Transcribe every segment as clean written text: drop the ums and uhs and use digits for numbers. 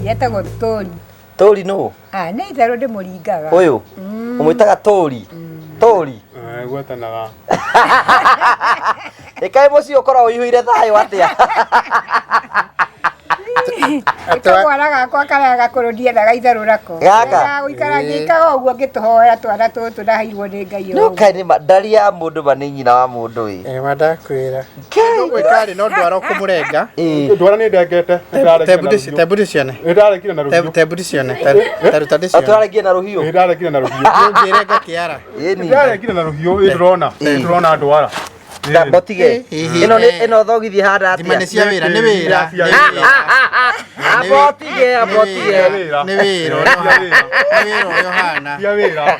Etagwo Tũri. Tũri nũ? Ah, nĩ itherũ ndĩmũringaga. Ũyũ? Ũmwĩtaga Tũri? Tũri? Eh, gwetanaga. Ĩkaĩ mũciĩ ũkoragwo ũihũire thayũ atĩa? Kamwana gakwa karĩa gakũrũ ndiethaga itherũ nako. Gaka? Ga gũikara ngĩkaga ũguo ngĩtũhoera twana tũtũ ndaheirwo nĩ Ngai No ũguo. kaĩ nĩ ma ndari ya mũndũ ma nĩ nyina wa mũndũ ĩ. Eh, ma ndakwĩra. Gwĩka rĩ no ndwara ũkũmũrenga. Ĩ. Ndwara nĩ ndengete. Nĩ Tebu ndĩcione. ndarekire na rũhiũ. Tebu ndĩcione. Taruta ndĩcione. Atũrarengie na rũhiũ. Nĩ ndarekire na rũhiũ. Ũngĩrenga kĩara. Ĩni. Ndarekire na rũhiũ ĩ ndĩrona. Ĩ. Ndĩrona ndwara. Mbotige. Ĩ. Ĩno nĩ ĩno thogithi hana Thima nĩ atĩa? cia wĩra, nĩ wĩra. Cia Nĩ wĩra. wĩra. Abotige, abotige. Nĩ wĩra ũrĩa ũhana. Nĩ wĩra ũrĩa ũhana. Cia wĩra.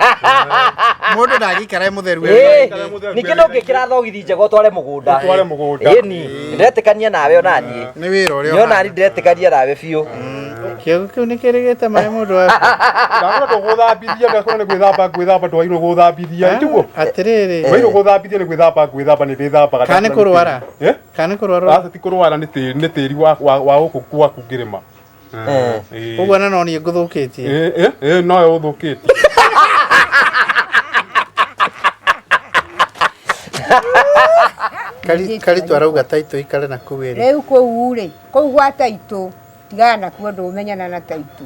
Mũndũ ndangĩikara e mũtheru Ĩ, e mũingĩ. ningĩ ndũngĩkĩra thogithi njega ũtware mũgũnda. Ũtware mũgũnda. Ĩni, ndĩretĩkania nawe ona niĩ. Nĩ wĩra ũrĩa Nĩ ona niĩ ũhana. ndĩretĩkania nawe biũ. Kĩongo kĩu nĩ kĩrĩgĩte maĩ mũndũ waku. Ndakora ndũgũthambithia ndakora nĩ gwĩthamba ngwĩthamba ndwagĩrĩirwo gũthambithia tiguo? Atĩrĩrĩ. Ndwagĩrĩirwo gũthambithia nĩ gwĩthamba ngwĩthamba nĩ ndĩthambaga. Kana nĩ kũrwara? Eh? Kana nĩ kũrwara? Aca ti kũrwara nĩ tĩri nĩ tĩri wa wa wa gũkũ gwaku ngĩrĩma. Eh. Ĩĩ. Ũguo na no niĩ ngũthũkĩtie. Ĩĩ ĩĩ ĩĩ nowe ũthũkĩtie. Karitũ arauga taitũ ikare na kũu ĩrĩ. Rĩu kũu rĩ, kũu gwa taitũ, tigana nakuo ndũmenyana na taitũ.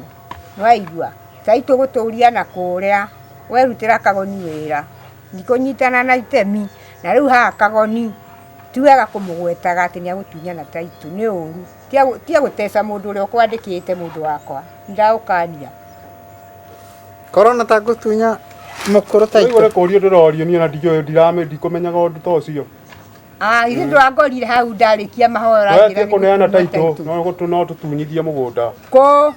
Nĩwaigua? Taitũ gũtũria na kũrĩa, werutĩra kagoni wĩra. Ndikũnyitana na itemi. Na rĩu haha kagoni, ti wega kũmũgwetaga atĩ nĩagũtunyana taitũ, nĩ ũru. Tiga gũteca mũndũ ũrĩa ũkwandĩkĩte mũndũ wakwa. Nĩndagũkania. Korona ta ngũtunya mũkũrũ Rĩu taitũ. nĩ kũũrio ndĩrorio niĩ na ndiũĩ ndirame ndikũmenyaga ũndũ ta ũcio. Ah, ithe ndwangorire hau ndarĩkia mahoya Wetie ũranjĩra nĩ kũneana gũtunywo taitũ taitũ. no gũtũ no tũtunyithie mũgũnda. Kũ?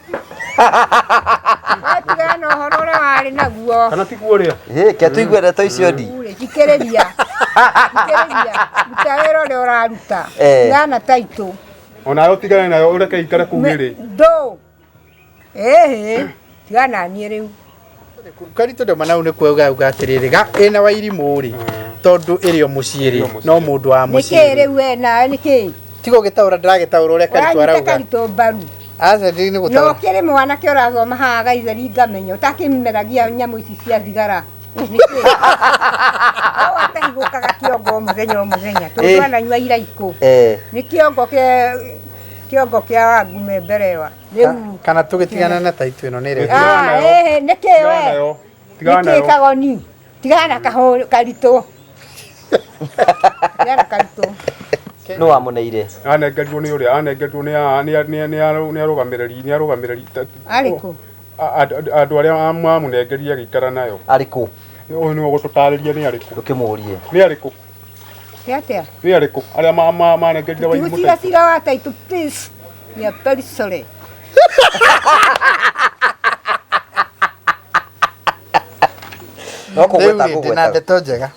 Watigana na ũhoro ũrĩa warĩ naguo. Kana tiguo ũrĩa? Ĩ, ke tũigue ndeto icio ndi. Rĩ, thikĩrĩria. Thikĩrĩria. Ruta wĩra ũrĩa ũraruta. Eh. Tigana na taitũ. Onawe ũtigane nayo ũreke ikare kũu ĩrĩ. Ndũ. Ĩhĩ. Tigana na niĩ rĩu. Karitũ ndĩma nau nĩ kuuga auga atĩrĩrĩ ga ĩna wairimũ rĩ tondũ ĩrĩ o mũciĩ rĩ no mũndũ wa Nĩkĩ mũciĩ rĩu we nawe nĩkĩ? tiga ũgĩtaũra ndĩragĩtaũra ũrĩa karitũ Ũranyita arauga karitũ mbaru. aca ndĩ nĩ Na gũtaũra ũkĩrĩ mwanake ũrathoma haha gaitheri ngamenya ũtakĩmeragia nyamũ ici cia thigara. Nĩkĩ? O atahigũkaga kĩongo o mũthenya o mũthenya. Tondũ Ĩ. ananyua iraikũ. Eh. Nĩ kĩongo kĩa kĩongo kĩa wangume mberewa. Rĩu kana tũgĩtigana na taitũ ĩno nĩ ĩrĩa Tigana Ah, nayo. ĩhĩ, nĩkĩ Tigana we? nayo. Tigana Nĩkĩ nayo. kagoni? Tigana na kahũ karitũ. Tigana na karitũ. Nũ wamũneire? Anengerirwo nĩ ũrĩa anengerirwo nĩ a- nĩ a- nĩ a- nĩ a- nĩ arũgamĩrĩri nĩ arũgamĩrĩri ta- Arĩ kũ? Andũ arĩa mamũnengerire agĩikara nayo. Arĩ kũ? Ũyũ nĩwe ũgũtũtarĩria nĩ arĩkũ. Ndũkĩmũrie. Nĩ arĩkũ? Nĩ atĩa? Nĩ arĩkũ? Arĩa manengerire Wairimũ Tigucira taitũ. cira wa taitũ please. We are very sorry. No kũgweta Rĩu rĩ, ndĩna ngũgweta. ndeto njega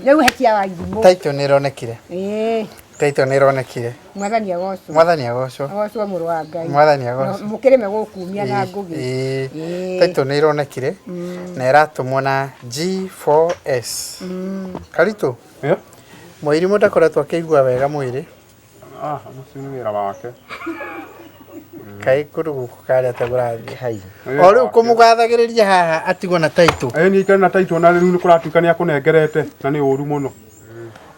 Rĩu hekia Wairimũ. taitũ nĩ ĩronekire Ĩĩ, taitũ nĩ ĩronekire Mwathani agocwo. mwathani agocwo Agocwo mũrũ wa Ngai. Mwathani agocwo. Mũkĩrĩme gũkumia na ngũgĩ. Ĩĩ. Ĩĩ. taitũ nĩ ĩronekire na ĩratũmwo na G4S karitũ Eh? Mwairimũ ndakoretwo akĩigua wega mwĩrĩ Ah, ũcio nĩ wĩra wake. kaĩ kũndũ gũkũ karĩa ta kũrathiĩ Kai. Nĩ wĩra o rĩu wake. kũmũgathagĩrĩria haha atigwo na taitũ Ĩĩ niĩ ikare na taitũ na rĩu nĩ kũratuĩka nĩ akũnengerete na nĩ ũru mũno.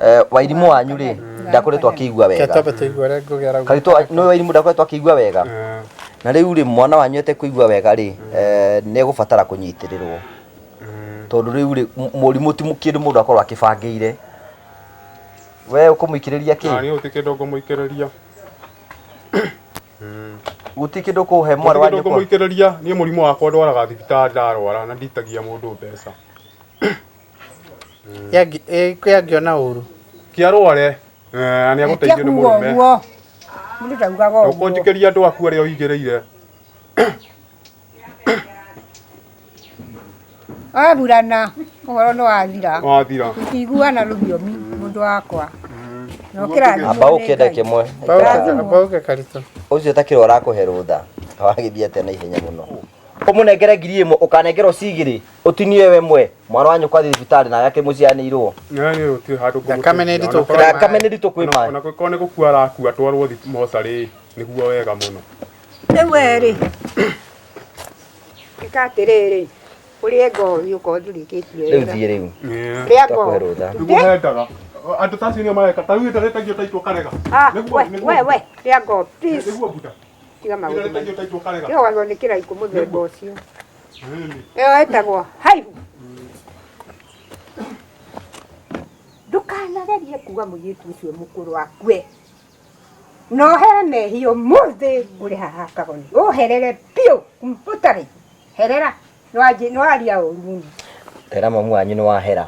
Eh, Wairimũ wanyu rĩ, ndakoretwo akĩigua Reke wega. twambe tũigue ũrĩa Ngũgĩ arauga. Karitũ nĩ Wairimũ ndakoretwo akĩigua wega. Eh, Na rĩu rĩ mwana wanyu etekũigua wega rĩ, eh, nĩ egũbatara kũnyitĩrĩrwo. Tondũ rĩu rĩ mũrimũ ti kĩndũ mũndũ akorwo akĩbangĩire. We ũkũmũikĩrĩria Na kĩ? niĩ gũtirĩ kĩndũ ngũmũikĩrĩria. Gũtirĩ kĩndũ ũkũhe mwarĩ wa Gũtirĩ kĩndũ nyũkwa? ngũmũikĩrĩria. Niĩ mũrimũ wakwa ndwaraga thibitarĩ ndarwara na nditagia mũndũ mbeca. Kwĩ angĩona ũru. Kĩarware na nĩ agũteithio nĩ kuga mũrũme. ũguo. Mũndũ ndaugaga ũguo. Ndũkũnjikĩria andũ aku arĩa ũigĩrĩire. Waburana ũhoro nĩ wathira. Wathira. Tũtiiguana rũthiomi mũndũ wakwa. Na ũkĩrathimwo Amba nĩ ũke Ngai. ndagĩka ĩmwe. Amba ũke Karitũ. Ũcio takĩrwo arakũhe rũtha. Wagĩthiĩ atĩa na ihenya mũno. Ũmũnengere 1000 ũkanengerwo ci igĩrĩ ũtinie we mwe mwana wa nyũkwa athiĩ thibitarĩ nawe akĩmũcianĩirwo. Nĩ gũtirĩ handũ Thakame nĩ nditũ ngũmũteithia. kwĩ Thakame nĩ nditũ kwĩ maĩ. Ona korwo nĩ gũkua arakua atwarwo mocarĩ nĩguo wega mũno. Rĩu we rĩ, ĩka atĩrĩrĩ, ũrĩe ngothi ũkorwo ndũrĩkĩtie Rĩu wĩra. thiĩ rĩu. Rĩa Twakũhe ngothi. rũtha. Nĩguo hendaga. Andũ ta acio nĩo mareka. Ta rĩu ĩtaretagio taitũ karega. Ah, Nĩguo- we, nĩguo- we, we, rĩa ngothi, please. Nĩguo buda. Tiga maũndũ Ĩtaretagio taitũ karega. Tiga gwatwo nĩ kĩraikũ mũthemba ũcio. Ĩni. Ĩyo ĩtagwo haibu. Ndũkanagerie kuga mũirĩtu ũcio mũkũrũ akue. Na ũhere mehia ũmũthĩ ũrĩ haha kagoni. Ũherere biũ kumputarĩ. Herera. Nĩwaria ũru mũno. Tera mamu wanyu nĩ wahera.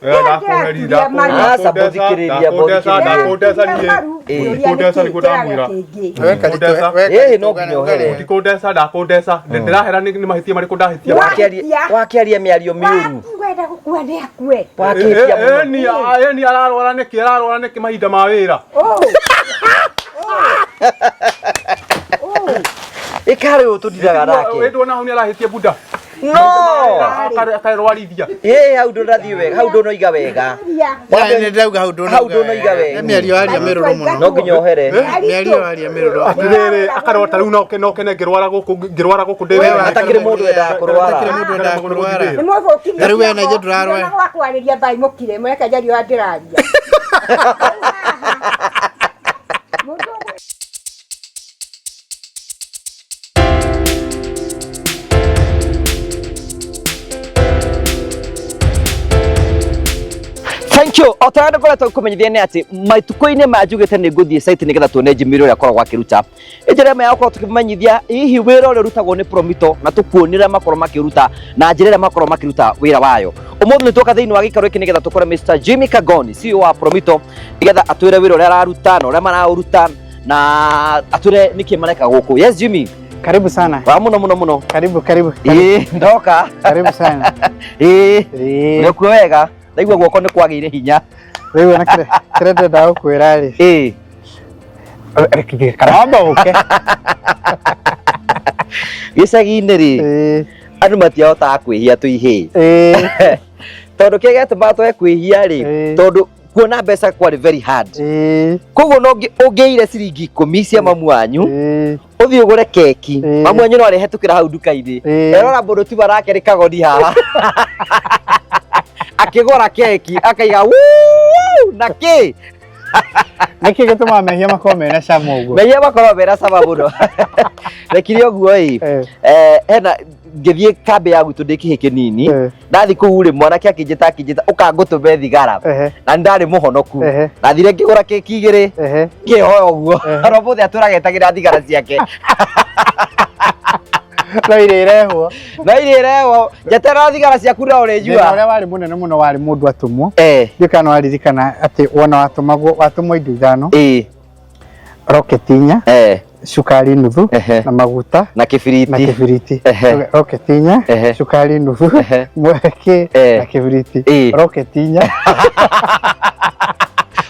Ndakũherithia, Aca, mbũthikĩrĩria, mbũthikĩrĩria. ndakũndeca niĩ. Ĩĩ. Ndikũndeca nĩguo ndamwĩra. We Karitũ, we Ĩĩ, Karitũ, no nginya ũhere. Ndikũndeca ndakũndeca. Ndĩrahera nĩ mahĩtia marĩkũ ndahĩtia. Wakĩaria mĩario mĩũru. Wenda gũkua nĩ akue. Wakĩhĩtia mũno. Ĩni ararwara nĩkĩ ararwara nĩkĩ mahinda ma wĩra. Ĩka rĩu tũndiraga nake. Wĩndwo hau nĩ arahĩtia buda. No. Akarwarithia. Ĩĩ hau ndũnathiĩ wega, hau ndũnoiga wega. Nĩ ndauga hau Hau ndũnoiga wega. Nĩ mĩario aria mĩrũrũ mũno. No nginya ũhere. Mĩario aria mĩrũrũ. Atĩrĩrĩ akarwara ta rĩu no kene ngĩrwara gũkũ ngĩrwara gũkũ ndĩ We wĩra. Hatakĩrĩ mũndũ wendaga kũrwara. Hatakĩrĩ mũndũ wendaga kũrwara. Nĩ mũthũkirie. Na rĩu we na ithuĩ ndũrarwara. Ndĩrona kwarĩria mbai mũkire mũreke njarie ũrĩa ndĩraria. Mũndũ ũgũ- Thank you. O ta ũrĩa ngoretwo ngĩkũmenyithia nĩ atĩ matukũ-inĩ maya njugĩte nĩ ngũthiĩ site nĩgetha tuone Jimmy ũrĩa akoragwo akĩruta. Njĩra ĩmwe ya gũkorwo tũkĩmenyithia hihi wĩra ũrĩa ũrutagwo nĩ Promito na tũkuonie ũrĩa makorwo makĩũruta na njĩra ĩrĩa makorwo makĩruta wĩra wayo. Ũmũthĩ nĩ tuoka thĩinĩ wa gĩikaro gĩkĩ nĩgetha tũkore Mr. Jimmy Kagoni, CEO wa Promito, nĩgetha atwĩre wĩra ũrĩa araruta na ũrĩa maraũruta na atwĩre nĩkĩ mareka gũkũ. Yes Jimmy, Karibu sana. wa mũno mũno mũno. Karibu, karibu. Ĩĩ, ndoka. Karibu sana. Ĩĩ, Ĩĩ. nĩkuo wega. Ndaigua guoko nĩ kwagĩire hinya. Rĩu ona kĩrĩa kĩrĩa ndĩrenda gũkwĩra rĩ. Ĩĩ. Karamba ũke. Gĩcagi-inĩ rĩ, Ĩĩ. andũ matiahotaga kwĩhia twĩ ihĩĩ. Ĩĩ. Tondũ kĩrĩa gĩatũmaga twage kwĩhia rĩ, Ĩĩ. tondũ kuona mbeca kwarĩ very hard. Ĩĩ. Koguo no ũngĩire ciringi ikũmi cia mamu wanyu, Ĩĩ. ũthiĩ ũgũre keki. Ĩĩ. Mamu wanyu no arĩhetũkĩra hau nduka-inĩ. Ĩĩ. Erora mũndũ tu arake nĩ kagoni haha. Akĩgũra keki, akaiga "Wuu, na kĩ?" Nĩkĩ gĩtũmaga mehia makorwo mena cama ũguo? Mehia makorwo mena cama mũno. Rekire ũguo ĩ. Eh. Hena ngĩthiĩ kambĩ ya gwitũ ndĩ kĩhĩ kĩnini. Eh. Ndathiĩ kũu rĩ mwanake akĩnjĩta akĩnjĩta ũka ngũtũme thigara. Ehe. Na nĩ ndarĩ mũhonoku. Ehe. Ndathire ngĩgũra keki igĩrĩ. Ehe. Ngĩhoya ũguo. Ehe. Oro mũthĩ atũraga etagĩra thigara ciake. No iria irehwo. Na iria irehwo njeterera thigara ciaku no Thĩna ũrĩnyua. ũrĩa warĩ mũnene mũno warĩ mũndũ atũmwo. Eh. Ndiũĩ kana waririkana atĩ wona watũmagwo watũmwo indo ithano. Ĩĩ. Roketi inya. Eh. Cukari nuthu Ehe. na maguta Na kĩbiriti. na kĩbiriti. Ehe. Roketi inya, Ehe. cukari nuthu, Ehe. mweke Eh. na kĩbiriti. Ĩĩ. Roketi inya.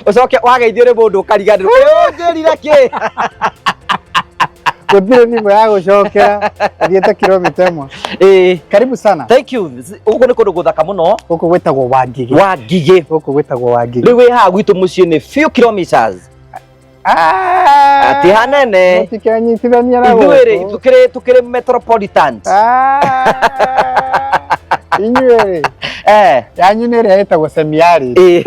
Ũcoke wageithio nĩ mũndũ ũkariganĩrwo. Ĩ ũnjĩrire kĩ? Gũtirĩ thimũ ya gũcokera thiĩte kilomita ĩmwe. Ĩĩ. Karibu sana. Thank you. Gũkũ nĩ kũndũ gũthaka mũno. Gũkũ gwĩtagwo Wangigĩ. Wangigĩ. Gũkũ gwĩtagwo Wangigĩ. Rĩu wĩ haha gwitũ mũciĩ nĩ few kilometers. Ah! Ti hanene. Mũtikenyitithania na Ithuĩ rĩ gũkũ. tukĩrĩ metropolitan. Ah! Inyuĩ rĩ, Eh. yanyu nĩ ĩrĩa ĩtagwo semiari. Ĩĩ.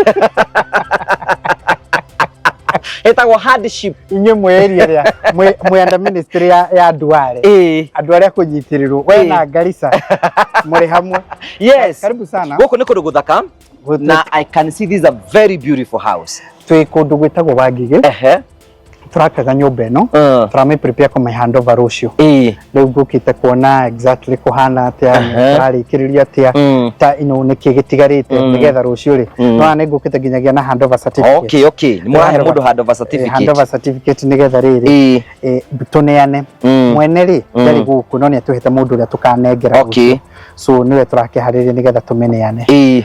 Ĩtagwo hardship. Inyuĩ mwĩ area ĩrĩa mwĩ under ministry ya Duale. Ĩĩ. Andũ arĩa kũnyitĩrĩrwo we Ĩĩ. na Garissa mũrĩ hamwe. Yes. Karibu sana. Gũkũ nĩ kũndũ gũthaka. Na I can see this is a very beautiful house. Twĩ kũndũ gwĩtagwo Wangigĩ. Ehe. Tũrakaga nyũmba ĩno. Tũramĩ prepare kũmĩ hand over rũciũ. Ĩĩ. Rĩu ngũkĩte kuona exactly kũhana atĩa, Ehe. tũrarĩkĩrĩria atĩa, ta ino nĩkĩ gĩtigarĩte nĩgetha rũciũ rĩ. No nĩ ngũkĩte nginyagia na handover certificate. Okay, okay. Nĩ mũrahe mũndũ handover certificate. Handover certificate nĩgetha rĩrĩ Ĩĩ. tũneane. Mwene rĩ ndarĩ gũkũ no nĩ atũhete mũndũ ũrĩa tũkanengera Okay. rũciũ. So nĩwe tũrakĩharĩria nĩgetha tũmĩneane. Ĩĩ.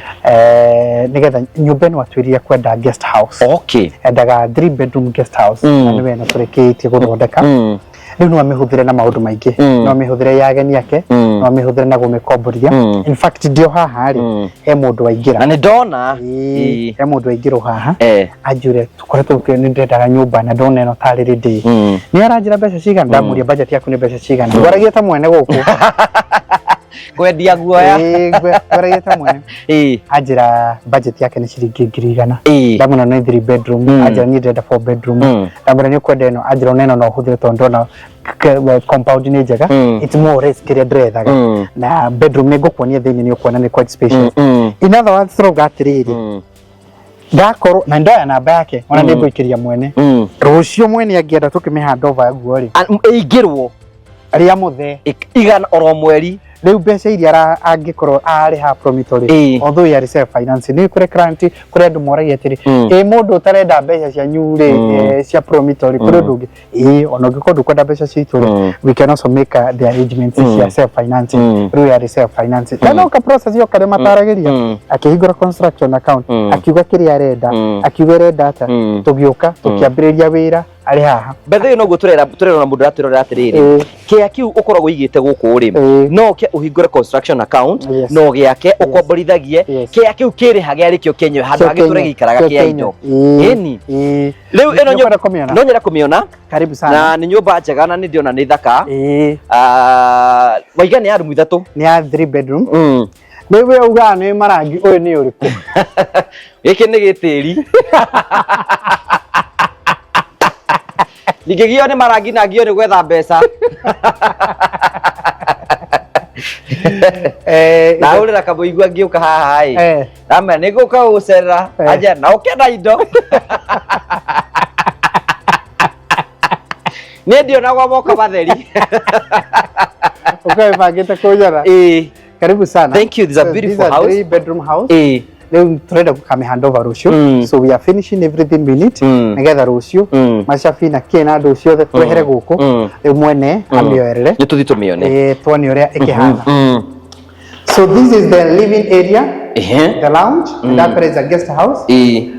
Nĩgetha nyũmba ĩno atwĩrire kwenda guest house. Okay. Endaga 3 bedroom guest house. Na nĩwe ĩno tũrĩkĩtie gũthondeka. Rĩu no amĩhũthĩre na maũndũ maingĩ. No amĩhũthĩre ya ageni ake, no amĩhũthĩre na kũmĩkomborithia. In fact, ndio haha rĩ, he mũndũ waingĩra. Na nĩ ndona. Ĩĩ, he mũndũ waingĩrwo haha, Eh. anjũre tũkoretwo nĩ ndĩrendaga nyũmba na ndona ĩno tarĩ rĩndĩ. Nĩ aranjĩra mbeca cigana, ndamũria budget yaku nĩ mbeca cigana, ngwaragia ta mwene gũkũ. Kwendia guoya. Ĩĩ, ngwaragia ta mwene. Anjĩra budget yake nĩ ciringi 100,000. Ndamwĩra nĩ three bedroom. Anjĩra niĩ ndĩrenda four bedroom. Ndamwĩra nĩ ũkwenda ĩno, anjĩra ona ĩno no ũhũthĩre tondũ ndona compound nĩ njega. It's more or less kĩrĩa ndĩrethaga. Na bedroom nĩ ngũkuonia thĩinĩ, nĩ ũkuona nĩ quite spacious. In other words, tũrauga atĩrĩrĩ, ndakorwo na ndoya namba yake, ona nĩ ngũikĩria mwene rũciũ, mwene angĩenda tũkĩmĩ hand over guo rĩ. Ĩingĩrwo. Rĩa mũthee. 100 oro mweri. Rĩu mbeca iria angĩkorwo arĩha promito rĩ, although ya self finance, nĩ kũrĩ client, kũrĩ andũ moragia atĩrĩ, ĩ mũndũ ũtarenda mbeca cianyu rĩ, cia promito rĩ, kũrĩ ũndũ ũngĩ? Ĩĩ, ona ũngĩkorwo ndũkwenda mbeca citũ rĩ, we can also make the arrangements cia self financing. Rĩu yarĩ self financing na no ka process yo karĩa mataragĩria. Akĩhingũra construction account, akiuga kĩrĩa arenda, akiuga arenda ata, tũgĩũka tũkĩambĩrĩria wĩra arĩ haha. Bethe ĩyo noguo turera turerona mũndũ ũratwĩrorera atĩrĩrĩ, kĩa kĩu ũkoragwo ũigĩte gũkũ rĩ, no ũke ũhingũre construction account, no gĩake ũkomborithagie. Kĩa kĩu kĩrĩhage arĩ kĩo kĩenyewe handũ Kĩo hangĩ tũre kĩenyewe. gĩikaraga Kĩo kĩa indo. kĩenyewe. Ĩni. Ĩĩ. Rĩu ĩno Nĩ ũkwenda kũmĩona? No nyende kũmĩona. Karibu sana. Na nĩ nyũmba njega na nĩ ndĩrona nĩ thaka. Ah, waiga nĩ ya rumu 3? Nĩ ya three bedroom. Rĩu we ugaga nĩ marangi ũyũ nĩ ũrĩkũ? Gĩkĩ nĩ gĩtĩri. Ndingĩgio nĩ marangi na ngio nĩ gwetha mbeca. Ndahũrĩra kamũigua ngĩũka haha ĩ. Ndamera nĩ ngũka gũgũcerera. Anjĩra na ũkĩenda indo. Niĩ ndionagwo moko matheri. Ũkawĩbangĩte kũnjara. Ĩĩ. Karibu sana. Thank you. This is a So, beautiful this is a house. three bedroom house. Rĩu turenda gũkamĩ hand over rũciũ. So we are finishing everything we need nĩgetha rũciũ macabi na kĩ na andũ ciothe twehere gũkũ. Rĩu mwene amĩoerere. Nĩ tũthiĩ tũmĩone. Ĩĩ, tuone ũrĩa ĩkĩhana. So this is the living area, the lounge, and that is a guest house.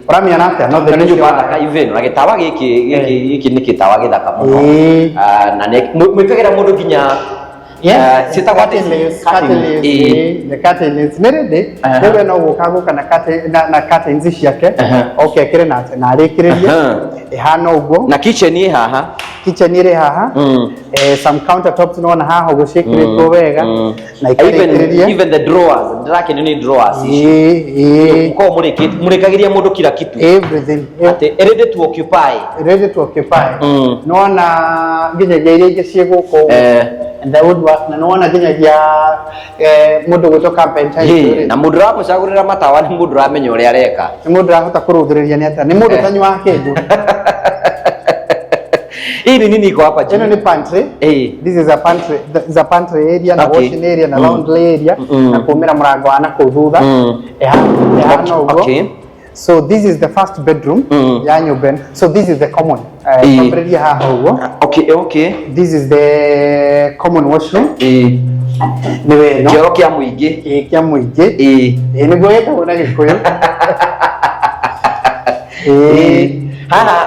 Ũramĩona atĩa? No Na nĩ nyũmba thĩinĩ thaka even na gĩtawa gĩkĩ gĩkĩ nĩ gĩtawa gĩthaka mũno. Ah, na nĩ mwĩkagĩra mũndũ nginya, ah, ciĩtagwo atĩa? Curtain leaves, curtain leaves, Ĩĩ. the curtain leaves. Nĩ ready. Rĩu we no gũka gũka na curtain, na curtains ciake. Oke ekĩre na arĩkĩrĩrie. Ĩhana ũguo. Na kitchen ĩ haha. Kitchen ĩrĩ haha. Some countertops nona haha ũguo ciĩkĩrĩtwo wega. Na Even, ikarĩkĩrĩria. even the drawers, ndĩrakenio nĩ drawers ici. Ĩĩ, ĩĩ. Mũkoragwo mũrĩkagĩria mũndũ kila kitu. Everything. Atĩ ready to occupy. Ready to occupy. Nĩwona nginyagia iria ingĩ ciĩ gũkũ. And the woodwork, na nĩwona nginyagia mũndũ gwĩtwo carpenter. Ĩĩ, na mũndũ ũramũcagũrĩra matawa nĩ mũndũ ũramenya ũrĩa areka. Nĩ mũndũ ũrahota kũrũthĩrĩria nĩ atĩa, nĩ mũndũ ũtanyuaga kĩndũ. Hii ni nini iko hapa Ĩno chini? nĩ pantry. This is a pantry, is a pantry area na washing area na laundry area na kumĩra mũrango wa na kũu thutha. Ĩhana ũguo. So this is the first bedroom ya nyũmba ĩno. So this is the common. Twambĩrĩrie haha ũguo. Okay. This is the common washroom. Nĩ we ĩno. Kĩoro kĩa mũingĩ. Ĩĩ, kĩa mũingĩ. Ĩĩ, nĩguo gĩtagwo na Gĩkũyũ. Ĩĩ. Haha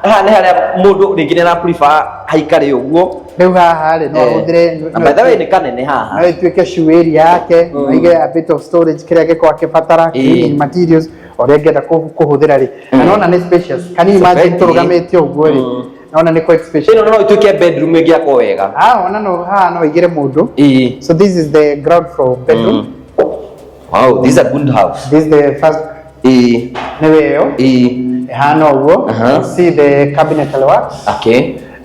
haha nĩ harĩa mũndũ rĩngĩ nĩ ara prefer haikare ũguo. Rĩu haha rĩ, no ahũthĩre Na by the way nĩ kanene haha. No ĩtuĩke shoe area yake, no aige a bit of storage kĩrĩa angĩkorwo akĩbatara, cleaning materials ũrĩa angĩenda kũhũthĩra rĩ. Na nona nĩ spacious. Can you imagine Very. tũrũgamĩte ũguo rĩ? Nona nĩ quite spacious. Ĩno no ĩtuĩke bedroom ĩngĩakwo wega. Ah, ona no haha no aigĩre mũndũ. So this is the ground floor bedroom. Wow, this is a good house. This is the first. Nĩ wĩyo. Ĩhana ũguo. See the cabinet works.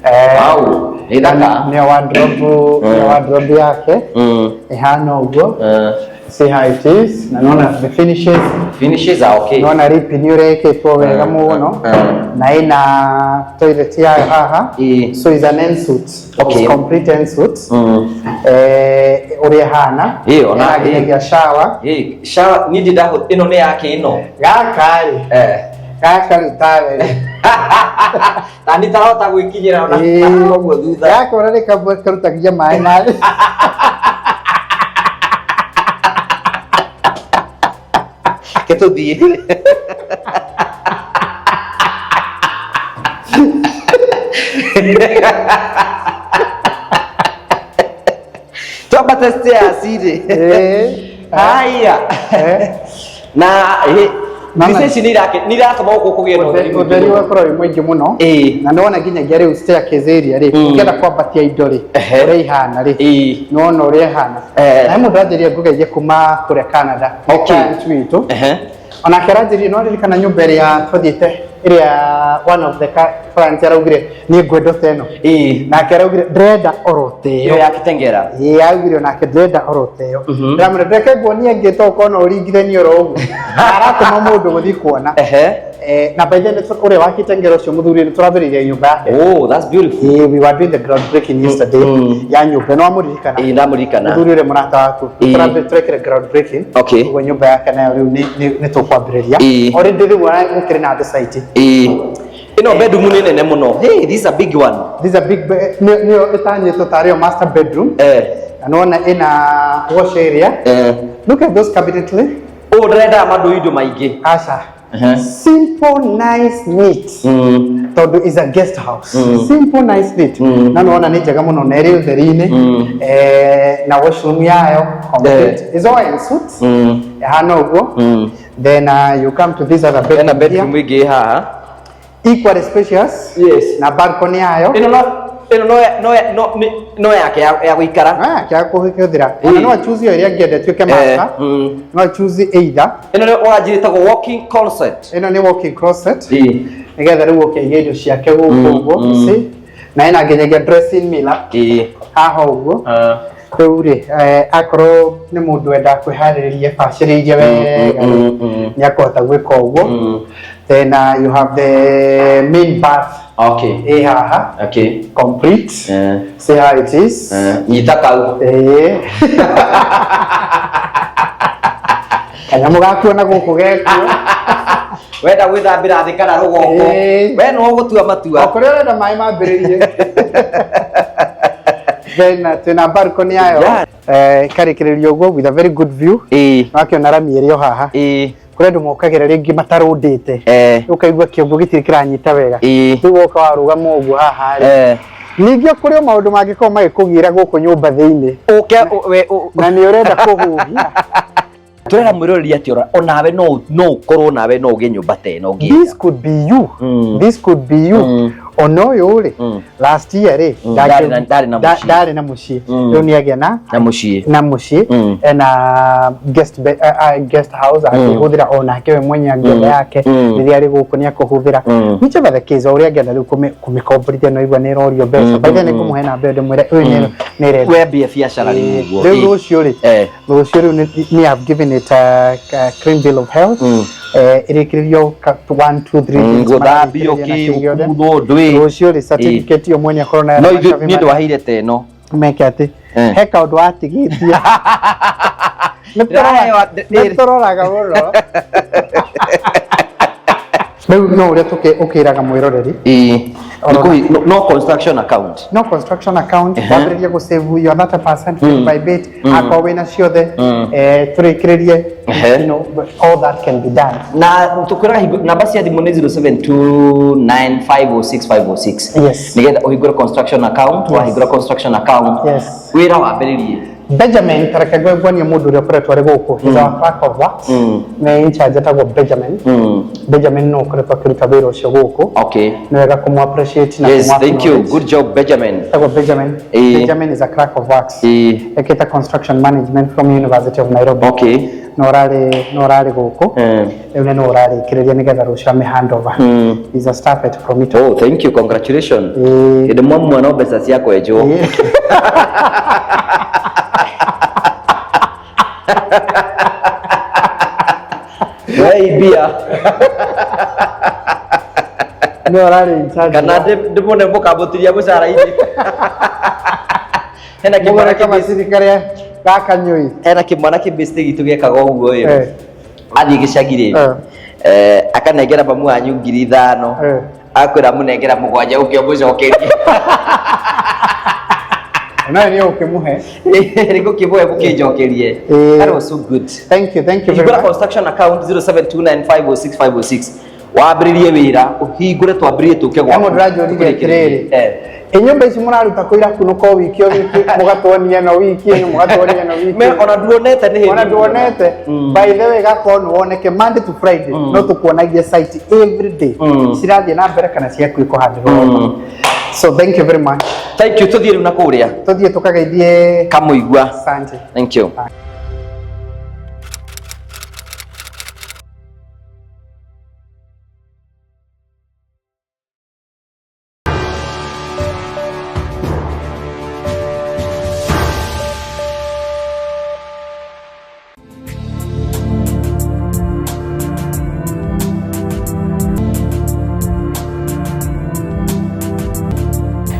Wow, nĩ thaka. Nĩyo wardrobe, nĩyo wardrobe yake. Ĩhana ũguo. See how it is. Na nona the finishes. Finishes are okay. Nona ripi nĩ ũrekĩtwo wega mũno. Na ĩna toilet yayo haha. So is an ensuite. It's complete ensuite. Ũrĩa ĩhana. Ĩĩ, ona- Ĩna nginyagia shower. Ĩĩ, shower niĩ ndĩ ndahũ ĩno nĩ yake ĩno. Gaka rĩ. Gaka rĩ tawe rĩ. Ta nĩ tarahota gwĩkinyĩra ona ũguo thutha. Gaka ona nĩ kamwe karutagia maĩ na Ke tũthiĩ. Kwambata stairs rĩ. Haya. Na Mama. mbica ici nĩ iratũma gũkũ kũgĩe na ũtheri mũingĩ Ũtheri mũno. ũgakorwo wĩ mũingĩ mũno. Na nĩwona nginyagia rĩu staircase area rĩ, ũngĩenda kwambatia indo rĩ, ũrĩa ihana rĩ, nĩwona ũrĩa ihana. Na he mũndũ anjĩrire ngũgeithie kuma kũrĩa Canada. Client witũ. Onake aranjĩrire no ririkana nyũmba ĩrĩa twathiĩte ĩrĩa one of the clients araugire niĩ ngwenda ta ĩno. Nake araugire ndĩrenda oro ta Ĩyo ĩyo. ya Kitengela. Ĩĩ augire onake ndĩrenda oro ta ĩyo. Ndĩramwĩra reke nguonie ĩngĩ to ũkorwo ũringithanie oro ũguo. Na aratũma mũndũ gũthiĩ kuona. Na by the way ũrĩa wa Kitengela ũcio mũthuri nĩ tũrambĩrĩirie nyũmba yake. Oh, that's beautiful. Ĩĩ, we were doing the ground breaking yesterday ya nyũmba ĩno wamũririkana. Ĩĩ, ndamũririkana. Mũthuri ũrĩa mũrata waku. Tũrekire ground breaking. Ũguo nyũmba yake nayo rĩu nĩ tũkwambĩrĩria. Already rĩu gũkĩrĩ na andũ site. Ĩno bedroom nĩ nene mũno. Hey, this is a big one. This is a big nĩyo ĩtanyĩtwo tarĩ yo master bedroom. Na nĩwona ĩna wash area. Look at those cabinetry. Ũũ ndĩrendaga mandũ indo maingĩ. Aca. Simple, nice, neat. Tondũ is a guest house. Simple, nice, neat. Na nĩwona nĩ njega mũno na ĩrĩ ũtheri-inĩ. Na washroom yayo complete. It's all en suite. Ĩhana ũguo. Then you come to this other bedroom. Hena bedroom ĩngĩ haha. Equally spacious. Na balcony yayo. Ĩno no yake ya gũikara. Ah, kĩa kũhũthĩra. Ona no choose ĩyo ĩrĩa angĩenda ĩtuĩke master. No choose either. Ĩno nĩ ũranjĩra ĩtagwo walking closet. Ĩno nĩ walking closet. Nĩgetha rĩu ũkĩiga indo ciake gũkũ ũguo. See? Na ĩna nginyagia dressing mirror. Haha ũguo. Rĩu rĩ, akorwo nĩ mũndũ wendaga kwĩharĩrĩria bacĩrĩirie wega rĩ, nĩ akũhota gwĩka ũguo. Then you have the main bath. Ĩ haha. Complete. See how it is. Nyita kau. Kanyamũ gakuo na gũkũ gekuo. Wenda gwĩthambĩra thĩ kana rũgongo. We no ũgũtua matua. O kũrĩa ũrenda maĩ mambĩrĩrie. Then twĩna balcony yayo. Ĩkarĩkĩrĩrio ũguo with a very good view. Wakĩona rami ĩrĩ o haha. Kũrĩ andũ mokagĩra rĩngĩ matarũndĩte. Ũkaigua kĩongo gĩtirĩ kĩranyita wega. Rĩu woka warũgama ũguo haha rĩ. Ningĩ kũrĩ o maũndũ mangĩkorwo magĩkũgĩra gũkũ nyũmba thĩinĩ. Ũke na nĩ ũrenda kũhuhia. Tũrera mwĩroreri atĩ onawe no ũkorwo nawe no ũgĩe nyũmba ta ĩno ũngĩenda. This could be you. This could be you. Ona ũyũ rĩ, last year rĩ, Ndarĩ na mũciĩ. Rĩu nĩ agĩa na mũciĩ. Na mũciĩ. Ena guest house akĩhũthĩra onake we mwenye angĩenda yake. Rĩrĩa arĩ gũkũ nĩ akũhũthĩra. Whichever the case, o ũrĩa angĩenda rĩu kũmĩkomborithia no igua nĩ ĩrorio mbeca. By the way nĩ ngũmũhe namba ĩyo ndĩmwĩre ũyũ nĩ ĩrenda. Wembie biacara rĩu ũguo. Rĩu rũciũ rĩ, rũciũ rĩu nĩ have given it a clean bill of health. Ĩrĩkĩrĩrio 1 2 3 Gũthambio kĩ, gũkuthwo ndwĩ. Rũciũ rĩ certificate ĩyo mwene akorwo nayo. No ithuĩ niĩ ndwaheire ta ĩno. Meke atĩ he kaũndũ watigĩtie. Nĩ tũroraga mũno. Rĩu no ũrĩa ũkĩraga mwĩroreri. No construction account. No construction account. Wambĩrĩrie gũ save your 30% bit by bit. Akorwo wĩna ciothe, tũrĩkĩrĩrie, you know, all that can be done. Na tũkwĩraga namba cia thimũ nĩ 0729506506. Nĩgetha ũhingũre construction account, wahingũra construction account, wĩra wambĩrĩrie. Benjamin, tareke nguonie mũndũ ũrĩa ũkoretwo arĩ gũkũ. He's our clerk of works. Nĩ in charge etagwo Benjamin. Benjamin no ũkoretwo akĩruta wĩra ũcio gũkũ. Nĩ wega kũmũ appreciate na Yes, kũmũ thank you. acknowledge. Good job, Benjamin. Etagwo Benjamin. Benjamin is a clerk of works. Ekĩte construction management from University of Nairobi. No ũrarĩ gũkũ. Rĩu nĩ no ũrarĩkĩrĩria nĩgetha rũciũ ame handover. He's a staff at Promito. Oh, thank you. Congratulations. Hĩndĩ mwamua no mbeca cia kwenjwo. Wei mbia. Nĩ ũrarĩ in charge. Kana ndĩmone mũkambũtiria mũcara-inĩ. Hena kĩmwana Mũgũre kamacini karĩa gaka nyũi. Hena kĩmwana kĩmbĩcĩtĩ gitũ gĩekaga ũguo ĩ. Athiĩ gĩcagi rĩ. Akanengera mamu wanyu 5,000. Akwĩra mũnengera 7 ũke ũmũcokerie. Nawe nĩ ũkĩmũhe. Nĩ ngũkĩmũhe mũkĩnjokerie. That was so good. Thank you, thank you very Hingũra much. construction account 0729506506. Wambĩrĩrie wĩra, ũhingũre, twambĩrĩrie tũke He gwaku. mũndũ ũranjũririe atĩrĩrĩ, Eh. ĩ nyũmba ici mũraruta kũ irakunũka o wiki o wiki, mũgatuonia ĩno wiki ĩno, mũgatuonia ĩno wiki Me, ĩno. ona nduonete nĩ hĩndĩ. Ona nduonete. By the way, gakorwo nĩ woneke Monday to Friday, no tũkuonagia site every day cirathiĩ na mbere kana ciakuĩ kũhandĩrwo. So thank you very much. Thank you, tũthiĩ rĩu na kũrĩa. Tũthiĩ tũkageithie Kamũigua. Asante. Thank you.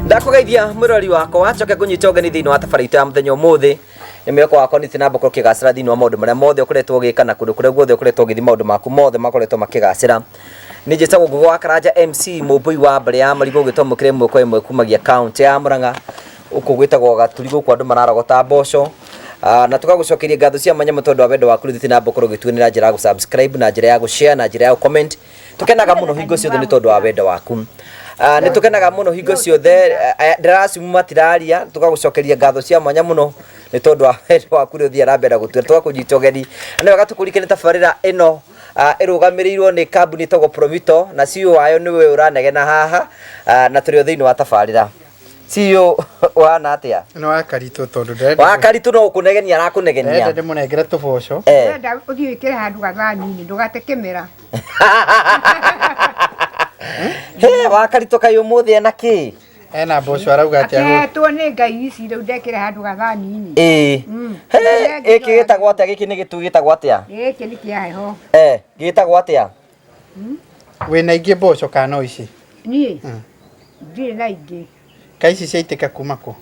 Ndakũgeithia mwĩrori wakwa, njoke ngũnyite ũgeni thĩinĩ wa tabarĩra itũ ya mũthenya ũmũthĩ. Nĩ mwĩhoko wakwa nĩ na mbere ũkĩgacĩra thĩinĩ wa maũndũ marĩa mothe ũkoretwo ũgĩka na kũndũ kũrĩa guothe ũkoretwo ũgĩthiĩ, maũndũ maku mothe makoretwo makĩgacĩra. Nĩ njĩtagwo Ngũgĩ wa Karanja MC, mũmbũi wa mbarĩ ya marigũ, ũgĩtwo mũkĩre ĩmwe kwa ĩmwe kumagia kaũntĩ ya Murang'a, gũkũ gwĩtagwo Gaturi, gũkũ andũ mararogota mboco. Na tũgagũcokeria ngatho cia mwanya tondũ wa wendo waku rĩu na mbere ũgĩtuĩra na njĩra ya gũ-subscribe, na njĩra ya gũ-share, na njĩra ya gũ-comment. Tukenaga mũno hingo ciothe nĩ tondũ wa wendo waku. Nĩ tukenaga mũno hingo ciothe, ndĩracimu matiraria, tũgagũcokeria ngatho cia mwanya mũno nĩ tondũ wa wendo waku rĩu ũthiaga na mbere na gũtua. Tũgakũnyita ũgeni na nĩ wega tũkũririkanie tabarĩra ĩno ĩrũgamĩrĩirwo nĩ kambuni ĩtagwo Promito, na CEO wayo nĩwe ũranegena haha, na tũrĩ o thĩinĩ wa tabarĩra. CEO ũhana atĩa? Nĩ wa Karitũ tondũ ndĩrenda Wa Karitũ no gũkũnegenia arakũnegenia. Ndĩrenda ndĩmũnengere tũboco. Ndĩrenda ũthiĩ wĩkĩre handũ gathani-inĩ ndũgate kĩmera. He, wa Karitũ kaĩ ũmũthĩ ena kĩ? Ena mboco arauga atĩ agũ Atetwo nĩ Ngai ici rĩu ndekĩre handũ gathani-inĩ. Ĩĩ. He, gĩkĩ gĩtagwo atĩa? Gĩkĩ nĩ gĩtu gĩtagwo atĩa? Gĩkĩ nĩ kĩa heho. Gĩtagwo atĩa? Wĩna ingĩ mboco kana no ici? Niĩ ndirĩ na ingĩ. Ka ici ciaitĩka kuma kũ?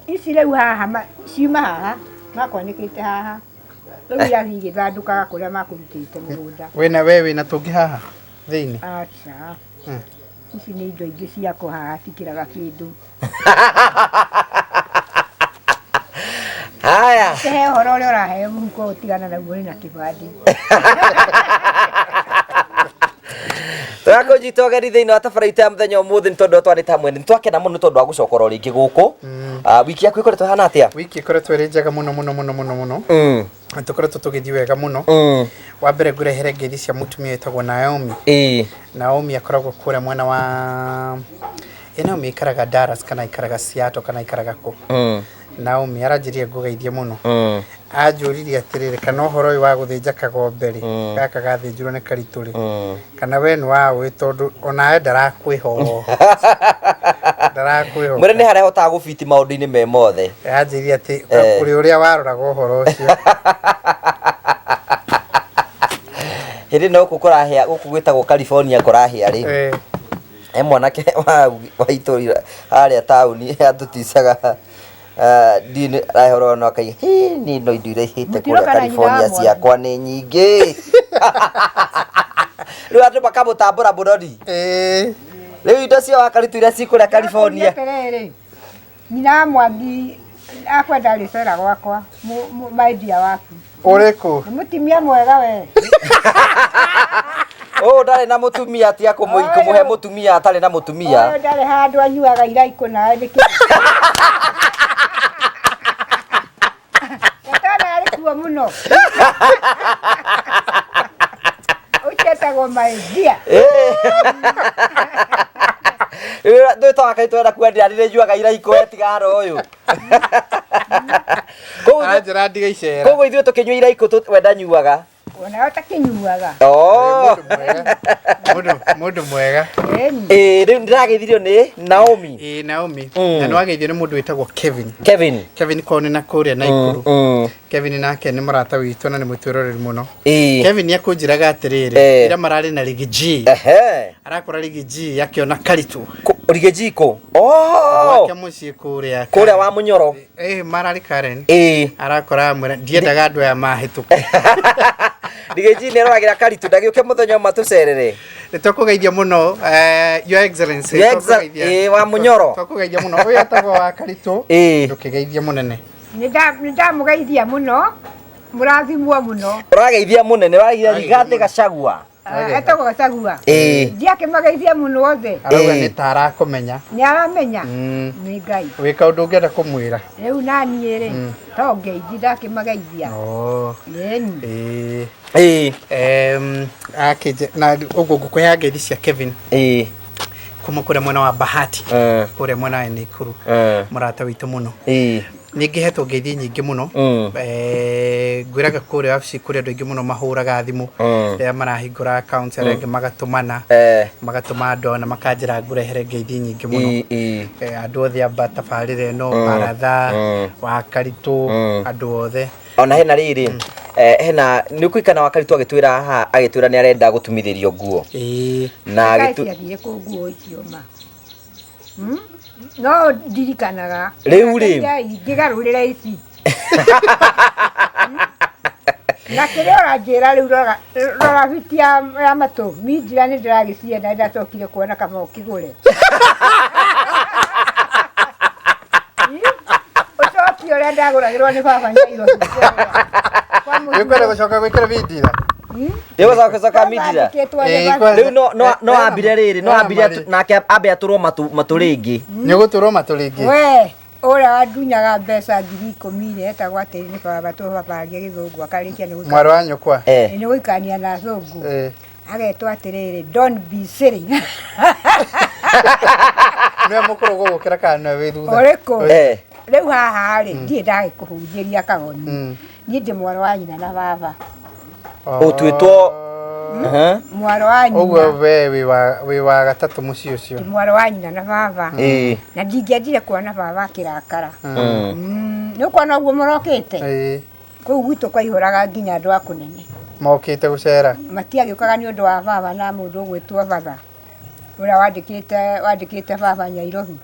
Ici rĩu haha ciuma haha makwanĩkĩte haha. Rĩu irathiĩ igĩthandũkaga kũrĩa makũrutĩte mũgũnda. Wĩna we wĩna tũngĩ haha thĩinĩ? Aca. Ici nĩ indo ingĩ ciakwa haha tikĩraga kĩndũ. Haya. He ũhoro ũrĩa ũraheo mũhuko ũtigana naguo wĩna kĩbandĩ. Tũrakũnyita ũgeni thĩinĩ wa tabarĩra itũ ya mũthenya ũmũthĩ nĩ tondũ twanĩte hamwe, nĩ twakena mũno nĩ tondũ wa gũcoka oro rĩngĩ gũkũ. Wiki yaku ĩkoretwo ĩhana atĩa? Wiki ĩkoretwo ĩrĩ njega mũno mũno mũno mũno mũno. Tũkoretwo tũgĩthiĩ wega mũno. Wa mbere ngũrehere ngeithi cia mũtumia wĩtagwo Naomi. Naomi akoragwo kũrĩa mwena wa Naomi aikaraga Dallas kana aikaraga Seattle kana aikaraga kũ. Naomi aranjĩrire ngũgeithie mũno. Anjũririe atĩrĩrĩ, kana ũhoro ũyũ wa gũthĩnja kagombe rĩ, gaka gathĩnjirwo nĩ Karitũ rĩ, kana we nĩ waũĩ, tondũ onawe ndarakwĩhoka. Ndarakwĩhoka. Mwĩre nĩ harĩa hotaga gũbiti maũndũ-inĩ me mothe. Anjĩrire atĩ ũrĩ ũrĩa waroraga ũhoro ũcio. Hĩndĩ ĩno gũkũ kũrahĩa, gũkũ gwĩtagwo California kũrahĩa rĩ. He mwanake wa itũũra harĩa taũni atũticaga ndini arahoro no akaiga, "Hĩ, niĩ no indo iria ihĩte kũrĩa California ciakwa nĩ nyingĩ." Rĩu andũ makamũtambũra mũno ni. Rĩu indo cia wa Karitũ iria ci kũrĩa California. Atĩrĩrĩ, nyina wa Mwangi akwenda rĩcera gwakwa, my dear waku. Ũrĩkũ? Nĩ mũtumia mwega we. Ũũ ndarĩ na mũtumia, atia kũmũhe mũtumia atarĩ na mũtumia. Ũyũ ndarĩ handũ anyuaga iraikũ nawe nĩkĩ? Gatana arĩ kuo mũno. Ũcio etagwo my dear. Ndwĩta wa Karitũ enda kuendia nĩ nyuaga iraikũ etigara ũyũ. Anjĩra ndige icera. Koguo ithuĩ tũkĩnyua iraikũ we ndanyuaga. Ona ũtakĩnyuaga. Mũndũ mwega. Rĩu ndĩrageithirio nĩ Naomi. Ĩĩ, Naomi. Na nĩwageithio nĩ mũndũ wĩtagwo Kevin. Kevin. Kevin kwao nĩ na kũrĩa Naikuru. Kevin nake nĩ mũrata witũ na nĩ mũtwĩroreri mũno. Kevin nĩakũnjĩraga atĩrĩrĩ, ira mararĩ na Rigi G. Arakora Rigi G akĩona Karitũ. Rigi G kũ? Gwake mũciĩ kũrĩa. Kũrĩa wa Mũnyoro. Mararĩ Karen. Arakora amwĩra ndiendaga andũ aya mahĩtũke. Rigi G nĩaroragĩra Karitũ, ndagĩũke mũthenya ũmwe tũcerere. Nĩtũkũgeithia mũno, Your Excellency. Wa Mũnyoro. Tũkũgeithia mũno. Ũyũ etagwo wa Karitũ. Ndũkĩgeithie mũnene. Nĩndamũgeithia mũno, mũrathimwo mũno. Ũrageithia mũnene, ũrageithia Rigathĩ Gachagua. Etagwo Gacagua. Ĩĩ. Ndiakĩmageithia mũno othe. Arauga Ĩĩ. nĩ ta arakũmenya. Nĩ aramenya. Mm. Nĩ Ngai. Wĩ kaũndũ ũngĩenda kũmwĩra? Rĩu naniĩ rĩ, to ngeithi ndakĩmageithia. Oh. Ĩni. Ĩĩ. Ĩĩ. Akĩnje na ũguo ngũkũheaga ngeithi cia Kevin Ĩĩ. kuma kũrĩa mwena wa Bahati Eh. kũrĩa mwena wa Nakuru Eh. mũrata witũ mũno. Ĩĩ. Nĩ ngĩhetwo ngeithi nyingĩ mũno. Ngwĩraga kũrĩa wabici kũrĩ andũ aingĩ mũno mahũraga thimũ rĩrĩa marahingũra accounts, arĩa angĩ magatũmana, magatũma andũ na makanjĩra ngũrehere ngeithi nyingĩ mũno. Ĩĩ, ĩĩ. Andũ othe amba tabarĩra ĩno, baratha wa Karitũ, andũ othe. Ona hena rĩrĩ, hena nĩ ũkũikana wa Karitũ agĩtwĩra haha, agĩtwĩra nĩ arenda gũtumithĩrio nguo. Ĩĩ. Na Kaĩ agĩtu ciathire kũ nguo icio ma? No ndirikanaga. Rĩu rĩ. Ngĩgarũrĩra ici. Na kĩrĩa ũranjĩra rĩu rora rora biti ya ya matũ minjira nĩ ndĩragĩcienda ndacokire kuona kaba ũkĩgũre. Ũcokie ũrĩa ndagũragĩrwo nĩ baba Nairobi. Kwa Nĩ ũkwenda gũcoka gwĩkĩra mindira? Nĩ gũcoka mindira. Kwandĩkĩtwo Ĩĩ, nĩ kwa- Rĩu no no no Ena ambire rĩrĩ, no ena ambire marĩ. nake ambe atũrwo matũ matũ rĩngĩ. Nĩ ũgũtũrwo matũ rĩngĩ? We ũrĩa wandunyaga mbeca 10,000 etagwo atĩrĩ nĩ baba tũ baba aria gĩthũngũ akarĩkia nĩ gũikania Mwarĩ wa nyũkwa? Eh. nĩ gũikania na athũngũ. Eh. Agetwo atĩrĩrĩ, don't be silly. Nĩwe mũkũrũ gũgũkĩra kana nĩwe wĩ thutha? Ũrĩkũ? Eh. Rĩu haha rĩ, ndirĩ ndagĩkũhunjĩria kagoni. Mm. Niĩ ndĩ mwarĩ wa nyina na baba. Ũtuĩtwo Aha. Mwarĩ wa nyina. Ũguo we wĩ wa gatatũ mũciĩ ũcio. Ndĩ mwarĩ wa nyina na baba. Ĩĩ. Na ndingĩendire kuona baba akĩrakara. Mm. Nĩ ũkuona ũguo mũrokĩte? Ĩĩ. Kũu gwitũ kwaihũraga nginya andũ a kũnene. Mokĩte gũcera. Matiagĩũkaga nĩ ũndũ wa baba na mũndũ ũgwĩtwo batha ũrĩa wandĩkĩte wandĩkĩte baba Nyairobi.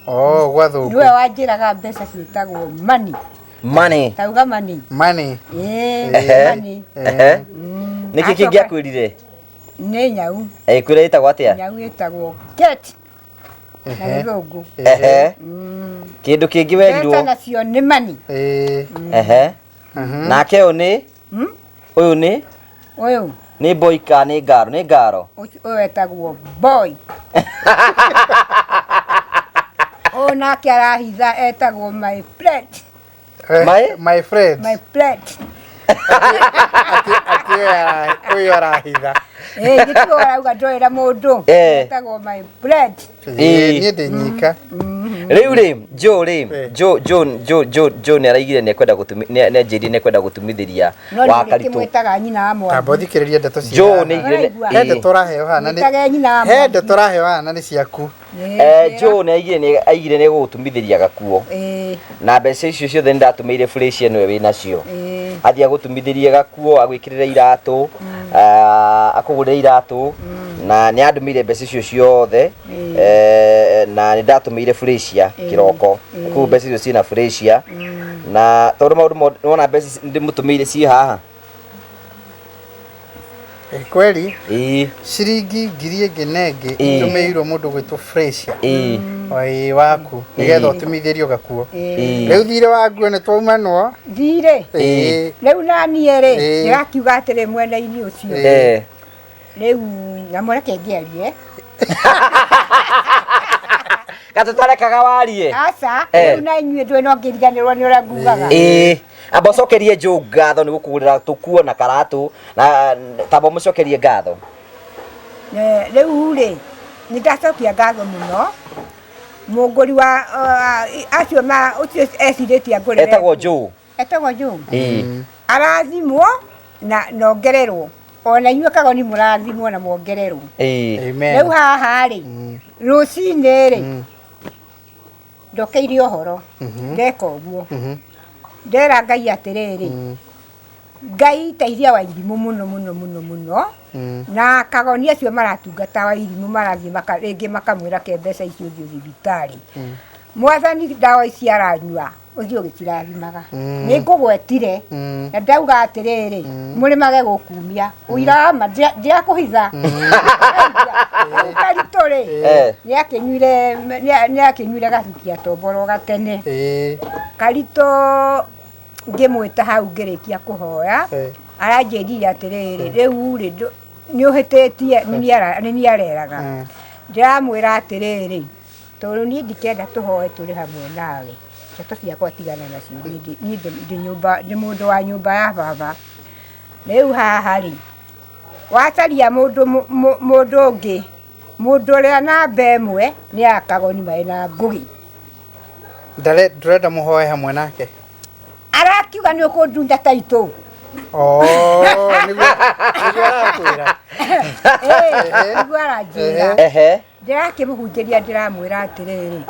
Oh, gwa thũngũ. Nĩwe wanjĩraga mbeca ciĩtagwo money. Money. Tauga money. Money. Ĩĩ, Ehe. money. Ehe. Nĩkĩ kĩngĩ akwĩrire? Nĩ nyau. Ĩkwĩra ĩtagwo atĩa? Nyau ĩtagwo cat na gĩthũngũ. Ehe. Kĩndũ kĩngĩ werirwo. Mbeca nacio nĩ money. Ĩĩ. Ehe. Nake ũyũ nĩ? Ũyũ nĩ? Ũyũ. Nĩ boy ka nĩ ngaro? Nĩ ngaro. Ũyũ etagwo boy. Ũyũ nake arahitha etagwo my plate. My? My friend. My plate. Ati ũyũ arahitha. Ĩĩ gĩtio arauga ndoĩra mũndũ. Eh. Etagwo my plate. Ĩĩ niĩ ndĩ nyika. Rĩu rĩ, Joe rĩ, Joe Joe Joe Joe Joe nĩ araigire nĩ ekwenda gũtumi nĩ anjĩrire nĩ ekwenda gũtumithĩria No nĩ wa Karitũ. kĩmwĩtaga nyina wa mwana. Tamba ũthikĩrĩrie ndeto cia Joe haha. nĩ aigire He ndeto ũraheo haha na nĩ Mwĩtage nyina wa he mwana. ndeto ũraheo haha na nĩ ciaku. Joe nĩ aigire nĩ aigire nĩ egũgũtumithĩria gakuo. Ĩĩ. Na mbeca icio ciothe nĩ ndatũmĩire fresh ĩno wĩ nacio. Ĩĩ. Athiĩ agũtumithĩrie gakuo, agwĩkĩrĩre iratũ, akũgũrĩre iratũ, na nĩ andũmĩire mbeca icio ciothe, na nĩ ndatũmĩire Felicia kĩroko. Koguo mbeca icio ciĩna Felicia. Na tondũ maũndũ mothe nĩwona mbeca ici ndĩmũtũmĩire ciĩ haha. Ĩ kweli Ĩĩ. ciringi ngiri ĩngĩ na ĩngĩ Ĩĩ. itũmĩirwo mũndũ gwĩtwo Fresia. Ĩĩ. Ĩĩ waku nĩgetha ũtumithĩrio gakuo. Ĩĩ. Rĩu thirĩ wa nguo nĩ twaumanwo. Thirĩ. Ĩĩ. Rĩu naniĩ rĩ, Ĩĩ. ndĩrakiuga atĩrĩ mwena-inĩ ũcio. Eh. Rĩu na mũreke ngĩarie. Gatũtarekaga warie. Aca, Eh. rĩu na inyuĩ ndũĩ no ngĩriganĩrwo nĩ ũrĩa ngugaga. Ĩĩ. Amba ũcokerie Joe ngatho nĩ gũkũgũrĩra tũkuo na karatũ na tamba ũmũcokerie ngatho. Rĩu rĩ, nĩ ndacokia ngatho mũno. Mũngũri wa acio ma ũcio ecirĩtie angũrĩre. Etagwo Joe. Etagwo Joe. Ĩĩ. Arathimwo na nongererwo. Ona inyuĩ kagoni mũrathimwo na mwongererwo. Ĩĩ. Amen. Rĩu haha rĩ, rũcinĩ rĩ, ndokeirie ũhoro ndeka ũguo ndera Ngai atĩrĩrĩ, Ngai teithia Wairimũ mũno mũno mũno mũno na kagoni acio maratungata Wairimũ marathiĩ rĩngĩ makamwĩra ke mbeca icio ũthiĩ thibitarĩ. Mwathani ndawa ici aranyua ũthiĩ ũgĩcirathimaga. Nĩ ngũgwetire na ndauga atĩrĩrĩ, mũrĩmage gũkumia ũira wa ma ndirakũhitha. Karitũ rĩ, nĩ akĩnyuire gacukia tomboro gatene. Ĩĩ. Karitũ ngĩmwĩta hau ngĩrĩkia kũhoya, aranjĩrire atĩrĩrĩ, rĩu rĩ Nĩ ũhĩtĩtie, nĩ niĩ areraga. Ndĩramwĩra atĩrĩrĩ, tondũ niĩ ndikenda tũhoe tũrĩ hamwe nawe, ndeto ciakwa tigana nacio, niĩ ndĩ nyũmba, ndĩ mũndũ wa nyũmba ya baba. Rĩu haha rĩ, wacaria mũndũ mũndũ ũngĩ, mũndũ ũrĩa namba ĩmwe nĩ ya Kagoni marĩ na Ngũgĩ. Ndũrenda mũhoe hamwe nake? Arakiuga nĩ ũkũndunda taitũ. Oh, nĩguo nĩguo arakwĩra. Ĩĩ, nĩguo aranjĩra. Ehe. Ndĩrakĩmũhunjĩria ndĩramwĩra atĩrĩrĩ,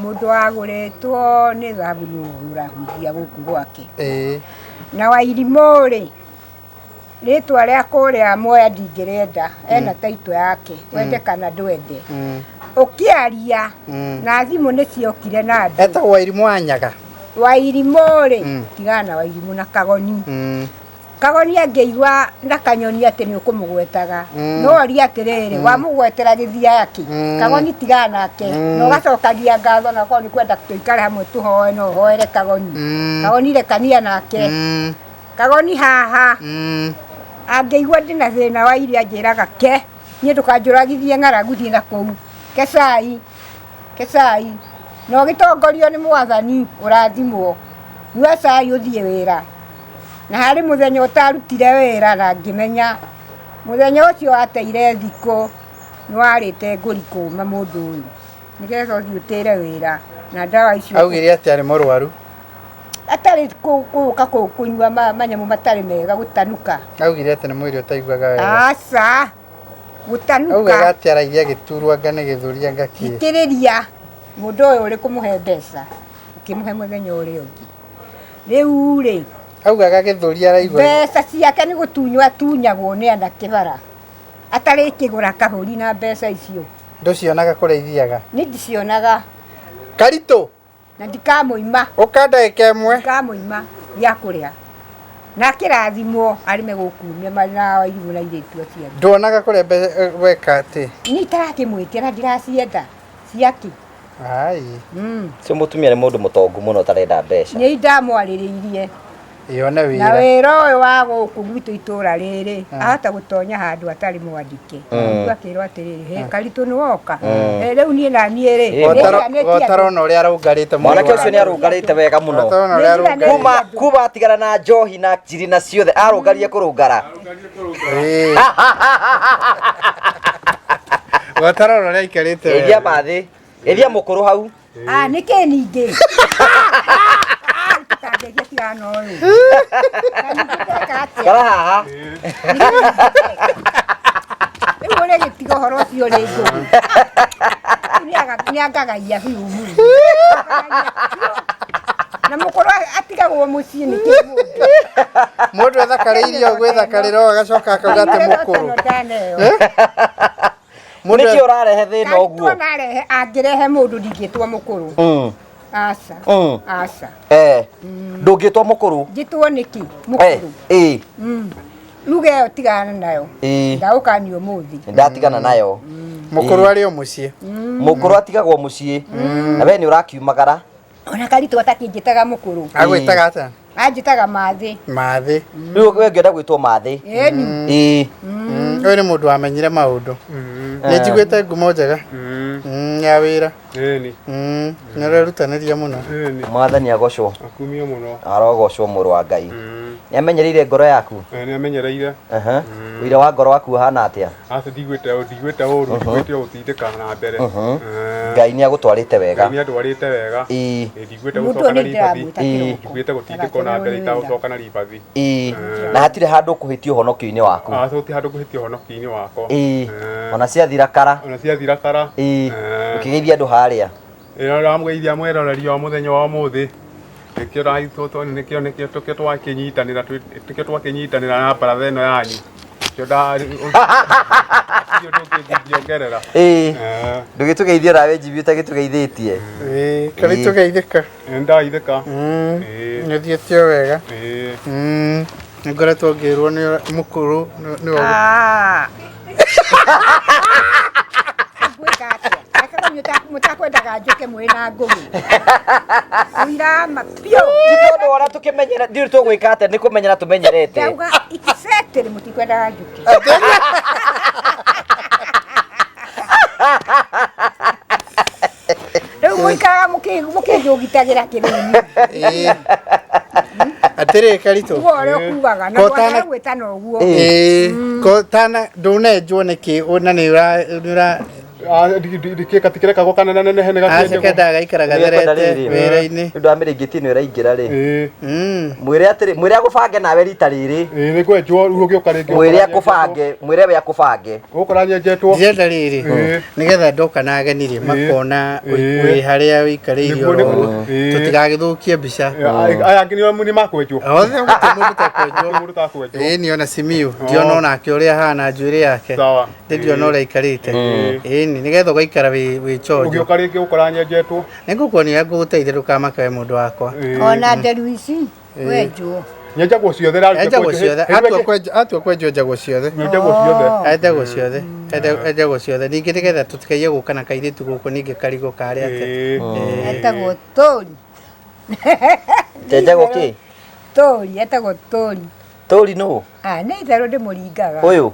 mũndũ wagũrĩtwo nĩ thabu nĩ ũrahunjia gũkũ gwake. Na Wairimũ rĩ, rĩtwa rĩa kũrĩa Mwea ndingĩrĩenda, ena taitũ yake, wende kana ndwende. Ũkĩaria na thimũ nĩ ciokire na andũ. Etagwo Wairimũ wa Nyaga. Wairimũ rĩ, tigana na Wairimũ na Kagoni. Kagoni angĩigua na kanyoni atĩ nĩ ũkũmũgwetaga, no orie atĩrĩrĩ, wamũgwetera gĩthiaya kĩ? Kagoni tigana nake, na ũgacokagia ngatho na korwo nĩ kwenda tũikare hamwe tũhoe no ũhoere Kagoni. Kagoni rekania nake. Kagoni haha angĩigua ndĩna thĩna wa irio anjĩraga ke niĩ ndũkanjũragithie ng'aragu thiĩ na kũu ke cai ke cai na ũgĩtongorio nĩ mwathani ũrathimwo nyua cai ũthiĩ wĩra na harĩ mũthenya ũtarutire wĩra na ngĩmenya mũthenya ũcio wateire thikũ nĩ warĩte ngũri kũma mũndũ ũyũ nĩgetha ũthiĩ ũtĩre wĩra na ndawa icio Augire atĩ arĩ mũrwaru. Atarĩ gũka kũnyua manyamũ matarĩ mega gũtanuka. Augire atĩ nĩ mwĩrĩ ũtaiguaga wega. Aca, gũtanuka. Augaga atĩ araigua agĩturwo anga nĩ gĩthũri anga kĩ. Thikĩrĩria, mũndũ ũyũ ũrĩ kũmũhe mbeca, ũkĩmũhe mũthenya ũrĩa ũngĩ. Rĩu rĩ. Augaga gĩthũri araigua. Mbeca ciake nĩ gũtunywo atunyagwo nĩ anake bara. Atarĩkĩgũra kahũri na mbeca icio. Ndũcionaga kũrĩa ithiaga? Niĩ ndicionaga. Karitũ! Na ndikamũima. Ũka ndagĩka ĩmwe. Ndikamũima gĩa kũrĩa. Na akĩrathimwo arĩme gũkumia marĩ na Wairimũ na airĩtu acio angĩ. Nduonaga kũrĩa mbeca weka atĩ? Niĩ itarakĩmwĩtia na ndiracienda. Ciakĩ? Ai. Ũcio mũtumia nĩ mũndũ mũtongu mũno ũtarenda mbeca. Nĩ ndamwarĩrĩirie. Yone Na wĩra. wĩra ũyũ wa gũkũ gwitũ itũra rĩrĩ, ahota gũtonya handũ atarĩ mwandĩke. Rĩu akĩrwo atĩrĩrĩ, he Karitũ nĩ woka. Rĩu niĩ na niĩ rĩ, nĩnjiganĩtie andũ. Ũtarona ũrĩa arũngarĩte mũno. Mwanake ũcio nĩ arũngarĩte wega mũno. Ũtarona ũrĩa arũngarĩte. Kuma kuma atigana na njohi na njiri na ciothe arũngarire kũrũngara. Ĩĩ. Ũtarona ũrĩa aikarĩte Geithia wega. mathĩ. Geithia mũkũrũ hau. Ah, nĩ kĩ ningĩ? Tũkangeithia tigana ũyũ. Na ningĩ ndeka atĩa? Kara haha. Rĩu ũrĩ gĩtiga ũhoro ũcio rĩ ngũgĩ. Rĩu nĩangagaia biũ mũno. Na mũkũrũ atigagwo mũciĩ nĩ kĩ mũndũ. Mũndũ ethakarĩire ũguo ethakarĩra ũũ agacoka akauga atĩ mũkũrũ. Ndaneo. Mũndũ Nĩkĩ ũrarehe thĩna ũguo? Karitũ narehe angĩrehe mũndũ ndingĩtwo mũkũrũ. Aca. Aca. Ndũngĩtwo mũkũrũ. Njĩtwo nĩkĩ mũkũrũ? Ruga ĩyo tigana nayo. Ndagũkania ũmũthĩ. Ndatigana nayo. Mũkũrũ arĩ o mũciĩ. Mũkũrũ atigagwo mũciĩ. Na we nĩ ũrakiumagara. Ona Karitũ atakĩnjĩtaga mũkũrũ. Agwĩtaga atĩa? Anjĩtaga Mathĩ. Mathĩ. Rĩu we ũngĩenda gwĩtwo Mathĩ. Ĩni. Ĩĩ. Ũyũ nĩ mũndũ wamenyire maũndũ. Nĩ njiguĩte ngumo njega. Ya wĩra. Ĩni. Nĩ ũrerutanĩria mũno. Ĩni. Mwathani agocwo. Akumio mũno. Arogocwo mũrũ wa Ngai. Nĩ amenyereire ngoro yaku? Nĩ amenyereire. Ũira wa ngoro waku ũhana atĩa? Aca ndiguĩte ndiguĩte ũru, ndiguĩte gũtindĩka na mbere. Ngai nĩ agũtwarĩte wega. Ngai nĩ andwarĩte wega. Ĩĩ. Ndiguĩte Mũndũ gũcoka na nĩ ribathi. ndĩramwĩta kĩroko. Ndiguĩte gũtindĩkwo na mbere itagũcoka na ribathi. Ĩĩ. Na hatirĩ handũ ũkũhĩtia ũhonokio-inĩ waku. Aca gũtirĩ handũ ngũhĩtia ũhonokio-inĩ wakwa. Ĩĩ. Ona ciathira kara. Ona ciathira kara. Ĩĩ. Ũkĩgeithia andũ harĩa. Ĩĩ ndamũgeithia mwĩroreri wa mũthenya wa ũmũthĩ. Nĩkĩo nĩkĩo nĩkĩo nĩkĩo twakĩnyitanĩra nĩkĩo twakĩnyitanĩra na baratha ĩno yanyu. Nĩkĩo nda ndirĩ ũndũ ũngĩ ingĩongerera. Ĩĩ. Ndũgĩtũgeithie nawe Jimmy ũtagĩtũgeithĩtie. Ĩĩ, karĩ tũgeithĩka. Nĩ ndageithĩka. Ĩĩ. Nĩ ũthiĩte o wega. Ĩĩ. Nĩ ngoretwo ngĩrwo nĩ mũkũrũ nĩ Ah. Ngwĩka atĩa? Reke mũtakwendaga njũke mwĩ na ngũgĩ. Ũira ma biũ. Ti tondũ ũrĩa tũkĩmenyera ndiũĩ tũgwĩka atĩa nĩ kũmenyera tũmenyerete. Ndauga ikisetĩrĩ mũtikwendaga njũke. Rĩu mũikaraga mũkĩnjũgitagĩra kĩrĩni. Ĩĩ. Atĩrĩ Karitũ. Uga ũrĩa ũkugaga na Kotana- ndwagĩra gwĩtana ũguo. Ĩĩ. Ko tana ndũnenjwo nĩkĩ na nĩ ũra nĩ ũra Ndikĩka tikĩrekagwo kana nenehe nĩ aca gakĩenjagwo. kendaga gaikara gatherete wĩra-inĩ. Nĩ ũndũ wa mĩrĩngĩti ĩno ĩraingĩra rĩ. Ĩĩ. Mwĩre atĩrĩ, mwĩre agũbange nawe rita rĩrĩ. Ĩĩ nĩ kwenjwo rĩu ũgĩũka rĩngĩ. Mwĩre akũbange, mwĩre we akũbange. Ũgũkora nyenjetwo. Ndĩrenda rĩrĩ Ĩĩ. nĩgetha ndoka na ageni rĩ makona Ĩĩ. wĩ harĩa wĩikarĩire Nĩguo, oro nĩguo. ũguo. Ĩĩ. Tũtigagĩthũkie mbica. Aya angĩ nĩ makwenjwo. Othe gũtirĩ mũndũ ũtekwenjwo. Mũndũ ũtakwenjwo. Ĩĩ niĩ ona Simiyu ndiona onake ũrĩa ahana njuĩrĩ yake. Sawa. Ndĩndĩona ũrĩa aikarĩte. Ĩni nĩgetha ũgaikara wĩ wĩ chonjo. Ũgĩũka rĩngĩ ũgũkora nyenjetwo. Nĩngũkuonia ngũgũteithia ndũkamake we mũndũ wakwa. Ona nderu ici wenjwo. Nyenjagwo ciothe rarĩkia Enjagwo kwenjwo. ciothe. Hĩndĩ ĩrĩa Atua kwenjwo enjagwo ciothe. Nyenjagwo ciothe. Enjagwo ciothe. Enjagwo ciothe. Ningĩ nĩgetha tũtikaiye gũka na kairĩtu gũkũ ningĩ karigwo karĩ atĩa. Ĩĩ. Etagwo Tũri. Njenjagwo kĩ? Tũri, etagwo Tũri. Tũri nũ? Ah, nĩ itherũ ndĩmũringaga. Ũyũ?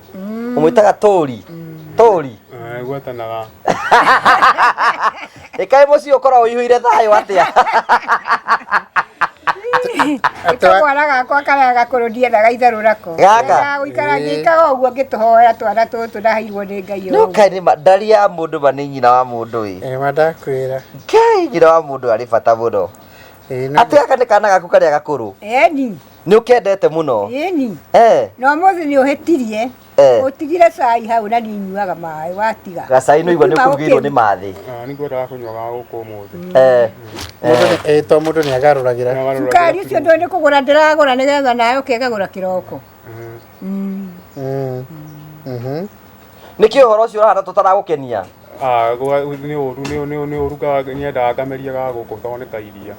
Ũmwĩtaga Tũri? Tũri? Eh, gwetanaga. Ĩkaĩ mũciĩ ũkoragwo ũihũire thayũ atĩa? Kamwana gakwa karĩa gakũrũ ndiendaga itherũ nako. Gaka? Ndendaga gũikara ngĩkaga ũguo ngĩtũhoera twana tũtũ ndaheirwo nĩ Ngai No ũguo. kaĩ nĩ ma ndari ya mũndũ ma nĩ nyina wa mũndũ ĩ. Ĩĩ ma ndakwĩra. Ngai nyina wa mũndũ arĩ bata mũno. Ĩĩ no. Atĩ gaka nĩ kana gaku karĩa gakũrũ. Ĩni, Nĩ ũkendete mũno. ĩni. Eh. Na ũmũthĩ nĩ ũhĩtirie. Eh. Ũtigire cai hau na niĩ nyuaga maĩ watiga. Gacai nĩ ũigua nĩ Ũkiuma ũkũrugĩirwo nĩ ũkĩ- mathĩ. Ah, nĩ ngwendaga kũnyua ga gũkũ ũmũthĩ. Eh. Mũndũ nĩ ĩĩ to mũndũ nĩ agarũragĩra. Cukari ũcio ndũĩ nĩ kũgũra ndĩragũra nĩgetha nawe ũkĩgagũra kĩroko. Nĩkĩ ũhoro ũcio ũrahana tũtaragũkenia? Ah, nĩ ũru nĩ nĩ nĩ ũru ga nyendaga ngameria ga gũkũ tondũ nĩ ta iria.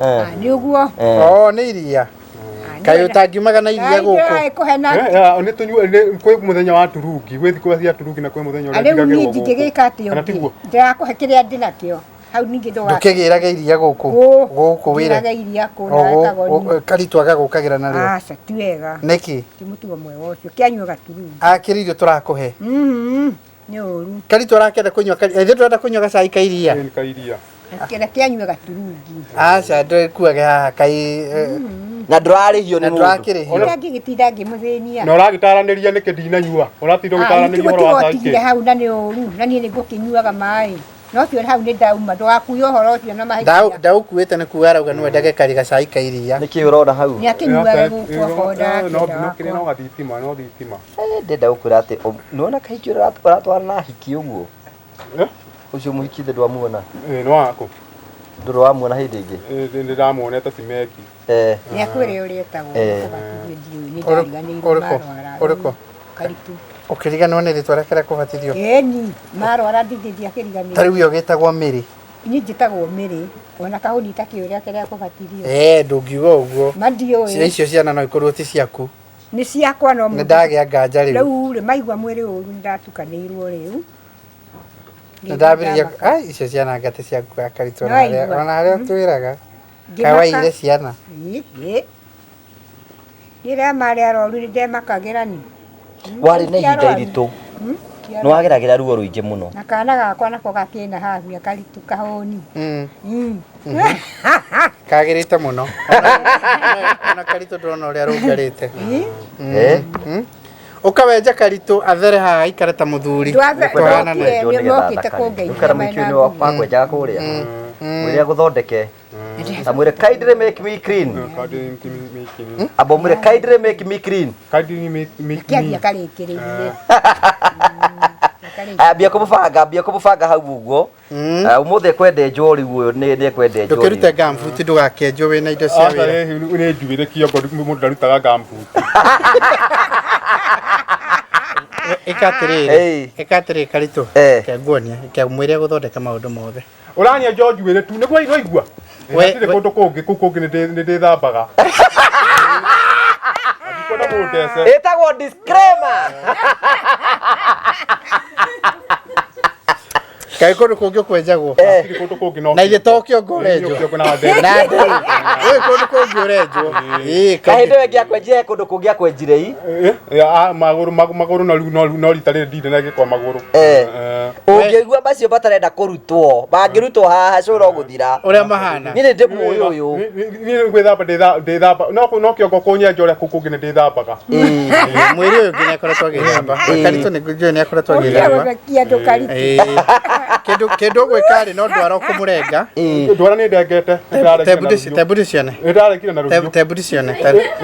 Eh. Ah, nĩ ũguo. Eh. Oo nĩ iria. Ah, nĩ Kaĩ wega. ũtangiumaga na iria Ngai gũkũ. ndĩragĩkũhe na Eh, eh, nĩ tũnyue nĩ kwĩ mũthenya wa turungi, gwĩ thikũ cia turungi na kwĩ mũthenya ũrĩa rĩu niĩ njigagĩrwo gũkũ. ndingĩgĩka atĩa Kana ũngĩ tiguo? ndĩrakũhe kĩrĩa ndĩnakĩo hau ningĩ ndũga Ndũkĩgĩrage iria gũkũ. Gũkũ wĩra. ngĩrage iria kũ O na gũ- kagoni Karitũ agagũkagĩra narĩo. aca ti wega Nĩkĩ? ti mũtugo mwega ũcio kĩanyua gaturungi Akĩrĩ irio tũrakũhe. Mhm, nĩ ũru Karitũ arakĩenda kũnyua ithuĩ tũrenda kũnyua gacai ka iria. Ĩ, nĩ ka iria. kĩrĩa kĩanyua gaturungi Aca ndũkuage haha kai Na ndũrarĩhio na nĩ mũndũ. ndũrakĩrĩhio. ũrĩa ngĩgĩtinda ngĩmũthĩnia Na ũragĩtaranĩria nĩkĩ ndinanyua? Ũratinda ũgĩtaranĩria ũhoro wa cai ũtigire kĩ? hau na nĩ ũru na niĩ nĩ ngũkĩnyuaga maĩ no ũcio hau nĩ ndauma ndũgakuie ũhoro ũcio na mahĩtia Ndaũkuĩte nĩ kuga arauga nĩ wendage kari gacai ka iria. Nĩkĩ ũrona hau? nĩ akĩnyuaga gũkũ akonda No no kĩrĩa no gathitima, no thitima. Eh, ndĩrenda gũkwĩra atĩ nĩwona kahiki ũrĩa ũratwarana na hiki ũguo? Eh? Ũcio mũhiki thĩ ndwamuona? Ĩ, nĩ waku. Ndũrĩ wamuona hĩndĩ ĩngĩ? Ĩ, nĩ ndamuonete cimeki. Eh. nĩ akwĩre ũrĩa etagwo Eh. kũbatithio ndiũĩ nĩ Ũrĩkũ? ndariganĩirwo Ũrĩkũ? marwara Ũrĩkũ? Karitũ Ũkĩriganĩrwo nĩ rĩtwa rĩake rĩa kũbatithio. ĩni marwara ndingĩthiĩ Ta akĩriganĩirwo rĩu ĩyo gĩtagwo Mĩrĩ. niĩ njĩtagwo Mĩrĩ ona kahũni takĩũĩ rĩake rĩa kũbatithio Eh, ndũngiuga ũguo. ma ndiũĩ Icio ciana no ikorwo ti ciaku. nĩ ciakwa no Nĩ mũndũ ndagĩa nganja rĩu. rĩu rĩ maigua mwĩrĩ ũru nĩ ndatukanĩirwo rĩu Nĩ ndambĩrĩria ai icio ciana ngate ciaku Karitũ No ona harĩa aigua. ona harĩa ũtwĩraga. Ngĩmaka. Kaĩ waiyire ciana. Ĩ, ĩ. Rĩrĩa marĩ arwaru nĩ ndemakagĩra ni Warĩ na Ti ihinda arwaru. iritũ. Ti Nĩ arwaru. wageragĩra ruo rũingĩ mũno. na kana gakwa nako gakĩna habia karitũ kahũni Mm. Mm. Kagĩrĩte mũno. Ona Karitũ ndĩrona ũrĩa arũngarĩte. Eh? Ũkawenja Karitũ athere haha aikare ta mũthuri. Ndwathe- Tũhanane. ndokire. Kwenjwo nĩgetha mokĩte athakare. kũngeithia Ũkara mena mũico nĩ nguo. wakwenjaga kũrĩa. Mwĩre agũthondeke. Na mwĩre kindly make me clean. Kindly make me. Amba ũmwĩre kindly make me clean. Kindly make me. kĩambia karĩkĩrĩrie Ambia kũmũbanga, ambia kũmũbanga hau ũguo. Ũmũthĩ ekwenda enjwo rĩu ũyũ nĩ ekwenda enjwo. Ndũkĩrute rĩu. gumboot ndũgakĩenjwo wĩna indo cia Aca wĩra. nĩ njuĩrĩ kĩongo mũndũ ndarutaga gumboot. Ĩka atĩrĩrĩ, Ĩĩ. ĩka atĩrĩrĩ Karitũ. Eh. Reke nguonie, reke mwĩre gũthondeka maũndũ mothe. Ũranyenja o njuĩrĩ tu nĩguo iraigua. We- Hatirĩ kũndũ kũngĩ kũu kũngĩ nĩ ndĩthambaga. Ndikwenda mũndece. Ĩtagwo disclaimer. Kaĩ kũndũ kũngĩ kwenjagwo? Gũtirĩ kũndũ kũngĩ no Na ithe to kĩongo ũrenjwo. Nĩ kĩongo na nderu. Na nderu. Ĩ kũndũ kũngĩ ũrenjwo. Ĩ Kahĩndĩ ĩyo ĩngĩ akwenjire kũndũ kũngĩ akwenjire i. Eh, ah, magũrũ magũrũ no no no rita rĩrĩ ndirĩ na gĩko magũrũ. Eh. Eh. Ũngĩigua macio matarenda kũrutwo, mangĩrutwo haha cũra ũgũthira. Ũrĩa mahana. Niĩ nĩ ndĩmũĩ ũyũ. Niĩ gwĩthamba ndĩthamba no kĩongo kũnyenja ũrĩa kũu kũngĩ nĩ ndĩthambaga. Mwĩrĩ ũyũ nginya akoretwo agĩthamba. Karitũ nĩ njũĩ nĩ akoretwo agĩthamba. Ũngĩgũthekia ndũkaritũ. Ĩĩ. Kĩndũ kĩndũ ũgwĩka rĩ no ndwara ũkũmũrenga. Ndwara nĩ ndengete. Tebu ndĩcione. Nĩ ndaregire na rũhiũ. Tebu ndĩcione.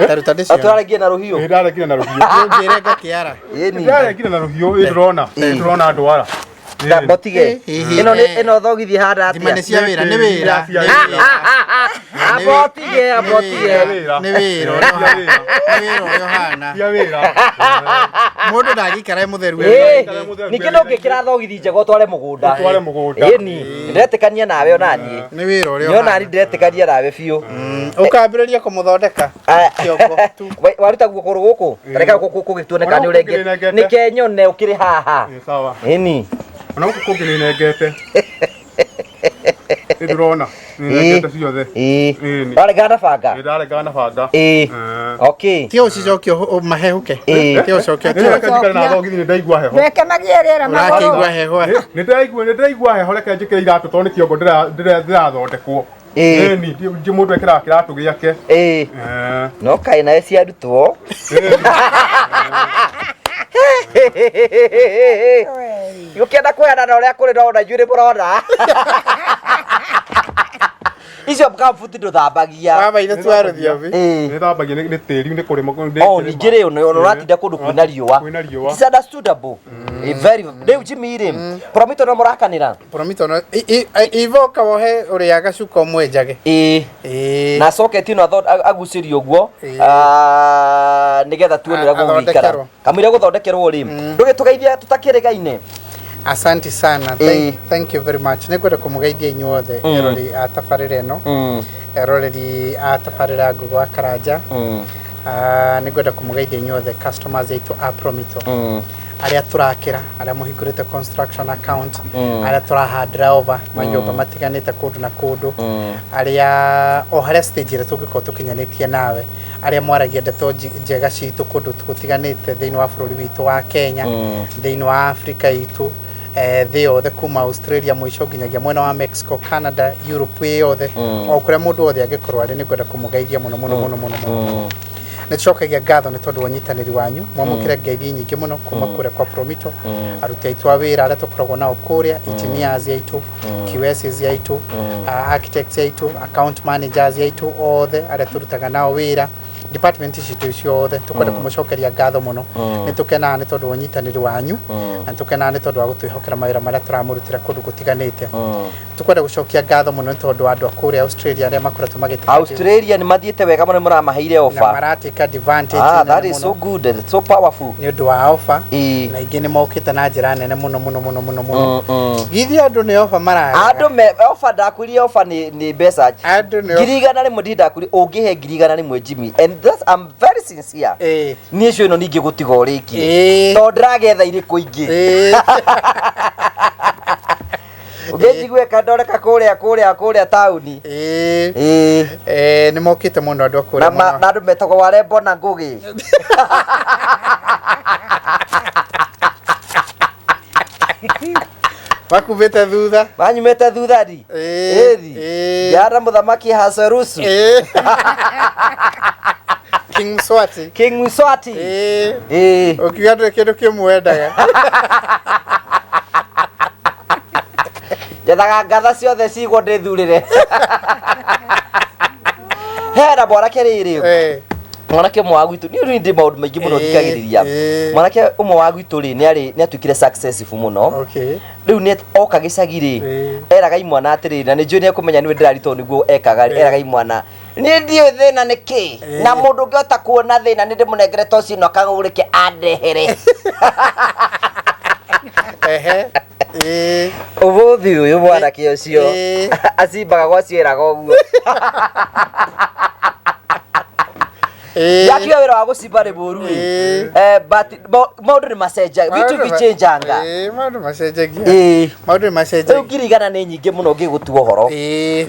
Taruta ndĩcione. Atũrarengie na rũhiũ. Nĩ ndaregire na rũhiũ. Ũngĩrenga kĩara. Ĩni. Ndaregire na rũhiũ ĩ ndĩrona. Ndĩrona ndwara. Mbotige. Ĩno nĩ ĩno thogithi hana Thima nĩ atĩa? cia wĩra, nĩ wĩra. Cia wĩra. Abotige, abotige. Nĩ wĩra ũrĩa ũhana. Nĩ wĩra ũrĩa ũhana. Cia wĩra. Mũndũ ndangĩikara e mũtheru Ĩĩ, e mũtheru. ningĩ ndũngĩkĩra thogithi njega ũtware mũgũnda. Ũtware mũgũnda. Ĩni, ndĩretĩkania nawe ona niĩ. Nĩ wĩra ũrĩa Nĩ ona niĩ ũhana. ndĩretĩkania nawe biũ. Ũkambĩrĩria kũmũthondeka. Kĩongo tu. Waruta guo kũgũrũ gũkũ? Reka gũkũ gũgĩtuone kana nĩ Ona gũkũ ũrengete. nĩnengete. Nĩ kenyone ũkĩrĩ haha. Ĩ, sawa. Ĩni. Ona gũkũ kũngĩ nĩ nengete. Nĩ ndĩrona. Nĩ nengete ciothe. Ĩĩ. Ĩni. Waregana na banga? Nĩ ndaregana na banga. Ĩĩ. Eh. Okay. Tiga ũcicokie mahehuke. Ĩĩ. Tiga ũcokie. Nĩ reke njikare na thogithi nĩ ndaigua heho. Reke magĩe rĩera magũrũ. Ũrakĩigua heho. Nĩ ndĩraigua nĩ ndĩraigua heho reke njĩkĩre iratũ tondũ nĩ kĩongo ndĩrathondekwo. Ĩĩ. Ĩni, mũndũ ekĩraga kĩratũ gĩake. Ĩĩ. Eh. No kaĩ nawe ciarutwo. Gũkĩenda kwĩhana na ũrĩa kũrĩ no ona inyuĩ nĩ mũrona. Icio kambuti ndũthambagia. Baba ithe twa rũthiomi. Ĩĩ. Nĩ thambagia nĩ tĩri nĩ kũrĩma. Oh, ningĩ rĩ ona ũratinda kũndũ kwĩna riũa. Kwĩna riũa. It's understandable. Eh, very rĩu Jimmy rĩ, Promito no mũrakanĩra. Promito no ivoka wohe ũrĩaga cuka ũmwenjage. Ĩĩ. Ĩĩ. Na socket ĩno agucĩrio ũguo Ĩĩ. nĩgetha tuone ũrĩa gũgũikara. Athondekerwo. Kamũira gũthondekerwo rĩ, ndũgĩtũgeithia tũtakĩrĩgaine. Asante sana. Ĩĩ. Thank you very much. Nĩngwenda kũmũgeithia inyuothe eroreri a tabarĩra ĩno. Eroreri a tabarĩra Ngũgũ wa Karanja. Nĩngwenda kũmũgeithia inyuothe customers aitũ a Promito. Arĩa tũrakĩra, arĩa mũhingũrĩte construction account, arĩa tũrahandĩra over manyũmba matiganĩte kũndũ na kũndũ, arĩa o harĩa stage ĩrĩa tũngĩkorwo tũkinyanĩtie nawe, arĩa mwaragia ndeto njega citũ kũndũ gũtiganĩte thĩinĩ wa bũrũri witũ wa Kenya, thĩinĩ wa Afrika itũ, thĩ yothe kuma Australia mũico nginyagia mwena wa Mexico, Canada, Europe ĩ yothe, o kũrĩa mũndũ wothe angĩkorwo arĩ, nĩngwenda kũmũgeithia mũno mũno mũno mũno mũno. Nĩ tũcokagia ngatho nĩ tondũ wa ũnyitanĩri wanyu, mwamũkĩre ngeithi nyingĩ mũno kuma kũrĩa kwa Promito, aruti aitũ a wĩra arĩa tũkoragwo nao kũrĩa, engineers aitũ, QSs aitũ, architects aitũ, account managers aitũ, othe arĩa tũrutaga nao wĩra, department citũ ciothe tũkwenda kũmũcokeria ngatho mũno. Nĩ tũkenaga nĩ tondũ wa ũnyitanĩri wanyu, na nĩ tũkenaga nĩ tondũ wa gũtwĩhokera mawĩra marĩa tũramũrutĩra kũndũ gũtiganĩte. Tũkwenda gũcokia ngatho mũno nĩ tondũ wa andũ a kũrĩa Australia arĩa makoretwo magĩtĩka Australia nĩ mathiĩte wega mũno nĩ mũramaheire na offer. maratĩka advantage Ah, nene that is so mũno good and so powerful. nĩ ũndũ wa offer, Ĩĩ. na ingĩ nĩ mokĩte na njĩra nene mũno mũno mũno mũno mũno. Githĩ andũ nĩ offer maraga? Andũ me offer ndakwĩrire offer nĩ mbeca Andũ nĩ 100,000 ndi ndakwĩrire ũngĩhe 100,000 Jimmy, and that's I'm very sincere. Ĩĩ. Niĩ cio ĩno ningĩ gũtiga ũrĩkie. Ĩĩ. Tondũ ndĩragetha irĩkũ ingĩ. Ĩĩ. Ũngĩnjigue kandoreka kũrĩa kũrĩa kũrĩa taũni. Ĩĩ. Ĩĩ. Nĩ mokĩte mũno andũ a kũrĩa Na mũno. na andũ metagwo Warembo na Ngũgĩ. Makumĩte thutha. Manyumĩte thutha ri. Ĩĩ. Ĩthi. Ĩĩ. Yara mũthamaki Ahasuerusu. Ĩĩ. King Mswati. King Mswati. Ĩĩ. Ĩĩ. Ũkiuga ndũrĩ kĩndũ kĩmwendaga. Njethaga ngatha ciothe cigwo ndĩthurĩre. Hena mwanake rĩrĩ. Ĩĩ. Mwanake ũmwe wa gwitũ niĩ ndĩ maũndũ maingĩ mũno Ĩĩ, thikagĩrĩria. ĩĩ. Mwanake ũmwe wa gwitũ rĩ nĩ atuĩkire successful mũno. Okay. Rĩu nĩ oka gĩcagi rĩ, Ĩĩ. eraga imwana atĩrĩrĩ, na nĩ njũĩ nĩ ekũmenya nĩwe ndĩrari tondũ nĩguo ekaga, eraga imwana niĩ ndiũĩ thĩna nĩ kĩ, na mũndũ ũngĩhota kuona thĩna nĩ ndĩmũnengere toci ĩno akagũrĩke andehere. Ehe. Ĩĩ. Ũmũthĩ ũyũ mwanake ũcio Ĩĩ. acimbaga gwaciĩraga ũguo. Ndakiuga wĩra wa gũcimba nĩ mũru ĩ. But maũndũ nĩ macenjagia, vitu vichenjanga. Ĩĩ, maũndũ macenjagia. Maũndũ nĩ Rĩu macenjagia. 100,000 nĩ nyingĩ mũno ngĩgũtua ũhoro.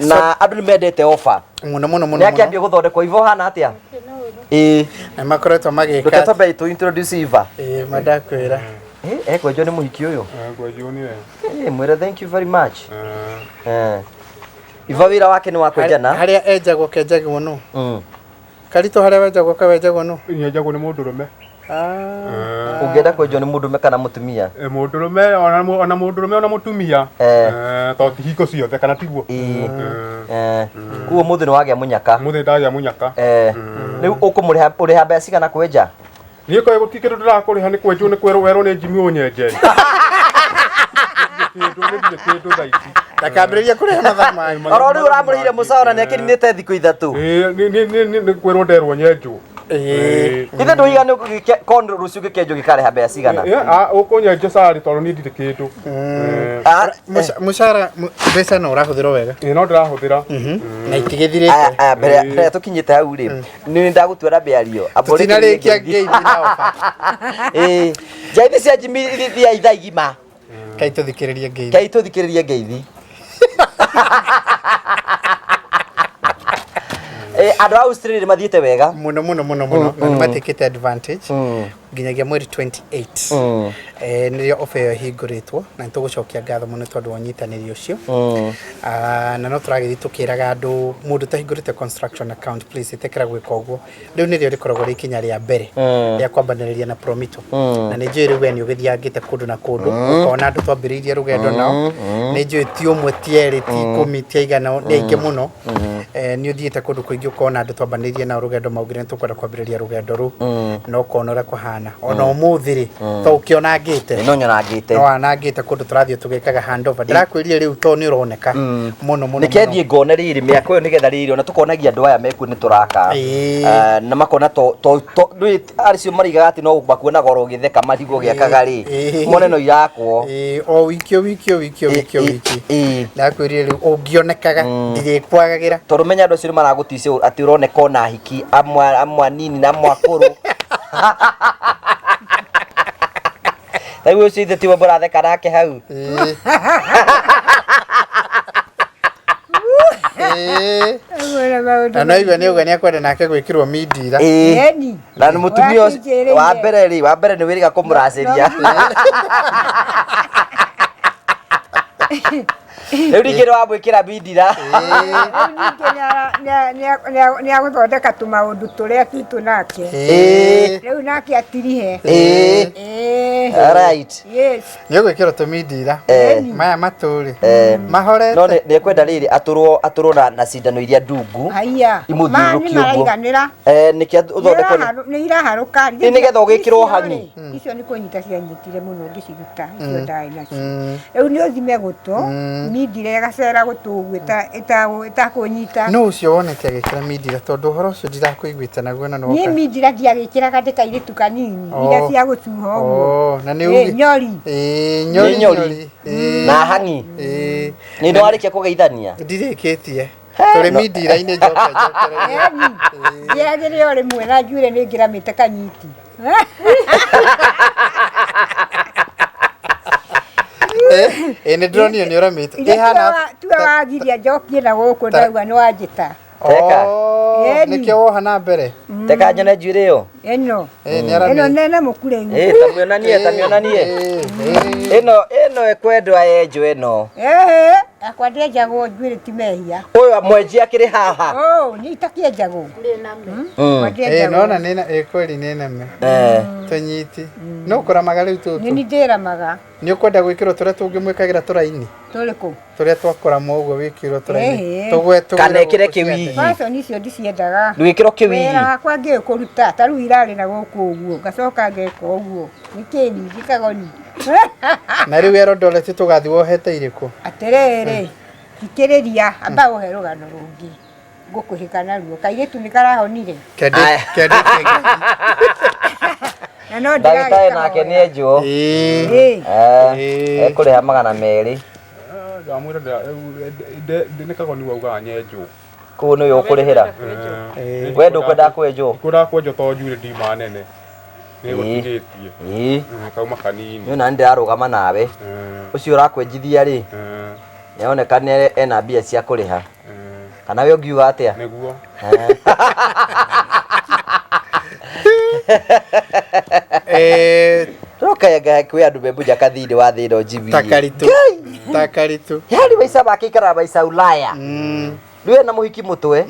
So Na andũ nĩ mendete offer. Mũno mũno mũno. Nĩ akĩambia gũthondekwo. Ivo hana atĩa? Na makoretwo Reke magĩka. twambe tũ introduce Iva. Ĩĩ, mandakwĩra. Ekwenjwo nĩ mũhiki ũyũ. Kwenjwo nĩwe. Mwĩre thank you very much. Iva wĩra wake nĩ wa kwenjana. Harĩa enjagwo kenjagwo nũ? Karitũ, harĩa wenjagwo kawenjagwo nũ? Nyenjagwo nĩ mũndũrũme. Ah. Ũngĩenda kwenjwo nĩ mũndũrũme kana mũtumia? Mũndũrũme ona mũndũrũme ona mũtumia. Tondũ ti hingo ciothe, kana tiguo? Ĩĩ. Koguo mũthĩ nĩ wagĩa mũnyaka. Mũthĩ ndagĩa mũnyaka. Rĩu ũkũmũrĩha, ũrĩha mbeca cigana kwenja? Niĩ koĩ gũtirĩ kĩndũ ndĩrakũrĩha, nĩ kwenjwo, nĩ kwerwo werwo nĩ Jimmy ũnyenje. Kĩndũ nĩ ndirĩ kĩndũ thaa ici. Ndakambĩrĩria kũrĩha mathaa mangĩ. Oro rĩu ũramũrĩhire mũcara na nĩakĩninĩte thikũ 3. Ĩĩ, nĩ kwĩrwo nderwo nyenjwo. Ĩĩ. Ithe ndũiga nĩ kon rũciũ gĩkenjwo gĩkarĩha mbeca cigana? Ũkũnyenja cari tondũ niĩ ndirĩ kĩndũ. Ah, Mũcara mbeca no ũrahũthĩrwo wega. Ĩĩ, no ndĩrahũthĩra. Na itigĩthirĩte. Aya, aya, mbere ya tũkinyĩte hau rĩ, nĩ ndagũtuara mĩario. Amba ũrĩkĩrĩrie. Tũtinarĩkia ngeithi. ngeithi na ofa. Ĩĩ. Njaithi cia Jimmy ithiaga ithaa igima. Kai tũthikĩrĩrie ngeithi. Kai tũthikĩrĩrie ngeithi. Andũ a Australia nĩ mathiĩte wega. Mũno mũno mũno mũno, na nĩ matakĩte advantage nginyagia mweri 28. Nĩrĩo offer ĩyo ĩhingũrĩtwo, na nĩ tũgũcokia ngatho mũno tondũ wa ũnyitanĩri ũcio. Ah, na no tũragĩthiĩ tũkĩraga andũ, mũndũ ũtahingũrĩte construction account, please ĩtĩkĩra gwĩka ũguo. Rĩu nĩrĩo rĩkoragwo rĩ ikinya rĩa mbere rĩa kwambanĩrĩria na Promito, na nĩ njũĩ rĩu we nĩ ũgĩthiangĩte kũndũ na kũndũ ũkona andũ twambĩrĩirie rũgendo nao. Nĩ njũĩ ti ũmwe, ti erĩ, ti 10, ti aigana, nĩ aingĩ mũno. Nĩ ũthiĩte kũndũ kũingĩ ũkona andũ twambanĩirie nao rũgendo maugire nĩ tũkwenda kwambĩrĩria rũgendo rũu, na ũkona ũrĩa kũhana. Ona ũmũthĩ rĩ, to ũkĩonangĩte. No nyonangĩte. No anangĩte kũndũ tũrathiĩ tũgĩkaga handover. Ndĩrakwĩrire rĩu to nĩ ũroneka mũno mũno. Nĩke thiĩ ngone rĩrĩ mĩako ĩyo, nĩgetha rĩrĩ ona tũkonagia andũ aya mekuo nĩ tũraka. Na makona to ndũĩ acio marigaga atĩ no makuonaga oro ũgĩtheka marigwo gĩakaga rĩ, mone no irakwo. Ĩĩ, o wiki, o wiki, o wiki, o wiki, o wiki. Ndakwĩrire rĩu ũngĩonekaga ndirĩkwagagĩra. Tondũ menya andũ acio nĩ maragũticia atĩ ũroneka ona hiki amwe, amwe anini na amwe akũrũ. Rĩu ũcio ithe tiwe mũratheka nake hau? Ĩĩ. Ĩĩ. Na no igua nĩ uga nĩ akwenda nake gwĩkĩrwo mindira. Ĩĩ. Na nĩ mũtumia ũcio wa mbere rĩ, wa mbere nĩ wĩrĩga kũmũracĩria. Rĩu ningĩ nĩ wamwĩkĩra mindira. Rĩu ningĩ nĩ agũthondeka tũmaũndũ tũrĩa twitũ nake. Rĩu nake atirihe. Ĩĩ. Alright. Yes. Nĩ ũgwĩkĩrwo tũmindira. Maya matũ rĩ mahorete. No nĩ ekwenda rĩrĩ atũrwo na cindano iria ndungu. Haiya. Imũthiũrũrũkie Ma nĩ ũguo. maraiganĩra. Nĩkĩo ũthondekwo Nĩ iraharũka. Ĩ, nĩgetha ũgĩkĩrwo Icio rĩ, hang'i. Icio nĩ kũnyita cianyitire mũno ngĩciruta icio ndarĩ nacio. Rĩu nĩ ũthime gũtũ, mindira ĩgacera gũtũ ũguo ĩtakũnyita. No ũcio wonete agĩkĩra mindira, tondũ ũhoro ũcio ndirakũiguĩte naguo na Niĩ nĩwoka. mindira ndiagĩkĩraga ndĩ kairĩtu kanini, Oh. iria cia gũcuha ũguo. Oh, na nĩ Ĩ, nyori. Ĩĩ, nyori. Nĩ nyori. Nyori. Ĩĩ. Na hang'i. Ĩĩ. Nĩ nĩwarĩkia kũgeithania? Ndirĩkĩtie. Tũrĩ no. mindira-inĩ, njoke njokererie. Eni, ndiagĩrĩ o rĩmwe na njuĩrĩ nĩ ngĩramĩte kanyiti. Ĩĩ, nĩ ndĩronire nĩ ũramĩte. Iria Ĩhana tiwe wagiria njokie na gũkũ, ndauga nĩ wanjĩta. Teka. Oh, Ĩni. nĩkĩo woha na mbere. Teka nyone njuĩrĩ ĩyo. Ĩno. Ĩĩ, nĩ Ĩno aramĩ. nene mũkure. Ĩ, tamĩonanie, tamĩonanie. Ĩĩ. Ĩno ĩkwendwa yenjwo ĩno. Ĩhĩ, akwa ndĩenjagwo njuĩrĩ ti mehia. Ũyũ mwenji akĩrĩ haha. Oh, niĩ itakĩenjagwo. Akwa Ĩĩ, ndĩenjagwo. nona nĩ na ĩĩ kweli nĩ neme. Tũnyiti. No ũkũramaga rĩu Nĩ tũtũ. ni ndĩramaga. Nĩ ũkwenda gwĩkĩrwo tũrĩa tũngĩmwĩkagĩra tũraini? Tũrĩkũ? Tũrĩa twakũramwo ũguo wĩkĩrwo tũraini. Ĩhĩ. Tũgwe tũgwĩre Kana ĩkĩre gũkũ ciande. kĩwigi. Fashion icio ndiciendaga. Ndũgĩkĩrwo Wĩra kĩwigi. wakwa ngĩũĩ kũruta, ta rĩu irarĩ na gũkũ ũguo, ngacoka ngeka ũguo. Nĩkĩ ningĩ kagoni? Na rĩu Eldoret tũgathiĩ wohete irĩkũ? Atĩrĩrĩ, thikĩrĩria, amba ũhe rũgano rũngĩ ngũkũhĩka naruo. Kairĩtu nĩ karahonire. Kende Aya. kende kenge. Na no Ndagĩtarĩ nake nĩ ndĩragĩkahoya. enjwo. Ĩĩ. Ĩĩ. Ĩĩ. Ekũrĩha 200. Ndamwĩra nĩ kagoni waugaga nyenjwo. Koguo nĩwe ũkũrĩhĩra. Eh, We ndũkwenda kwenjwo? Ndikwenda kwenjwo tondũ njuĩrĩ ndima nene. Nĩ gũtigĩtie. Ĩĩ. Kauma kanini. Niĩ ona nĩndĩrarũgama nawe. Ũcio ũrakwenjithia rĩ, nĩaroneka nĩ ena mbia cia kũrĩha. Kana we ũngiuga atĩa? Nĩguo. Eh, Tũrokaga kwĩ andũ me mũnyaka thĩinĩ wa thĩ ĩno Jimmy. takaritu takaritu Yaani maica make ikaraga maica Ulaya. Rĩu ena mũhiki mũtwe.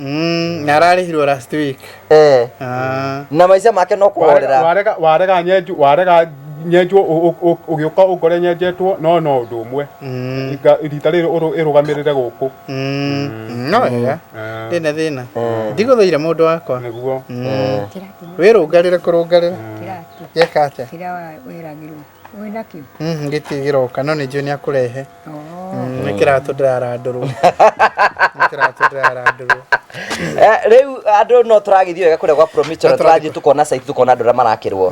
Na ararĩhirwo last week. Eh. Ah. Na maica make no kũhorera. Warega warega nyenju warega nyenjwo ũgĩũka ũngore nyenjetwo no no ũndũ ũmwe. Rita rĩrĩ ĩrũgamĩrĩre gũkũ. No wega ndĩna thĩna ndigũthũire mũndũ wakwa. Nĩguo. Kĩratũ Wĩrũngarĩre kũrũngarĩra kĩratũ gĩeka atĩa? kĩrĩa weragĩrwo wĩnakĩo? Gĩtirĩ gĩroka no nĩ njũĩ nĩ akũrehe. Oh. Nĩ kĩratũ ndĩrarandũrwo, nĩ kĩratũ ndĩrarandũrwo. Eh, rĩu andũ no tũragĩthiĩ wega kũrĩa gwa Promitor, No tũrathiĩ tũrathiĩ tũkona site, tũkona andũ arĩa marakĩrwo.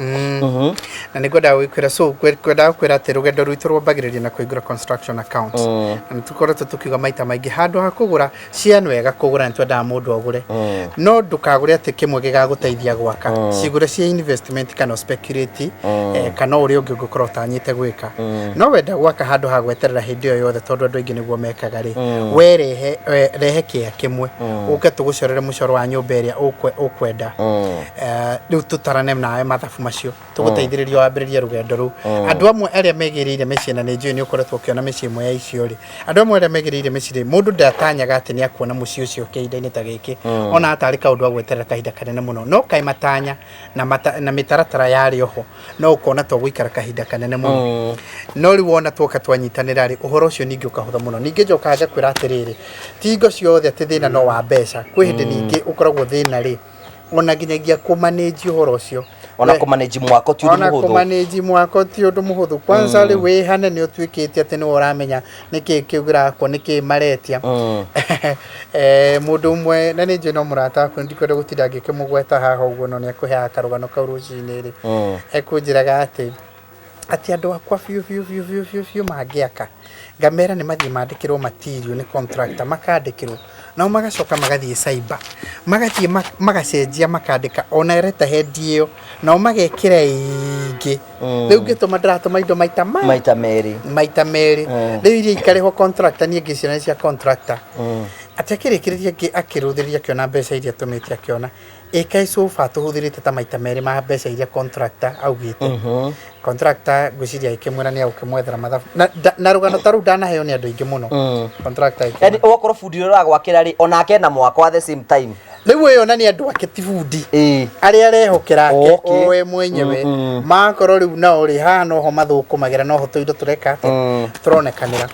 Na nĩ ngwendaga gwĩkwĩra so ngwendaga gũkwĩra atĩ rũgendo rwitũ rwambagĩrĩria na kũhingũra construction account, na nĩ tũkoretwo tũkiuga maita maingĩ handũ ha kũgũra cia nĩ wega kũgũra, nĩ twendaga mũndũ agũre, no ndũkagũre atĩ kĩmwe gĩgagũteithia gwaka, cigũre cia investment kana speculate, kana ũrĩa ũngĩ ũngĩkorwo ũtanyĩte gwĩka. No wenda gwaka handũ ha gweterera hĩndĩ ĩyo yothe, tondũ andũ aingĩ nĩguo mekaga rĩ, we rehe rehe kĩea kĩmwe ũke tũgũcorere mũcoro wa nyũmba ĩrĩa ũkwenda. Rĩu tũtarane nawe mathabu macio tũgũteithĩrĩria wambĩrĩrie rũgendo rũu. Andũ amwe arĩa megĩrĩire mĩciĩ, na nĩ njũĩ nĩ ũkoretwo ũkĩona mĩciĩ ĩmwe ya icio rĩ, andũ amwe arĩa megĩrĩire mĩciĩ rĩ, mũndũ ndatanyaga atĩ nĩ akuona mũciĩ ũcio kĩhinda-inĩ ta gĩkĩ, ona atarĩ kaũndũ agweterera kahinda kanene mũno, no kaĩ matanya na, na mĩtaratara yarĩ oho, no ũkona to gũikara kahinda kanene mũno. No rĩu wona tuoka twanyitanĩra rĩ, ũhoro ũcio ningĩ ũkahũtha mũno. Ningĩ njokaga ngakwĩra atĩrĩrĩ, ti hingo ciothe atĩ thĩna no wa mbeca, kwĩ hĩndĩ ningĩ ũkoragwo thĩna rĩ, ona nginyagia kũmanĩnji ũhoro ũcio. Ona kũmanĩnji mwako ti ũndũ Ona mũhũthũ. Kũmanĩnji mwako ti ũndũ mũhũthũ. Kwanza rĩu wĩ hane nĩ ũtuĩkĩte atĩ nĩwe ũramenya nĩkĩ kĩu kĩrakwo, nĩkĩ maretia. Mũndũ ũmwe, na nĩ njũĩ no mũrata wakwa, ndikwenda gũtinda ngĩkĩmũgweta haha ũguo, no nĩ akũheaga karũgano kau rũcinĩ rĩ, ekũnjĩraga atĩ andũ akwa biũ biũ biũ biũ biũ biũ mangĩaka, ngamera nĩ mathiĩ mandĩkĩrwo material nĩ contractor, makandĩkĩrwo nao magacoka magathiĩ cyber, magathiĩ magacenjia, makandĩka ona letterhead ĩyo nao magekĩra ĩngĩ. Rĩu ngĩtũma ndĩratũma indo maita ma maita merĩ. Maita merĩ. Rĩu iria ikarĩhwo contractor, niĩ ngĩciona nĩ cia contractor. Atĩ akĩrĩkĩrĩria akĩrũthĩrĩria akĩona mbeca iria tũmĩte, akĩona ĩkaĩ sofa tũhũthĩrĩte ta maita merĩ ma mbeca iria contractor augĩte. Contractor ngwĩciria ĩkĩmwĩra nĩ agũkĩmwethera mathabu na rũgano ta rũu ndanaheo nĩ andũ aingĩ mũno. Contractor ĩkĩmwĩra- Yani okorwo bundi ũrĩa ũragwakĩra rĩ, onake ena mwako at the same time. Rĩu ũyũ ona nĩ andũ ake, ti bundi arĩa arehokera ake, o we mwenyewe. Makorwo rĩu nao rĩ haha noho mathũkũmagĩra, noho tũindo tũreka atĩa, tũronekanĩra.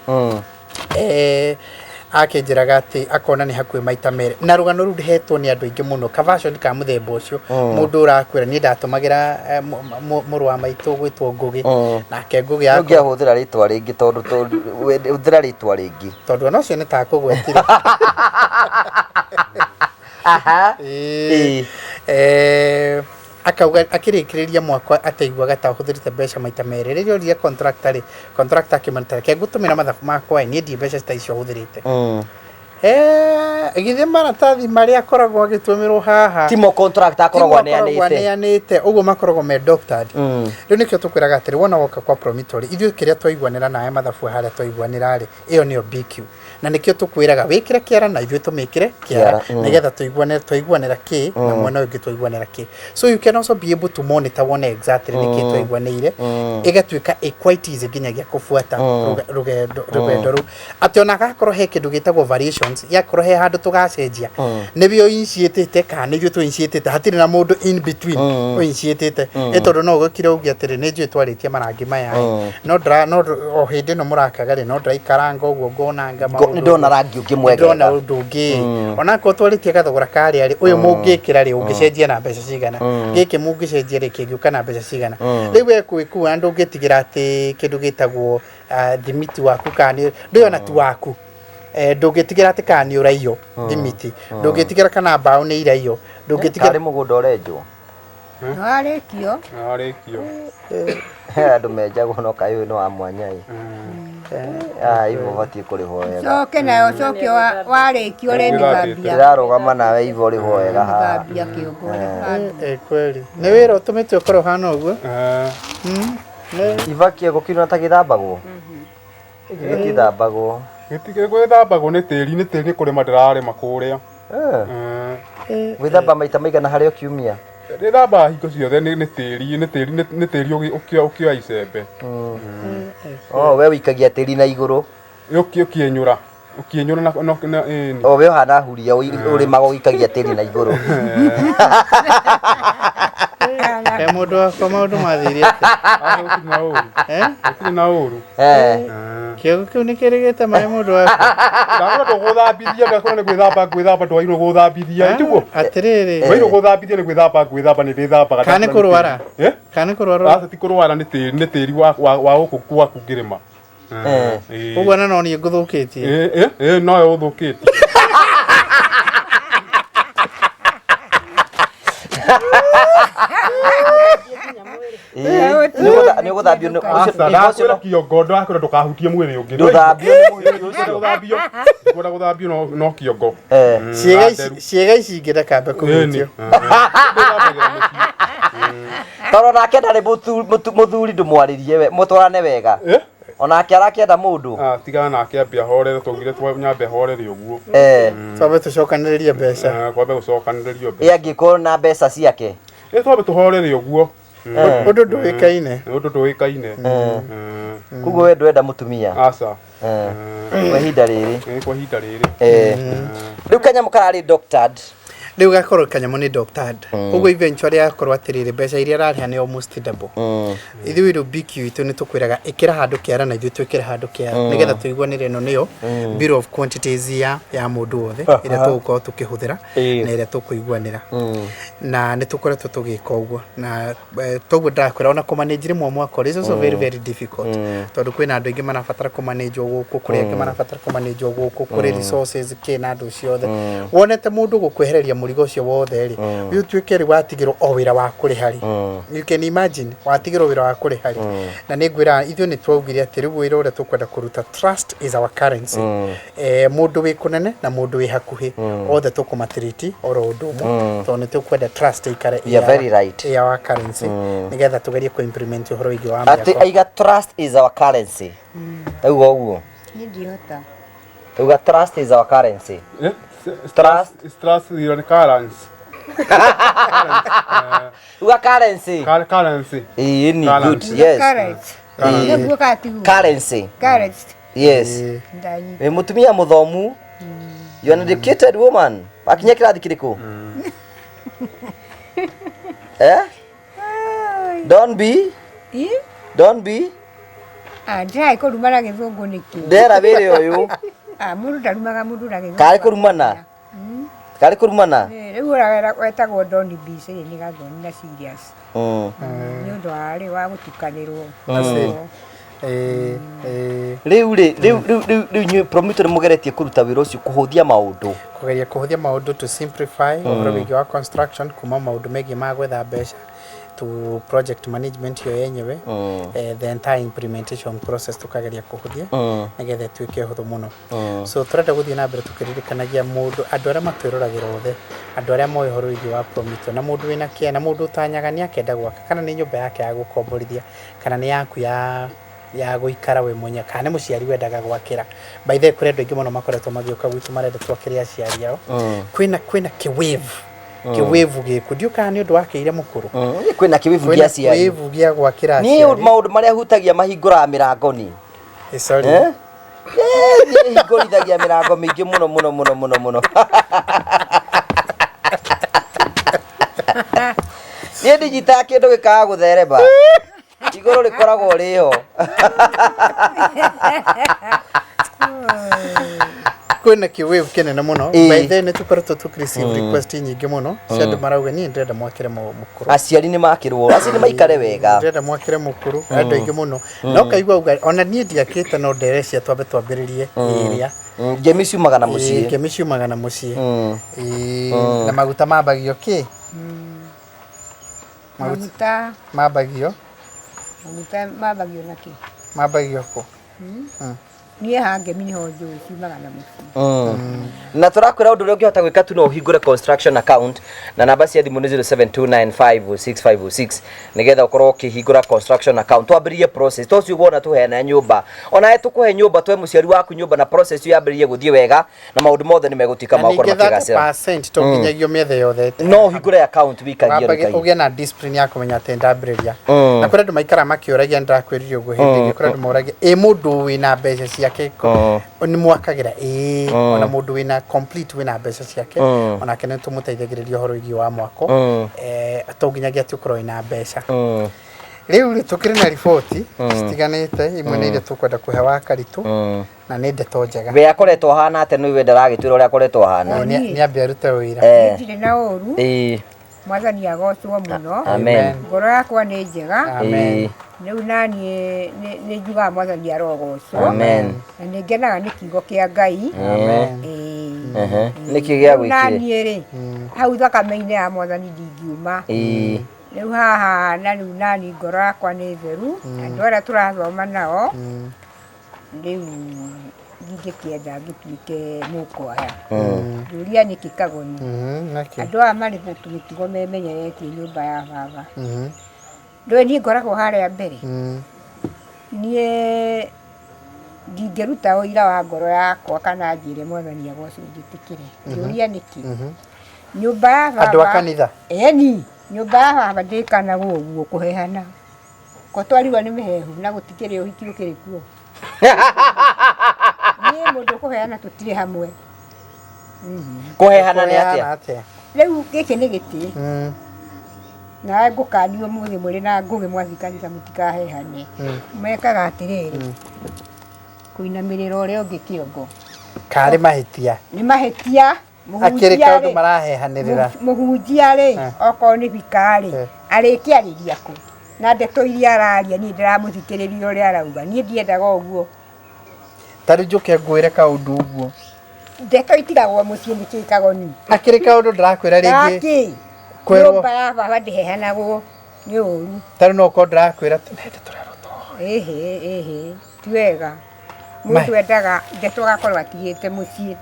Akĩnjĩraga atĩ akona nĩ hakuhĩ maita merĩ, na rũgano rũu ndĩhetwo nĩ andũ aingĩ mũno kavashoni ka mũthemba ũcio. Mũndũ ũrakwĩra niĩ ndatũmagĩra mũrũ wa maitũ gwĩtwo Ngũgĩ, nake Ngũgĩ Ũngĩahũthĩra rĩtwa rĩngĩ, tondũ hũthĩra rĩtwa rĩngĩ. Tondũ ona ũcio nĩ takũgwetire. Aha. Ĩĩ. Akauga akĩrĩkĩrĩria mwaka ataiguaga ta ahũthĩrĩte mbeca maita merĩ. Rĩrĩa oririe contractor rĩ, contractor akĩmwĩra, reke ngũtũmĩra mathabu makwa ĩ, niĩ ndirĩ mbeca ta icio hũthĩrĩte. Githĩ maratathi marĩa akoragwo agĩtũmĩrwo haha timo contractor akoragwo timo akoragwo aneanĩte. Aneanĩte ũguo, makoragwo me doctored. Rĩu nĩkĩo tũkwĩraga atĩrĩ, wona woka kwa Promitor, ithuĩ kĩrĩa twaiguanĩra nawe mathabu harĩa twaiguanĩra rĩ, ĩyo nĩyo BQ, na nĩkĩo tũkwĩraga wĩkĩre kĩara na ithuĩ tũmĩkĩre kĩara, nĩgetha tũiguane twaiguanĩra kĩ na mwena ũyũ ũngĩ twaiguanĩra kĩ. So you can also be able to monitor wone exactly nĩkĩ twaiguanĩire, ĩgatuĩka ĩ quite easy nginyagia kũbuata rũgendo rũu, atĩ ona gakorwo he kĩndũ gĩtagwo variations, yakorwo he handũ tũgacenjia, nĩwe ũinitiatĩte kana nĩ ithuĩ tũinitiatĩte, hatirĩ na mũndũ in between ũinitiatĩte. Ĩ tondũ no ũgĩkire uge atĩrĩ, nĩ njũĩ twarĩtie marangi maya ĩ, no ndra no o hĩndĩ ĩno mũrakaga rĩ, no ndĩraikaranga ũguo ngonanga Nĩ ndona rangi ũngĩ mwegega. Ndona ũndũ ũngĩ, onakorwo twarĩtie gathogora karĩa rĩ, ũyũ mũngĩkĩra rĩ, ũngĩcenjia na mbeca cigana, gĩkĩ mũngĩcenjia rĩ, kĩngĩũka na mbeca cigana. Rĩu we kwĩkua ndũngĩtigĩra atĩ kĩndũ gĩtagwo thimiti waku kana nĩ ndũĩ ona ti waku. Ndũngĩtigĩra atĩ kana nĩ ũraiywo thimiti, ndũngĩtigĩra kana mbaũ nĩ iraiywo, ndũngĩtigĩra Karĩ mũgũnda ũrenjwo. Nĩwarĩkio. Warĩkio. He andũ menjagwo, no kaĩ ũyũ nĩ wa mwanya ĩ. Ah, Ivo ũbatiĩ kũrĩhwo wega. Coke nayo ũcoke warĩkia ũrĩmĩthambia. Ndĩrarũgama nawe Ivo ũrĩhwo wega haha. Thambia kĩongo ũrĩthambia. Eh, kweli nĩ wĩra ũtũmĩte ũkorwo ũhana ũguo. Nĩ- Iva kĩongo kĩu na ta gĩthambagwo? Gĩkĩ gĩtithambagwo. Gĩtikĩ gwĩthambagwo nĩ tĩri, nĩ tĩri nĩ kũrĩma ndĩrarĩma kũrĩa. Eh. Gwĩthamba maita maigana harĩ o kiumia? Ndĩthambaga hingo ciothe nĩ nĩ tĩri, nĩ tĩri, nĩ tĩri ũkĩoya icembe. Oh, we wĩikagia tĩri na igũrũ. Ũkĩenyũra. Ũkĩenyũra na na ĩni. O we ũhana huria ũrĩmaga ũgĩikagia tĩri na igũrũ. He mũndũ wakwa maũndũ mathire atĩa? Aca gũtirĩ na ũru. Eh? Gũtirĩ na ũru. Eh. Kĩongo kĩu nĩ kĩrĩgĩte maĩ mũndũ wakwa. Ndakwĩra ndũgũthambithia, ndakwĩra nĩ gwĩthamba ngwĩthamba ndwagĩrĩirwo gũthambithia. Tiguo? Atĩrĩrĩ. Ndwagĩrĩirwo gũthambithia nĩ gwĩthamba ngwĩthamba nĩ ndĩthambaga. Kana nĩ kũrwara? Eh? Kana nĩ kũrwara? Aca ti kũrwara nĩ tĩri, nĩ tĩri wa wa gũkũ gwaku ngĩrĩma. Eh. Ũguo na no niĩ ngũthũkĩtie. Eh eh nowe ũthũkĩtie. Nĩ ũgũthambio nĩ Aca ndakwĩra kĩongo ndakwĩra ndũkahutie mwĩrĩ ũngĩ. Ndũthambio nĩ mũhiki ũcio. Gũthambio. Kwenda gũthambio no kĩongo. Ciĩga ici ciĩga ici ingĩ ndakambe kũhutio. Tondũ nake ndarĩ mũthuri ndũmwarĩrie we mũtwarane wega. Onake arakĩenda mũndũ. Ah, tigana nake ambe ahorere twaugire nyambe ahorere ũguo. Eh. Twambe tũcokanĩrĩrie mbeca. Kwambe gũcokanĩrĩrio mbeca. Ĩ angĩkorwo na mbeca ciake. Ĩ twambe tũhorere ũguo. Ũndũ ndũĩkaine. Ũndũ ndũĩkaine. Koguo we ndwenda mũtumia. Aca. Kwa ihinda rĩrĩ. Kwa ihinda rĩrĩ. Rĩu kanyamũ kararĩ doctored. Rĩu gakorwo kanyamũ nĩ doctored. Ũguo eventually akorwo atĩrĩrĩ mbeca iria ararĩha nĩ almost double. Ithuĩ rĩu BQ itũ nĩ tũkwĩraga ĩkĩra handũ kĩara na ithuĩ twĩkĩre handũ kĩara nĩgetha tũiguanĩre ĩno nĩyo bill of quantities ya ya mũndũ wothe ĩrĩa tũgũkorwo tũkĩhũthĩra na ĩrĩa tũkũiguanĩra. Na nĩ tũkoretwo tũgĩka ũguo na toguo ndakwĩra ona kũmanage rĩmwe mwaka is also very very difficult tondũ kwĩna andũ aingĩ marabatara kũmanage gũkũ kũrĩ angĩ marabatara kũmanage gũkũ kũrĩ resources kĩ na andũ ciothe wonete mũndũ gũkwehereria mũrigo ũcio wothe rĩ rĩu ũtuĩke rĩ watigĩrwo o wĩra wa kũrĩha rĩ you can imagine watigĩrwo wĩra wa kũrĩha rĩ na nĩ ngwĩra ithuĩ nĩ twaugire atĩ rĩu wĩra ũrĩa tũkwenda kũruta trust is our currency mũndũ wĩ kũnene na mũndũ wĩ hakuhĩ othe tũkũmatiriti oro ũndũ ũmwe tondũ nĩ tũkwenda trust ĩikare You are very right. ĩ our currency nĩgetha tũgerie kũ implement ũhoro wĩgiĩ wa Atĩ mĩako aiga trust is our currency. Tauga ũguo. Niĩ ndihota. Tauga trust is our currency. Trust trust is our currency. Uga currency. Currency. Ĩĩ ni good. Yes. Currency. Nĩguo katiguo. Currency. Currency. Yes. Ndanyita. Wĩ mũtumia mũthomu. You are an educated woman. Wakinya kĩrathi kĩrĩkũ? Eh? Don't be. Don't be. Ah, ndĩraĩ kũrumana gĩthũngũ nĩkĩ? Ndera wĩrĩ ũyũ. Ah, mũndũ ndarumaga mũndũ na gĩthũngũ. Karĩ kũrumana? Karĩ kũrumana? Rĩu ũrĩa wetagwo Don B nĩ gathoni na serious. Nĩ ũndũ wa rĩ wa gũtukanĩrwo. Rĩu rĩ rĩu rĩu rĩu rĩu inyuĩ Promito nĩ mũgeretie kũruta wĩra ũcio kũhũthia maũndũ. Kũgeria kũhũthia maũndũ to simplify ũhoro wĩgiĩ wa construction kuma maũndũ megiĩ ma gwetha mbeca to project management yo yenyewe the entire implementation process tukageria kũhũthia nĩgetha ĩtuĩke hũthũ mũno. So tũrenda gũthiĩ na mbere tũkĩririkanagia mũndũ andũ arĩa matwĩroragĩra othe andũ arĩa moĩ ũhoro wĩgiĩ wa Promito na mũndũ wĩna kĩa na mũndũ ũtanyaga nĩ akenda gwaka kana nĩ nyũmba yake ya gũkomborithia kana nĩ yaku ya ya gũikara we mwenyewe kana nĩ mũciari wendaga gwakĩra. By the way kũrĩ andũ aingĩ mũno makoretwo magĩũka gwitũ marenda twakĩre aciari ao. Kwĩna kwĩna kĩwave kĩwĩvu gĩkũ ndiũ kana nĩ ũndũ wakĩire mũkũrũ. Kwĩna kĩwĩvu gĩa aciari. Kĩwĩvu gĩa gwakĩra aciari. Niĩ maũndũ marĩa hutagia mahingũraga mĩrango ni. Sorry. Niĩ hingũrithagia mĩrango mĩingĩ mũno mũno mũno mũno mũno. Niĩ ndinyitaga kĩndũ gĩkaga gũtherema. Igũrũ rĩkoragwo rĩho. Kwĩna kĩwave kĩnene mũno. By the way nĩ tũkoretwo tũkĩ receive request nyingĩ mũno cia andũ marauga niĩ ndĩrenda mwakĩre mũkũrũ. Aciari nĩ makĩrwo, aciari maikare wega. Ndĩrenda mwakĩre mũkũrũ, andũ aingĩ mũno. No kaigua uga ona niĩ ndiakĩte no nderecia twambe twambĩrĩrie ĩrĩa. Ngemi ciumaga na mũciĩ. Ngemi ciumaga na mũciĩ. Na maguta mambagio kĩ? Maguta mambagio. Maguta mambagio na kĩ? Mambagio kũ? Niĩ ha ngemi nĩho njũĩ ciumaga na mũciĩ. Na tũrakwĩra ũndũ ũrĩa ũngĩhota gwĩka tu no ũhingũre construction account na namba cia thimũ nĩ 0729506506 nĩgetha ũkorwo ũkĩhingũra construction account twambĩrĩrie process to ũcio wona tũheana nyũmba onawe tũkũhe nyũmba twe mũciari waku nyũmba na process ĩyo yambĩrĩrie gũthiĩ wega na maũndũ mothe nĩ megũtuĩka Na ma gũkorwo ningĩ makĩgacĩra. 30% to nginyagia ũmĩethe yothe. No ũhingũre account wikagie Wambage rũkai. ũgĩe na discipline ya kũmenya atĩ ndambĩrĩria. Na kũrĩ andũ maikara makĩũragia nĩndakwĩrire ũguo hĩndĩ ĩngĩ kũrĩ andũ moragia ĩ mũndũ wĩna mbeca ciake nĩ mwakagĩra ĩĩ ona mũndũ wĩna complete wĩna mbeca ciake onake nĩ tũmũteithagĩrĩria ũhoro wĩgiĩ wa mwako to nginyagia atĩ ũkorwo wĩna mbeca. Rĩu rĩ tũkĩrĩ na riboti citiganĩte imwe nĩ iria tũkwenda kũhe wa Karitũ na nĩ ndeto njega. We akoretwo ahana atĩa nĩ we ndaragĩtwĩra ũrĩa akoretwo ahana. Nĩ ambe arute wĩra. Niĩ ndirĩ na ũru. Ĩĩ. Mwathani agocwo mũno. Amen. Ngoro yakwa nĩ njega. Amen. Rĩu naniĩ nĩ njugaga Mwathani arogocwo. Amen. Na nĩ ngenaga nĩ kiugo kĩa Ngai. Amen. Ĩĩ. Nĩkĩ gĩa Rĩu gwĩkire? naniĩ rĩ hau thakame-inĩ ya Mwathani ndingiuma. Rĩu haha na rĩu nani ngoro yakwa nĩ theru. Andũ arĩa tũrathoma nao rĩu ndingĩkĩenda ngĩtuĩke mũkwaya. Njũria nĩkĩ Kagoni. Nĩkĩ? Andũ aya marĩ na tũmĩtugo memenyeretie nyũmba ya baba. Ndũĩ niĩ ngoragwo harĩa mbere. Niĩ ndingĩruta ũira wa ngoro yakwa kana njĩre Mwathani agocwo njĩtĩkĩre. Njũria nĩkĩ. Nyũmba ya baba. Andũ a kanitha? Ĩni, nyũmba ya baba ndĩkanagwo ũguo kũhehana. Ko twarirwo nĩ mĩhehu na gũtikĩrĩ ũhiki ũkĩrĩ kuo. Niĩ mũndũ kũheana tũtirĩ hamwe. Kũhehana nĩ atĩa? Atĩa? Rĩu gĩkĩ nĩ gĩtĩ. Nawe ngũkanio ũmũthĩ mũrĩ na ngũgĩ mwathiĩ kanitha mũtikahehane. Mekaga atĩrĩrĩ. Kũinamĩrĩra ũrĩa ũngĩ kĩongo. Karĩ mahĩtia. Nĩ mahĩtia. Akĩrĩ kaũndũ marahehanĩrĩra. Mũhunjia rĩ, okorwo nĩ bika rĩ, arĩkĩarĩria kũ? Na ndeto iria araria niĩ ndĩramũthikĩrĩria ũrĩa arauga. Niĩ ndiendaga ũguo. Ta rĩu njũke ngwĩre kaũndũ ũguo. Ndeto itigagwo mũciĩ nĩkĩ Kagoni? Akĩrĩ kaũndũ ndĩrakwĩra rĩngĩ. Gakĩ? Kwĩrwo. Nyũmba ya baba ndĩhehanagwo nĩ ũru. Ta rĩu no ũkorwo ndĩrakwĩra nĩ tũrerwo tũhoe. Ĩhĩ ĩhĩ ti wega. Mũndũ endaga ndeto agakorwo atigĩte mũciĩ.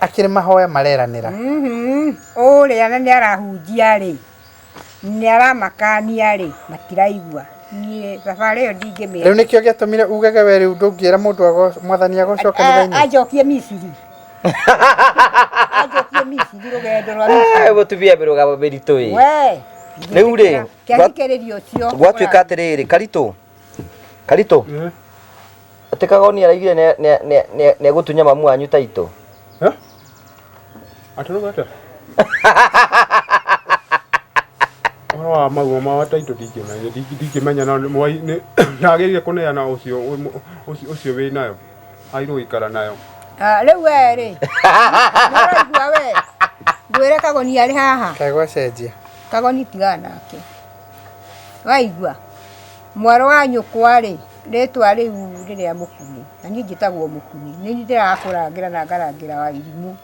Akĩrĩ mahoya mareranĩra. Ũrĩa na nĩ arahunjia rĩ, nĩ aramakania rĩ, matiraigua. Niĩ thabarĩ ĩyo ndingĩmĩenda. Rĩu nĩkĩo gĩatũmire ugage we rĩu ndũngĩra mũndũ Mwathani agocwo kanitha-inĩ. Anjokie Misiri. Anjokie Misiri rũgendo rwa Misiri. Mũtumia mĩrũgamo mĩritũ ĩ. We. Rĩu rĩ, kĩathikĩrĩria ũcio. Gwatuĩka atĩrĩrĩ, Karitũ. Karitũ. Atĩ Kagoni araigire nĩ egũtunya mamu wanyu taitũ. Atũrũga atĩa? Ũhoro wa maguo ma taitũ ndingĩmenya, ndingĩmenya no ndagĩrĩire kũneana ũcio ũcio wĩ nayo. Agĩrĩirwo gũikara nayo. Rĩu we rĩ, nĩũraigua we? Ngwĩre Kagoni arĩ haha. Kaĩ gwacenjia? Kagoni tigana nake. Waigua? Mwarĩ wa nyũkwa rĩ, rĩtwa rĩu rĩrĩa Mũkuni, na niĩ njĩtagwo Mũkuni. Nĩ niĩ ndĩrakũrangĩra na ngarangĩra wa irimũ.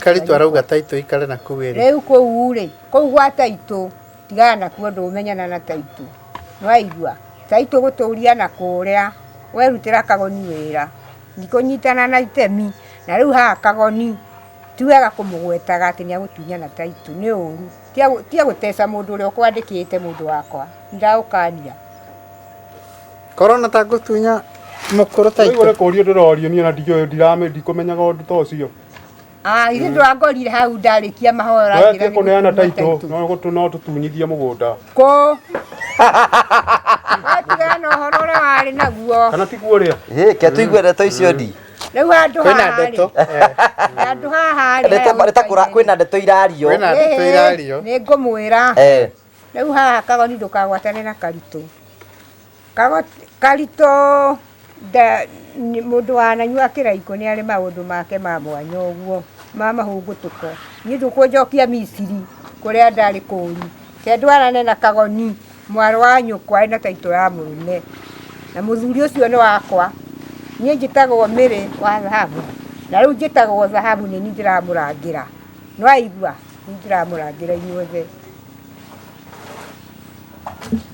Karitũ arauga taitũ ikare na kũu ĩrĩ. Rĩu kũu rĩ, kũu gwa taitũ, tigana nakuo ndũmenyana na taitũ. Nĩwaigua? Taitũ gũtũria na kũrĩa, werutĩra Kagoni wĩra. Ndikũnyitana na itemi. Na rĩu haha Kagoni, ti wega kũmũgwetaga atĩ nĩ agũtunyana taitũ, nĩ ũru. Tiga gũteca mũndũ ũrĩa ũkwandĩkĩte mũndũ wakwa. Ndagũkania. Korona ta ngũtunya mũkũrũ taitũ. Rĩu kũrio ndĩrorio niĩ na ndiũĩ ndikũmenyaga ũndũ ta ũcio. Ithe ndwangorire hau ndarĩkia mahoya We ũranjĩra tie nĩ kũneana gũtunya taitũ, no tũtunyithie mũgũnda. Kũ? Watigana na ũhoro ũrĩa warĩ naguo. Kana tiguo ũrĩa? Ĩ, ke tũigue ndeto icio ndi. Rĩu handũ Kwĩna haha rĩ. ndeto. Handũ haha rĩ. Ndeto kwĩna ndeto irario. Kwĩna ndeto irario. Nĩ ngũmwĩra. Rĩu haha Kagoni ndũkagwatane na Karitũ. Karitũ mũndũ wananyua kĩraikũ nĩ arĩ maũndũ make ma mwanya ũguo ma mahũngũtũko. Niĩ ndũkũnjokia Misiri kũrĩa ndarĩ kũũru. Ke ndwarane na Kagoni mwarĩ wa nyũkwa arĩ na taitũ ya mũrũme. Na mũthuri ũcio nĩ wakwa. Niĩ njĩtagwo Mĩrĩ wa thahabu. Na rĩu njĩtagwo thahabu nĩ niĩ ndĩramũrangĩra. Nĩwaigua? Nĩ ndĩramũrangĩra inyuothe.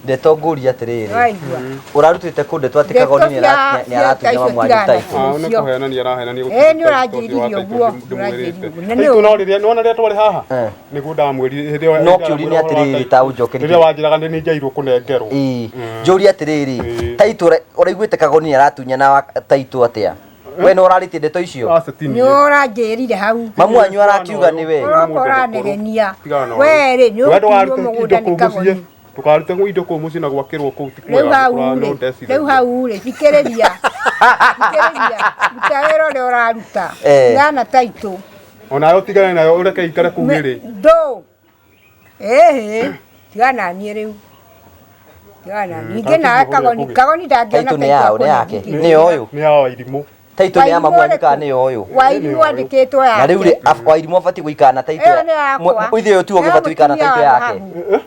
Ndeto ngũria atĩrĩrĩ. Waigua. Ũrarutĩte kũ ndeto atĩ Ndeto Kagoni nĩ cia aratunya taitũ mamu wanyu tigana. taitũ? Ah, nĩ kũhenania arahenania Ĩĩ, nĩ ũranjĩrire ũguo, ũranjĩrire ũguo. Na nĩ Taitũ no rĩrĩa nĩwona rĩrĩa twarĩ haha Eh. nĩguo ndamwĩrire hĩndĩ ĩyo No kĩũria nĩ atĩrĩrĩ, ta ũnjokerie. Rĩrĩa wanjĩraga nĩ njairwo kũnengerwo. Ĩĩ. Njũrie atĩrĩrĩ, Ĩĩ. taitũ ũraiguĩte Kagoni nĩ aratunyana taitũ atĩa? We nĩ ũrarĩtie ndeto icio? Aca ti Nĩ niĩ. ũranjĩrire hau. Mamu wanyu arakiuga nĩ we. Ũroka ũranegenia. We rĩ, nĩ We ũkuirwo ndũkarute mũgũnda indo nĩ kũu mũciĩ. Kagoni. Ndũkarute indo kũu mũciĩ na gwakĩrwo kũu ti Rĩu kwega. hau rĩ, rĩu hau rĩ, thikĩrĩria. Thikĩrĩria. Ruta wĩra ũrĩa ũraruta. Eh. Tigana taitũ. Onawe ũtigane nayo ũreke ikare kũu ĩrĩ. Ndũ. Ĩhĩ. Tigana niĩ rĩu. Tigana niĩ. Ningĩ nawe Kagoni, Kagoni ndangĩona Taitũ nĩ yaũ, nĩ yake? Nĩ ya ũyũ? Nĩ ya Wairimũ. Taitũ nĩ ya mamu wanyu kana nĩ ya ũyũ? Wairimũ andĩkĩtwo yake. Na rĩu rĩ, Wairimũ abatiĩ gũikara na taitũ Ĩyo nĩ yakwa. Ithe ũyũ tiwe Ĩyo ũgĩbatiĩ gũikara na mũtumia taitũ wa yake. thahabu.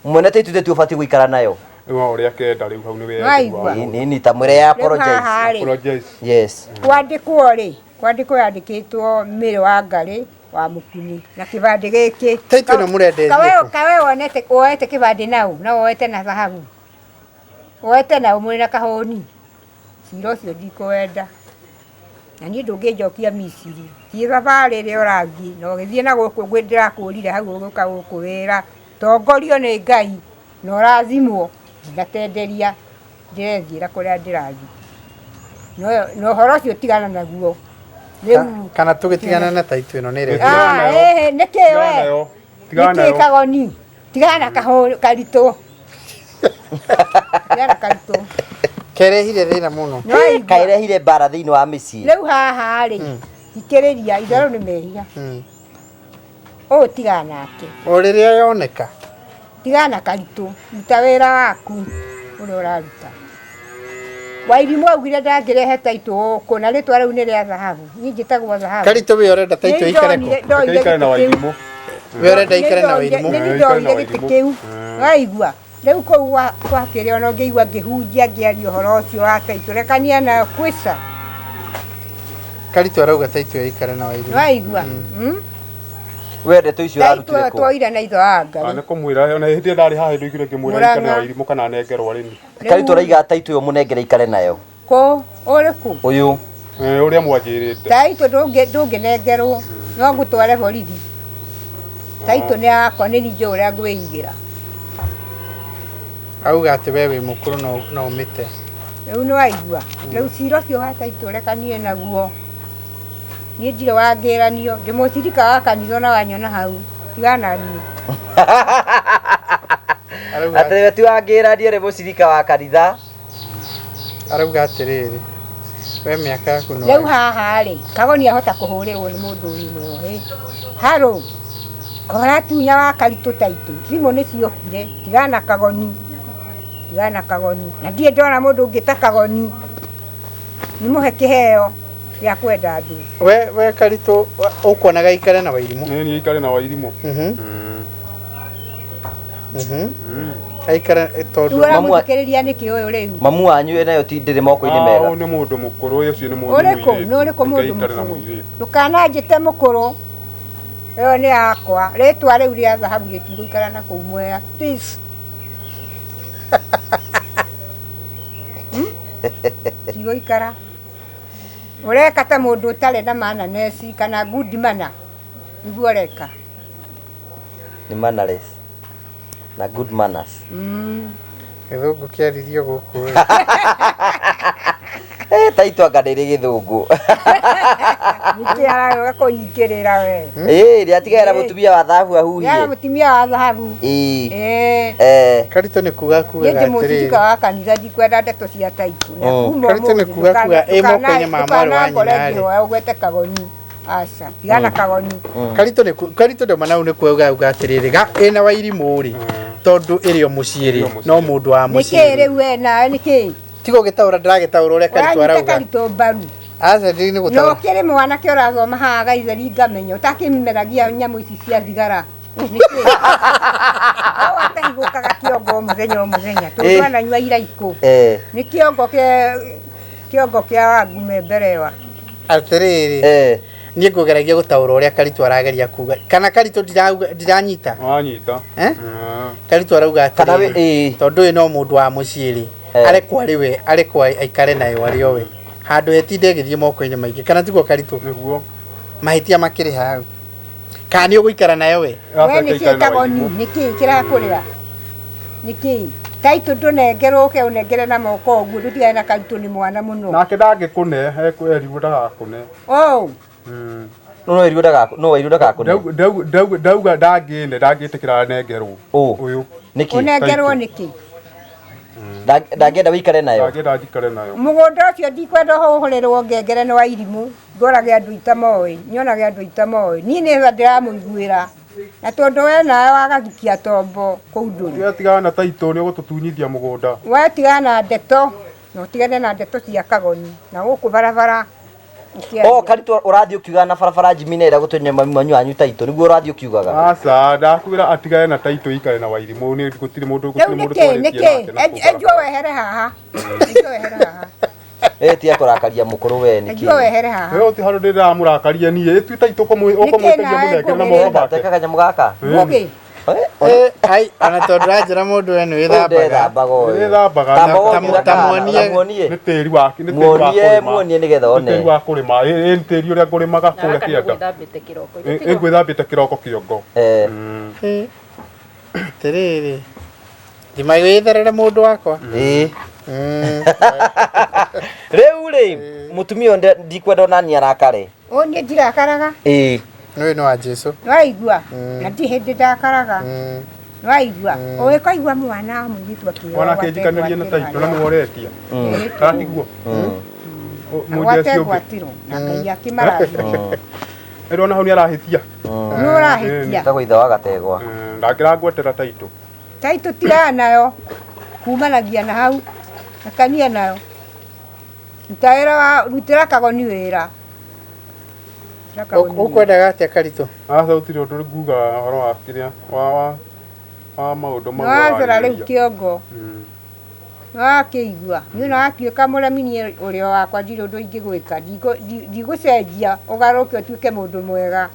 Mwene taitũ ithe tiwe ũbatiĩ gũikara nayo. Rĩu ũrĩa kenda rĩu hau nĩ we. Waigua. Nini ta mwĩre ya Rĩu apologize. haha rĩ, Apologize. Yes. kwandĩkwo rĩ, kwandĩkwo yandĩkĩtwo Mary Wangarĩ wa Mũkuni na kĩbandĩ gĩkĩ. Taitũ ĩno mũrenda ĩthiĩ Kawe kũ? kawe wonete woete kĩbandĩ nau na woete na thahabu. Woete nau mũrĩ na kahũni. Cira ũcio ndikũwenda. Na niĩ ndũngĩnjokia Misiri. Thiĩ thabarĩ ĩrĩa ũrathiĩ na ũgĩthiĩ na gũkũ gwĩ ndĩrakũrire hau ũgĩũka gũkũ wĩra. Tongorio nĩ Ngai na ũrathimwo. Ndinatenderia ndĩrethiĩra kũrĩa ndĩrathiĩ. Na ũhoro ũcio tigana naguo. Rĩu Kana tũgĩtigana na taitũ ĩno nĩ ĩrĩa. Tigana Ah, nayo. ĩhĩ, nĩkĩ Tigana we? nayo. Tigana Nĩkĩ nayo. Kagoni? Tigana na kahũ karitũ. Tigana karitũ. Kerehire thĩna mũno. Nĩwaigua? Kairehire mbara thĩinĩ wa mĩciĩ. Rĩu haha rĩ, thikĩrĩria itherũ nĩ mehia. Ũyũ tigana nake. O rĩrĩa yoneka. Tigana na karitũ. Ruta wĩra waku ũrĩa ũraruta. Wairimũ augire ndangĩrehe taitũ gũkũ na rĩtwa rĩu nĩ rĩa thahabu. Niĩ njĩtagwo thahabu. Karitũ we ũrenda taitũ Nĩ ĩikare kũ? ndoire Ikare na gĩtĩ kĩu. Wairimũ. We ũrenda ikare na Wairimũ. Nĩ niĩ ndoire gĩtĩ kĩu. Waigua? Rĩu kũu gwakĩrĩ ona ũngĩigua ngĩhunjia ngĩaria ũhoro ũcio wa taitũ rekania nayo kwica. Karitũ arauga taitũ ĩyo ĩikare na Wairimũ. Waigua? We ndeto icio Taitũ ũrarutire ĩyo kũ? twoire na itho wa Ah, Ngai. nĩ kũmwĩra ona hĩndĩ ĩyo ndarĩ haha ndoigire ngĩmwĩra ikare na Mũrang'a. Wairimũ kana anengerwo arĩmi. Karitũ ũraiga taitũ ĩyo mũnengere ikare nayo. Kũ? Ũrĩkũ? Ũyũ. Eh, ũrĩa mwanjĩrĩte. Taitũ ndũngĩnengerwo no ngũtware borithi. Taitũ nĩ yakwa nĩ niĩ njũĩ ũrĩa ngwĩigĩra. Auga atĩ we wĩ mũkũrũ no ũmĩte. Rĩu nĩ waigua? Rĩu cira ũcio wa taitũ rekanie naguo. Niĩ ndirĩ wangĩranio, ndĩ mũcirika wa kanitha ona wanyona hau. Tigana niĩ. Arauga Atĩ we ti wangĩrania nĩ mũcirika wa kanitha. arauga atĩrĩrĩ we mĩaka yaku no Rĩu haha rĩ, Kagoni ahota kũhũrĩrwo nĩ mũndũ wĩ mwohe. Harũ, ũratunya wa karitũ taitũ, thimũ nĩ ciokire, tigana Kagoni. Tigana Kagoni. Na ndirĩ ndona mũndũ ũngĩ ta Kagoni. Nĩ mũhe kĩheo gĩa kwenda andũ. we Karitũ ũkuonaga ikare na Wairimũ. Nĩ niĩ ikare na Wairimũ. Aikare tondũ Rĩu ũramũthikĩrĩria nĩkĩ ũyũ rĩu? Mamu wanyu ĩ nayo ti ndĩrĩ moko-inĩ Ah, mega. ũyũ nĩ mũndũ mũkũrũ ũcio nĩ mũndũ Ũrĩkũ? mũirĩtu. Nĩ ũrĩkũ mũndũ Reke aikare na mũkũrũ? mũirĩtu. Ndũkananjĩte mũkũrũ. Ĩyo nĩ yakwa. Rĩtwa rĩu rĩa thahabu rĩtigũikara na kũu Mwea. Please. Tigũikara. Ũreka ta mũndũ ũtarĩ na mananesi kana good manner. Nĩguo ũreka. Nĩ mannerless na good manners. Gĩthũngũ kĩaririo gũkũ ĩ. Eh, taitũ anga ndĩrĩ gĩthũngũ. Nĩkĩ arauga kũnyingĩrĩra we? Ĩ, rĩatigara mũtumia wa thahabu ahuhie. Yara mũtumia wa thahabu. Ĩ. Ĩ. Eh. Karitũ nĩ kuga Niĩ kugaga ndĩ mũcirika atĩrĩrĩ wa kanitha ndikwenda ndeto cia taitũ. Na kuma Karitũ nĩ ũmũthĩ kuga kuga ĩ moko-inĩ ma mwarĩ wa ndũkanangore nyina rĩ. ngĩhoya ũgwete Kagoni. Aca, tigana Kagoni. Karitũ nĩ Karitũ ndĩma nau nĩ kuga uga atĩrĩrĩ ga ĩna Wairimũ rĩ tondũ ĩrĩ o mũciĩ rĩ Ĩrĩ o mũciĩ. no mũndũ wa Nĩkĩ mũciĩ rĩu we nawe nĩkĩ? tiga ũgĩtaũra ndĩragĩtaũra ũrĩa Karitũ Ũranyita arauga Karitũ mbaru. aca ndĩ nĩ Na gũtaũra ũkĩrĩ mwanake ũrathoma haha gaitheri ngamenya ũtakĩmeragia nyamũ ici cia thigara. Nĩkĩ? Hau atahigũkaga kĩongo o mũthenya o mũthenya tondũ Ĩ. ananyua iraikũ. Eh. Nĩ kĩongo kĩongo kĩa wangume mberewa. atĩrĩrĩ Eh. niĩ ngũgeragia gũtaũra ũrĩa Karitũ arageria kuga kana Karitũ ndiranyita Wanyita. Eh? Karitũ arauga Kana atĩrĩrĩ, ĩĩ. tondũ ũyũ no mũndũ wa mũciĩ rĩ, Eh. arekwo arĩ we, arekwo aikare nayo arĩ o we, handũ hetinde ĩgĩthiĩ moko-inĩ maingĩ, kana tiguo Karitũ? Nĩguo. Mahĩtia makĩrĩ hau, kana nĩ ũgũikara nayo we? We nĩ kĩ kagoni nĩ kĩ kĩrakũrĩa nĩ kĩ taitũ ndũnengerwo ũke ũnengere na moko ũguo ndũtigane na karitũ nĩ mwana mũno. Nake ndangĩkũne, erirwo ndagakũne. Oh. No werirwo ndagakũ no werirwo ndagakũne. Ndauga ndangĩne, ndangĩtĩkĩra anengerwo. Ũ. Ũyũ. Nĩkĩ? Ũnengerwo nĩkĩ? Ndangĩenda wĩikare nayo. Ndangĩenda njikare nayo. Mũgũnda ũcio ndikwenda ũhũrĩrwo ngengere nĩ wa irimũ, ngorage andũ itamoĩ, nyonage andũ itamoĩ. Niĩ nĩ ndĩramũiguĩra. Na tondũ we nawe wagathukia tombo kũu ndũrĩ. We tigana na taitũ nĩ ũgũtũtunyithia mũgũnda. We tigana na ndeto, na ũtigane na ndeto cia kagoni, na gũkũ barabara. O Karitũ ũrathiĩ ũkiugaga na barabara Jimmy nĩ ĩrĩa gũtũnyua mami wanyu wanyu taitũ nĩguo ũrathiĩ ũkiugaga. Aca, ndakwĩra atigane na taitũ ikare na Wairimũ, nĩ gũtirĩ mũndũ Rĩu gũtirĩ mũndũ nĩkĩ twarĩtie nĩkĩ nake na kũu enjwo barabara. wehere haha. Enjwo wehere haha. Eh tiga kũrakaria mũkũrũ we nĩkĩ. Enjwo wehere haha. We ũti handũ ndĩramũrakaria niĩ, ĩtui taitũ ũkũmwĩtagia nawe mũnengere na ngũgĩrĩra? moko make. Teka kanyamũ gaka. Ngũgĩ. Eh, ai, ona tondũ ũranjĩra mũndũ we nĩ wĩthambaga. Ndethambaga ũyũ. Nĩthambaga. Tamba Ta- wone ta kana, muonie. muonie. Nĩ tĩri wa nĩ tĩri wa Muonie, kũrĩma. muonie nĩgetha Nĩ one. tĩri wa kũrĩma. Ĩ nĩ tĩri ũrĩa ngũrĩmaga kũrĩa kĩanda. Gwĩthambĩte kĩroko. Ĩ ngwĩthambĩte kĩroko kĩongo. Eh. Eh, atĩrĩrĩ, thima wĩtherere mũndũ wakwa. Ĩĩ. Mm. Rĩu rĩ, mũtumia ũyũ ndikwenda onani arakare. Ũ niĩ ndirakaraga. Ĩĩ. Ũyũ nĩ wa Jesũ. Nĩwaigua? Na ndi hĩndĩ ndakaraga. Mm. Nĩwaigua? Ũgĩkaigua mwana wa mũirĩtu akĩrwo Ona kĩnjikanĩrie na taitũ na nĩwe ũretia. Kana tiguo? Mũnjeci Agwate ũngĩ. ngwatĩro na Ngai akĩmarathime. Ĩrwo na hau nĩ arahĩtia. Nĩ ũrahĩtia. Tagwo ithe wa gategwa. Ndangĩrangwatĩra taitũ. Taitũ tigana nayo kumanagia na hau akania nayo. Ruta wĩra wa rutĩra kagoni wĩra. Rutĩra kagoni wĩra. Ũkwendaga atĩa Karitũ? Aca gũtirĩ ũndũ nguga ũhoro wa kĩrĩa wa wa wa maũndũ mau Nĩwacora rĩu warĩrĩria. kĩongo. Nĩwakĩigua. Niĩ ona watuĩka mũremi niĩ ũrĩa wakwa ndirĩ ũndũ ingĩgwĩka. Ndigũcenjia ũgarũrũke ũtuĩke mũndũ mwega.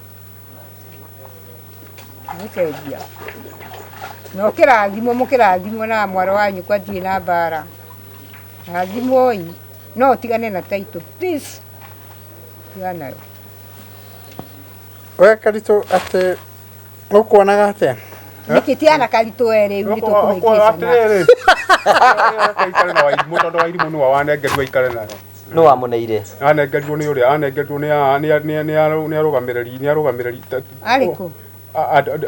Ndigũcenjia. Na ũkĩrathimwo mũkĩrathimwo na mwarĩ wa nyũkwa ndirĩ na mbara. Rathimwoi. No ũtigane na taitũ please. Tigana nayo. We Karitũ atĩ ũkuonaga atĩa? Nĩkĩ tigana na Karitũ we rĩu nĩtũkũhĩngĩcana. Atĩrĩrĩ. Aikare na Wairimũ tondũ Wairimũ nĩwe wanengerirwo aikare nayo. Nũ wamũneire? Anengerirwo nĩ ũrĩa anengerirwo nĩ nĩ arũgamĩrĩri nĩ arũgamĩrĩri Arĩ kũ?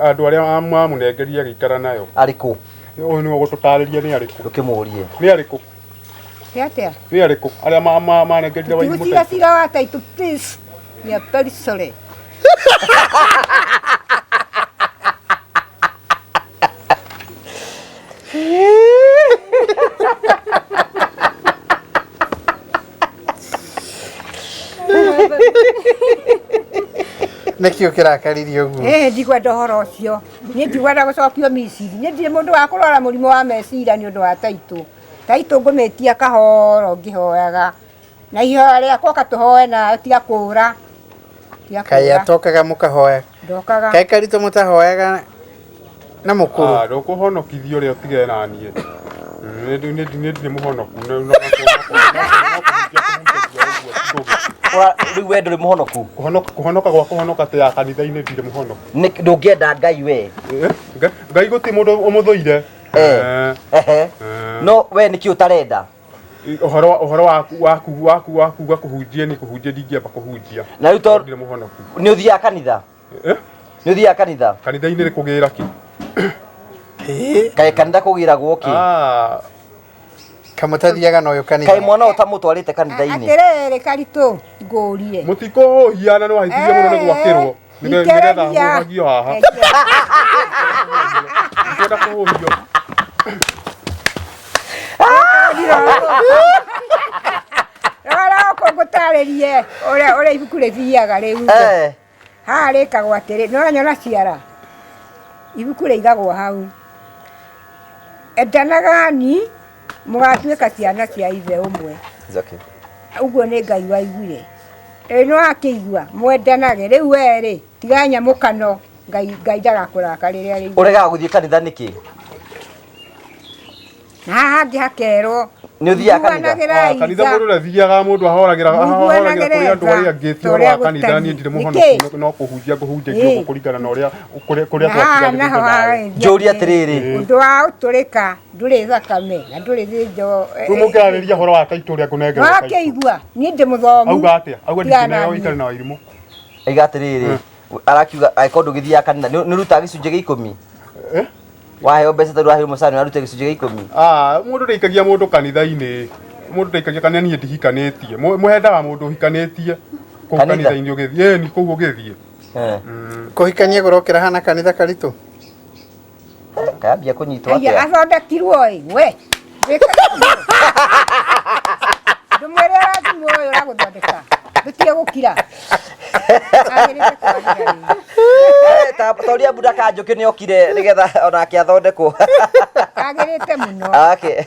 Andũ arĩa mamũnengerire agĩikara nayo. Arĩ kũ? Ũyũ nĩwe ũgũtũtarĩria nĩ arĩkũ. Ndũkĩmũrie. Nĩ arĩkũ? Nĩ atĩa? Nĩ arĩkũ? Arĩa manengerire Wairimũ Tigucira taitũ. cira wa taitũ please. We are very sorry. Nĩkĩ ũkĩrakaririe ũguo? Ĩĩ ndikwenda ũhoro ũcio. Niĩ ndikwenda gũcokio Misiri. Niĩ ndirĩ mũndũ wa kũrwara mũrimũ wa meciria nĩ ũndũ wa taitũ. Taitũ ngũmĩtia kahoro ngĩhoyaga. Na ihoya rĩakwa ũka tũhoe nawe tiga kũũra. Tiga Kaĩ kũũra. atokaga mũkahoya. Ndokaga. Kaĩ Karitũ mũtahoyaga na mũkũrũ? Ah, ndũkũhonokithio ũrĩa ũtigane na niĩ. Nĩ ndirĩ mũhonoku. Rĩu we ndũrĩ mũhonoku? Kũhonoka gwa kũhonoka ta ya kanitha-inĩ ndirĩ mũhonoku. Ndũngĩenda Ngai we? Ngai gũtirĩ mũndũ ũmũthũire. No we nĩkĩ ũtarenda? Ũhoro wa kuga kũhunjia ni kũhunjia ndingĩamba kũhunjia. Na rĩu tondũ ndirĩ mũhonoku. Nĩ ũthiaga kanitha? Nĩ ũthiaga kanitha? Kanitha-inĩ nĩ kũgĩra kĩ? Kaĩ kanitha kũgĩragwo kĩ? Kamũtathiaga na ũyũ kanitha. Kaĩ mwana ũtamũtwarĩte kanitha-inĩ? Atĩrĩrĩ Karitũ ngũrie. Mũtikũhũhia na nĩwahĩtirie mũno nĩ gwakĩrwo. Nĩgetha hũhagio haha. Ndikwenda kũhũhio. Rora gũkũ ngũtarĩrie ũrĩa ibuku rĩthiaga rĩu. Haha rĩkagwo atĩrĩ, nĩũranyona ciara? Ibuku rĩigagwo hau. Endanagani mũgatuĩka ciana cia ithe ũmwe. Ũguo nĩ Ngai waiguire. Ĩ nĩwakĩigua mwendanage rĩu we rĩ tiga nyamũkano Ngai ndagakũrakarĩre rĩu. Ũregaga gũthiĩ kanitha nĩkĩ? Na haha hangĩ hakerwo Nĩ ũthiaga kanitha? Iguanagĩrai Ah, kanitha tha. mũndũ ndathiaga mũndũ ahoragĩra ahoragĩra kũrĩ andũ arĩa angĩ ti ũhoro wa kanitha niĩ ndirĩ mũhonoku no kũhunjia ngũhunjagia ũguo kũringana na ũrĩa kũrĩa kũrĩa Na haha naho twatiganĩte nawe hagagĩthiĩ Njũrie atĩrĩ, atĩrĩrĩ. ũndũ wa ũtũrĩka ndũrĩ thakame na ndũrĩ thĩnjo rĩu mũngĩarĩria ũhoro wa taitũ ũrĩa ngũnengerwo taitũ wakĩigua niĩ ndĩ mũthomu auga atĩa auga Tigana ndingĩneo niĩ. ikare na wairimũ Aiga atĩrĩrĩ, arakiuga angĩkorwo ndũgĩthiaga kanitha nĩ ũrutaga gĩcunjĩ gĩa ikũmi? Eh? Waheo mbeca tondũ waheirwo mũcara nĩ ũraruta gĩcunjĩ gĩa ikũmi? Ah, mũndũ ndaikagia mũndũ kanitha-inĩ mũndũ ndaikagia kanitha niĩ ndihikanĩtie Mũhendaga mũndũ ũhikanĩtie kũu Kanitha? kanitha-inĩ ũgĩthiĩ ĩni kũu ũgĩthiĩ Eh. Kũhikania kũrokĩra hana kanitha karitũ. Kayambia kũnyitwo Aya, atĩa? athondekirwo ĩ we ndũmwĩre arathimwo ũyũ ũragũthondeka ndũtige gũkira Agĩrĩte kwaria rĩu. Eh, ta ta ũrĩa Buda Kanjũkĩ nĩ okire nĩgetha onake athondekwo. Agĩrĩte mũno Ake.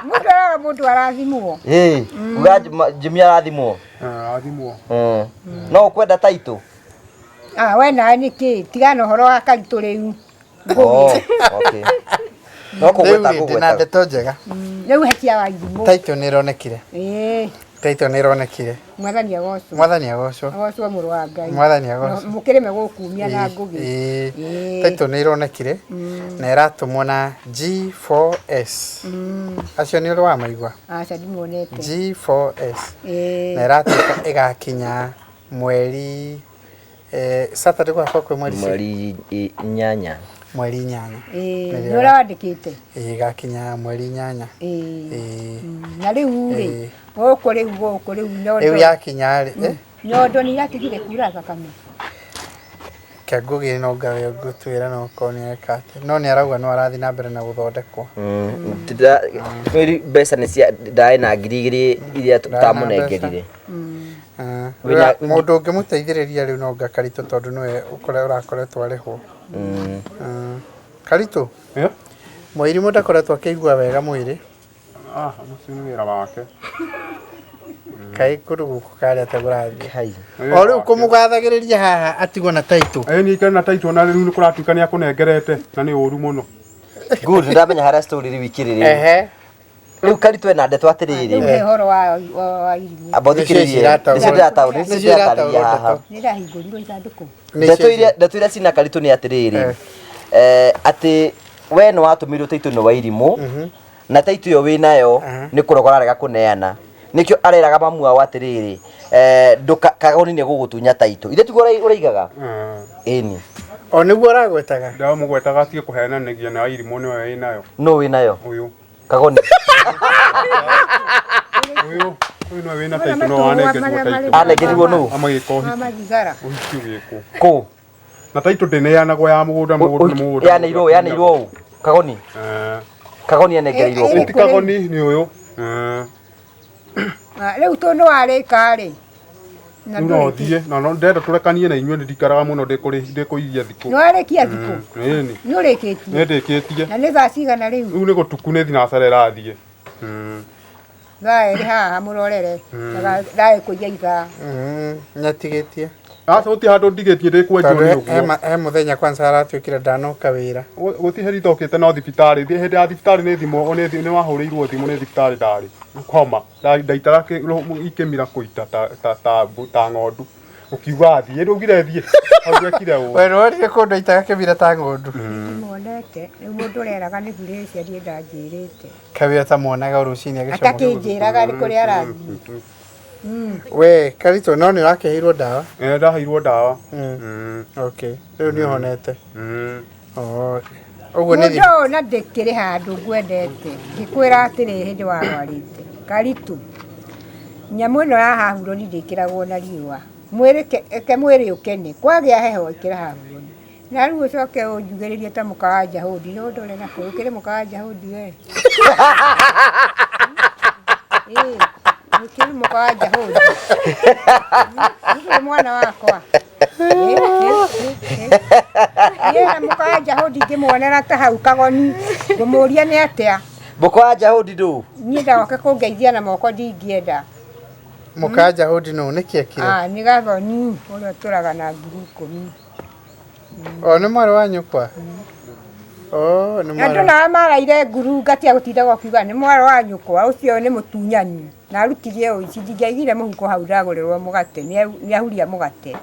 mũndũ araga mũndũ arathimwo Ĩ, uga Jimmy arathimwo. Arathimwo No ũkwenda taitũ? Ah, we nawe nĩkĩ tigana ũhoro wa karitũ rĩu Oh, okay. No Rĩu kũgweta rĩ, ndĩna ngũgweta. ndeto njega. Rĩu hekia wa irimũ Taitũ nĩ ĩronekire. ĩĩ Taitũ nĩ ĩronekire. Mwathani agocwo. Mwathani agocwo. Agocwo mũrũ wa Ngai. Mwathani agocwo. Mũkĩrĩme gũkumia na ngũgĩ. Ĩĩ. Ĩĩ. Taitũ nĩ ĩronekire na ĩratũmwo na G4S. Acio nĩ ũrĩ wamaigua? Aca ndimuonete. G4S. Ĩĩ. Na ĩratuĩka ĩgakinya mweri Saturday gwakorwo kwĩ mweri Mweri inyanya. Mweri inyanya. Ĩĩ, Nĩrĩo nĩ ũrĩa wandĩkĩte. Ĩĩ, ĩgakinya mweri inyanya. Ĩĩ. Ĩĩ. Na rĩu rĩ, Ĩĩ. gũkũ rĩu gũkũ rĩu Rĩu nyondo. yakinya rĩ, Nyondo nĩ iratigire kura thakame. Kĩangũgĩ no ngawe ngũtwĩra no korwo nĩ eka atĩa. No nĩ arauga no arathiĩ na mbere na gũthondekwo. Mweri mbeca nĩ cia ndaĩ na 2000 iria Ndaĩ na tamũnengerire. Ah, Wĩna- Mũndũ ũngĩmũteithĩrĩria rĩu no nga Karitũ tondũ nĩwe ũrakoretwo arĩhwo. Karitũ, Eh? Mũirimũ ndakoretwo akĩigua wega mwĩrĩ. Ah, ũcio nĩ wĩra wake. Kaĩ kũndũ gũkũ karĩa atĩa kũrathiĩ. Kai. Nĩ wĩra O rĩu wake. kũmũgathagĩrĩria haha atigwo na taitũ. Ĩĩ niĩ ikare na taitũ na rĩu nĩ kũratuĩka nĩ akũnengerete na nĩ ũru mũno. Good, ndamenya harĩa story rĩu ikĩrĩ rĩu. Ehe. Rĩu Karitũ ena ndeto atĩrĩrĩ. Rĩu he ũhoro wa irimũ. Amba ũthikĩrĩrie. Nĩcio cirataũrwo. Nĩcio ndĩrataũra, nĩcio Nĩcio ndĩratarĩria irataũrwo haha. ndeto. Nĩ ndahingũrirwo ithandũkũ. Ndeto iria ndeto iria cina Karitũ nĩ atĩrĩrĩ. Atĩ we nĩ watũmĩirwo taitũ nĩ wa irimũ na taitũ ĩyo wĩ nayo nĩ kũrogora ararega kũneana nĩkĩo areraga mamu wao atĩrĩrĩ kagoni nĩ gũgũtunya taitũ ithe tiguo ũraigaga ĩni O nĩguo ũragwetaga. Ndamũgwetaga atige kũhenanagia na irimũ nĩwe wĩ nayo. Nũ wĩ nayo? Ũyũ. Kagoni. Ũyũ ũyũ nĩwe wĩna taitũ no wanengerirwo taitũ. Anengerirwo nũ? Amagĩka ũhiki. Mathigara. Ũhiki ũgĩkwo. Kũ? Na taitũ ndĩneanagwo ya mũgũnda mũgũnda nĩ mũgũnda. Yaneirwo yaneirwo ũ? Kagoni. Kagoni anengereirwo kũ? Ti Kagoni nĩ ũyũ. Rĩu tondũ nĩ warĩka rĩ. Na Rĩu no thiĩ na no ndenda tũrekanie na inyuĩ ndikaraga mũno ndĩkũiria thikũ. Nĩ warĩkia thikũ? Ĩni. Nĩ ũrĩkĩtie? Nĩ ndĩkĩtie. Na nĩ thaa cigana rĩu? Rĩu nĩ gũtuku nĩ thinacara ĩrathiĩ. Thaa ĩrĩ haha mũrorere. Ndae kũiya ithaa. Nyatigĩtie. Aca gũtirĩ handũ ndigĩtie ndĩkwenjwo nĩ ũguo. He mũthenya kwanza aratuĩkire ndanoka wĩra. Gũtirĩ hĩndĩ itokĩte no thibitarĩ. Hĩndĩ ya thibitarĩ nĩ thimũ nĩ wahũrĩirwo thimũ nĩ thibitarĩ ndarĩ. Homa. Ndaitaga ikĩmira kũita ta ng'ondu. Ũkiuga thiĩ, ndũgire thiĩ. Hau ndwekire ũũ. We nĩwonire kũndũ aitaga kĩmira ta ng'ondu. Ndimuonete. Rĩu mũndũ ũreraga nĩ burĩcia niĩ ndanjĩrĩte. Kaĩ ũtamuonaga rũcinĩ agĩcomoka. Atakĩnjĩraga nĩ kũrĩa arathiĩ. We Karitũ no nĩ ũrakĩheirwo ndawa? Ĩĩ ndaheirwo ndawa. Okay. Rĩu nĩ ũhonete. Oh. Ũguo nĩ Mũndũ ũyũ na ndĩkĩrĩ handũ ngwendete. Ngĩkwĩra atĩrĩ hĩndĩ warwarĩte. Karitũ. Nyamũ ĩno ya hahuroni ndĩkĩragwo na riũa. Mwĩrĩ ke mwĩrĩ ũkene. Kwagĩa heho ĩkĩra hahuroni. Na rĩu ũcoke ũnjugĩrĩrie ta mũka wa Njahũndi. No ndore na kũ ũkĩrĩ mũka wa Njahũndi we. Ĩĩ. Ũkĩrĩ mũka wa Njahũndi. Ũkĩrĩ mwana wakwa. Niĩ na mũka wa Njahũndi ngĩmuonera ta hau kagoni. Ngũmũria nĩ atĩa. Mũka wa Njahũndi ndũ? Niĩ ndagoka kũngeithia na moko ndingĩenda. Mũka wa Njahũndi nũ? Nĩkĩ ekire? Ah, nĩ Gathoni ũrĩa ũtũraga na 10,000. O nĩ mwarĩ wa nyũkwa? Oh, nĩ Na andũ mwarĩ. nao maraire nguru ngatia gũtindaga ũkiuga nĩ mwarĩ wa nyũkwa ũcio nĩ mũtunyani na arutire ũici ndingĩaigire mũhuko hau ndagũrĩrwo mũgate nĩahuria mũgate.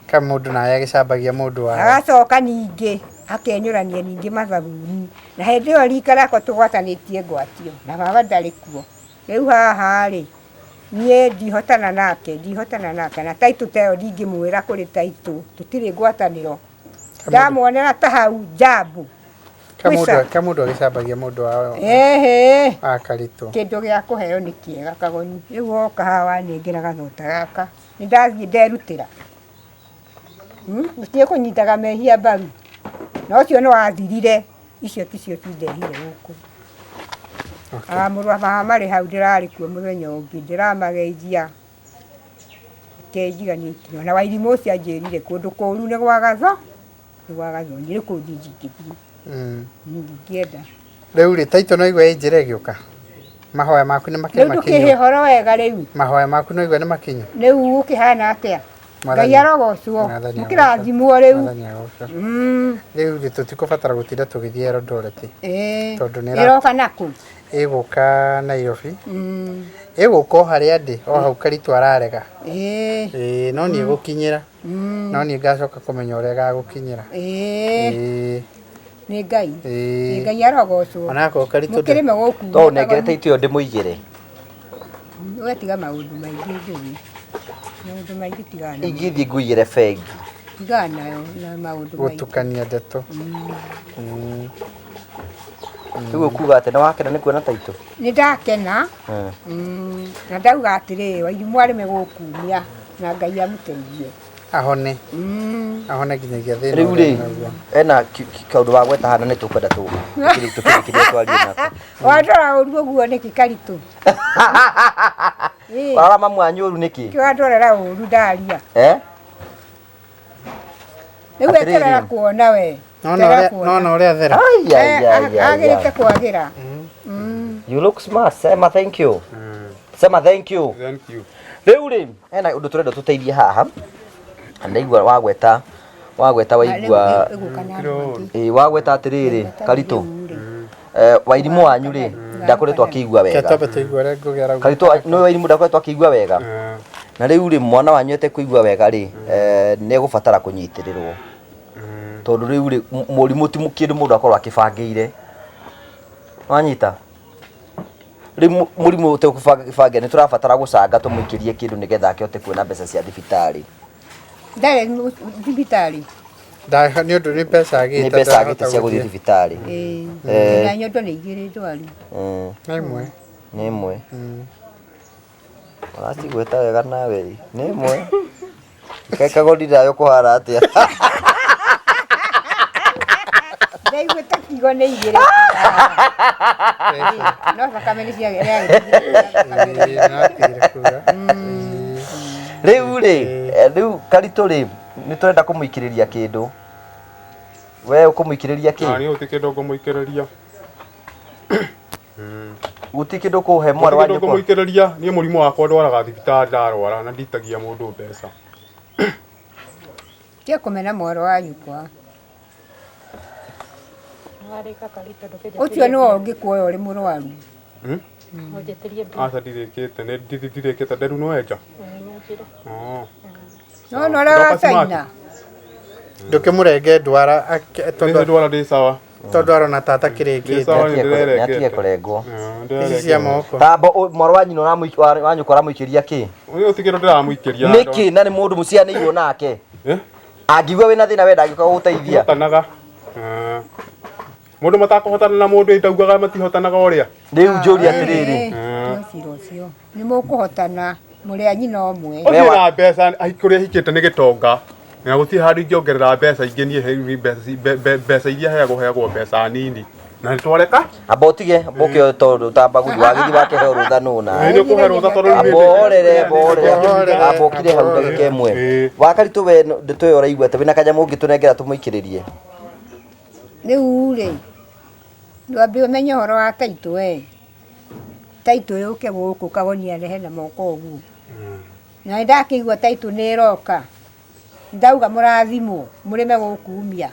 Ka mũndũ nawe agĩcambagia mũndũ wao. Agacoka ningĩ akenyũrania ningĩ mathabuni na hĩndĩ ĩyo rika rĩakwa tũgwatanĩtie ngwatio na baba ndarĩ kuo. Rĩu haha rĩ niĩ ndihotana nake ndihotana nake na taitũ ta ĩyo ndingĩmwĩra kũrĩ taitũ tũtirĩ ngwatanĩro. Ndamuonera ta hau njambu. Ka mũndũ ka mũndũ agĩcambagia mũndũ wao. Ehe. A Karitũ. Kĩndũ gĩa kũheo nĩ kĩega kagoni. Rĩu woka haha wanengera gathota gaka nĩ ndathiĩ nderutĩra. Gũtirĩ kũnyitaga mehia mbaru. Na ũcio nĩ wathirire icio ticio cindehire gũkũ. Okay. Mũrũ wa baba marĩ hau ndĩrarĩ kuo mũthenya ũngĩ ndĩramageithia. Reke njiganie ikinya. Na Wairimũ ũcio anjĩrire kũndũ kũru nĩ gwa gatho nĩ gwa gathoni rĩu kũu ndingĩthiĩ. Ndingĩenda. Rĩu rĩ taitũ no igua ĩ njĩra ĩgĩũka. Mahoya maku nĩ makĩrĩ Rĩu ndũkĩhe makinyu. ũhoro wega rĩu. Mahoya maku no igua nĩ makinyu. Rĩu gũkĩhana atĩa? Mwathani- Ngai arogocwo. Mwathani Mũkĩrathimwo rĩu. Mwathani agocwo. Rĩu rĩ tũtikũbatara gũtinda tũgĩthiĩ Eldoret. Ĩĩ. Tondũ nĩ Ĩroka nakũ? Ĩgũka Nairobi. Ĩgũka o harĩa ndĩ o hau Karitũ ararega. Ĩĩ. Ĩĩ no niĩ gũkinyĩra. No niĩ ngacoka kũmenya ũrĩa ĩgagũkinyĩra. Ĩĩ. Ĩĩ. Nĩ Ngai. Ĩĩ. Nĩ Ngai arogocwo. Onakorwo Karitũ ndĩ- Mũkĩrĩme gũkũ. To ũnengere taitũ ĩyo ndĩmũigĩre. We tiga maũndũ maingĩ Njũgĩ. Maũndũ maingĩ tigana namo. Ingĩthiĩ ngũigĩre bengi. Tigana nayo na maũndũ maingĩ. Gũtukania ndeto. Rĩu ũkuga atĩ nĩ wakena nĩ kuona taitũ? Nĩ ndakena. Na ndauga atĩrĩrĩ, Wairimũ arĩme gũkumia na Ngai amũteithie. Ahone. Ahone nginyagia thĩna Rĩu ũrĩa rĩ ena-guo. ena kaũndũ wa gweta hana nĩ tũkwenda tũkĩrĩkĩrie twarie nako. Wandora ũru ũguo nĩkĩ Karitũ? Ĩĩ. Warora mamu wanyu ũru nĩkĩ? Kĩ wandorera ũru ndaria. Eh? Rĩu Atĩrĩrĩ. eterera kuona we. Nona Eterera ũrĩa kuona. nona ũrĩa thera. Ai, ai, ai, ai, Agĩrĩte ai. kwagĩra. You look smart. Sema thank you. Sema thank you. Thank you. Rĩu rĩ hena ũndũ tũrenda tũteithie haha. Na ndaigua wagweta wagweta waigua ĩ wagweta atĩrĩrĩ Karitũ Wairimũ wanyu rĩ ndakoretwo akĩigua Reke wega. twambe tũigue ũrĩa Ngũgĩ arauga. Karitũ nĩ Wairimũ ndakoretwo akĩigua wega. Na rĩu rĩ mwana wanyu etekũigua wega rĩ nĩ egũbatara kũnyitĩrĩrwo. Tondũ rĩu rĩ mũrimũ ti kĩndũ mũndũ akorwo akĩbangĩire. Wanyita? Rĩu mũrimũ ũtekũbangĩra nĩ tũrabatara gũcanga tũmũikĩrie kĩndũ nĩgetha akĩhote kuona mbeca cia thibitarĩ. Ndarĩ thibitarĩ. Nĩ ũndũ nĩ mbeca agĩte. Nĩ mbeca agĩte cia gũthiĩ thibitarĩ. Ĩĩ. Na nyondo nĩ igĩrĩ ndwaru. Nĩ ĩmwe. Nĩ ĩmwe. Ũracigweta wega nawe ĩ. Nĩ ĩmwe. Kaĩ kagoni nayo kũhana atĩa? Ndaiguĩte kiugo nĩ igĩrĩ. No thakame nĩ ciagĩrĩire. Rĩu rĩ, rĩu Karitũ rĩ, nĩ tũrenda kũmũikĩrĩria kĩndũ. We ũkũmũikĩrĩria kĩ? Na niĩ gũtirĩ kĩndũ ngũmũikĩrĩria. Gũtirĩ kĩndũ ũkũhe mwarĩ wa Gũtirĩ kĩndũ nyũkwa? ngũmũikĩrĩria, niĩ mũrimũ wakwa ndwaraga thibitarĩ ndarwara na nditagia mũndũ mbeca. Tiga kũmena mwarĩ wa nyũkwa. Ũcio nĩwe ũngĩkuoya ũrĩ mũrwaru. Aca ndirĩkĩte, nĩ ndirĩkĩte nderu no enja. No no ũrĩa wa China. Ndũkĩmũrenge ndwara tondũ ndwara ndĩ sawa. Tondũ arona ta atakĩrĩkĩte. Nĩ atige kũrengwo. Ici cia moko. Tamba mwarĩ wa nyina wa nyũkwa ũramũikĩria kĩ? Ũyũ ti kĩndũ ndĩramũikĩria. Nĩkĩ na nĩ mũndũ mũcianĩirwo nake? Angĩigua wĩna thĩna we ndangĩũka gũgũteithia. Hotanaga. Mũndũ matakũhotana na mũndũ ndaugaga matihotanaga ũrĩa. Rĩu njũrie atĩrĩrĩ. Ũcio ũcio. Nĩ mũkũhotana mũrĩ a nyina ũmwe. Ũcio na mbeca kũrĩa hikĩte nĩ gĩtonga. Na gũtirĩ handũ ingĩongerera mbeca ingĩ niĩ mbeca iria heagwo heagwo mbeca nini. Na nĩ twareka? Amba ũtige, amba ũkĩoe tondũ ta mbagũri wagĩthiĩ wakĩheo rũtha nũ na. Nĩ ũkũhe rũtha tondũ Amba ũhorere, amba ũhorere. Amba ũkire hau ndagĩka ĩmwe. Wakaritũ we ndeto ĩyo ũraigua atĩ wĩna kanyamũ ũngĩtũnengera tũmũikĩrĩrie. Rĩu rĩ, ndwambe ũmenye ũhoro wa taitũ we. Taitũ yũke gũkũ kagonia rehe na moko ũguo. Na nĩ ndakĩigua taitũ nĩ ĩroka. Ndauga mũrathimwo, mũrĩme gũkumia.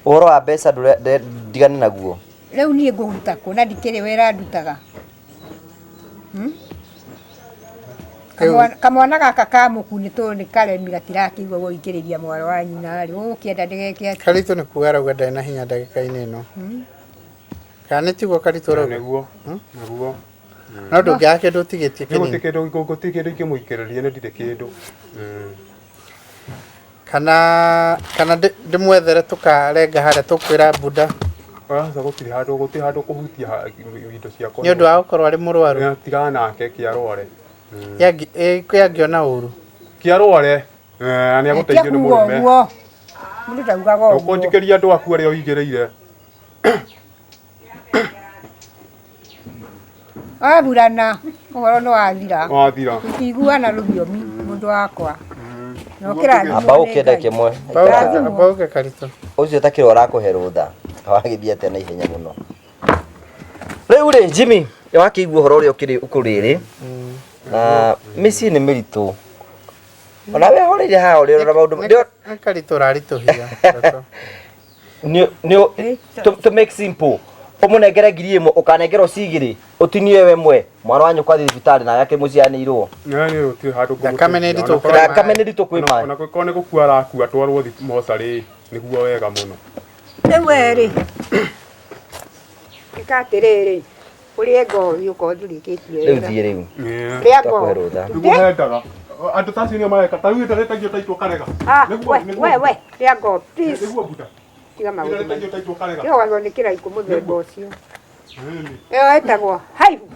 Ũhoro wa mbeca ndigane naguo. Rĩu niĩ ngũruta kũ na ndikĩrĩ wĩra ndutaga? Hmm? Kamwana gaka ka mũku nĩ tũĩ nĩ karemi gatirakĩigua gũikĩrĩria mwarĩ wa nyina rĩ, ũgũkĩenda ndĩgeke atĩa? Karitũ nĩ kuga arauga ndarĩ na hinya ndagĩka-inĩ ĩno. Kana nĩ tiguo Karitũ ũrauga? Nĩguo. Nĩguo. No ndũngĩaga kĩndũ ũtigĩtie kĩnini. Gũtirĩ kĩndũ gũtirĩ kĩndũ ingĩmũikĩrĩria nĩ ndirĩ kĩndũ. Kana kana ndĩmwethere tũkarenga harĩa tũkwĩra Buda. Aca gũtirĩ handũ gũtirĩ handũ kũhutia indo ciakwa. Nĩ ũndũ wa gũkorwo arĩ mũrwaru. Tigana nake kĩarware. Kĩangĩona ũru. Kĩarware. Na nĩ agũteithio nĩ mũrũme. Mũndũ ndaugaga ũguo. Ndũkũnjikĩria andũ aku arĩa ũigĩrĩire. Waburana ũhoro nĩ wathira. Wathira. Tũtiiguana rũthiomi mũndũ wakwa. Na ũkĩrathimwo Amba nĩ ũke Ngai. ndagĩka ĩmwe. Amba ũke Karitũ. Ũcio takĩrĩ ũrakũhe rũtha. Wagĩthiĩ atĩa na ihenya mũno. Rĩu rĩ Jimmy, wakĩigua ũhoro ũrĩa ũkĩrĩ ũkũrĩrĩ. Na mĩciĩ nĩ mĩritũ. Ona we horeire haha ũrĩrora maũndũ. Nĩ Karitũ ũraritũhia. Nĩ nĩ to make simple. Ũmũnengere 1000 ũkanengerwo cigĩrĩ ũtinie we mwe mwana wa nyũkwa athiĩ thibitarĩ na yake mũcianĩirwo. Nĩ gũtirĩ handũ Thakame nĩ nditũ ngũmũteithia. Thakame nĩ nditũ kwĩ maĩ. Ona korwo nĩ gũkua arakua atwarwo mocarĩ nĩguo wega mũno. Rĩu we rĩ, ĩka atĩrĩrĩ, ũrĩe ngothi ũkorwo ndũrĩkĩtie Rĩu wĩra. thiĩ rĩu. Rĩa Twakũhe ngothi. rũtha. Nĩguo hendaga. Andũ ta acio nĩo mareka. Ta rĩu ĩtarĩtagio taitũ ũkarega. Ah, Nĩguo we, nĩguo. we, we, rĩa ngothi, please. Nĩguo Buda. Tiga maũndũ maingĩ. Ĩtarĩtagio taitũ ũkarega. Tiga gwatwo nĩ kĩraikũ mũthemba ũcio. Ĩyo ĩtagwo haihu.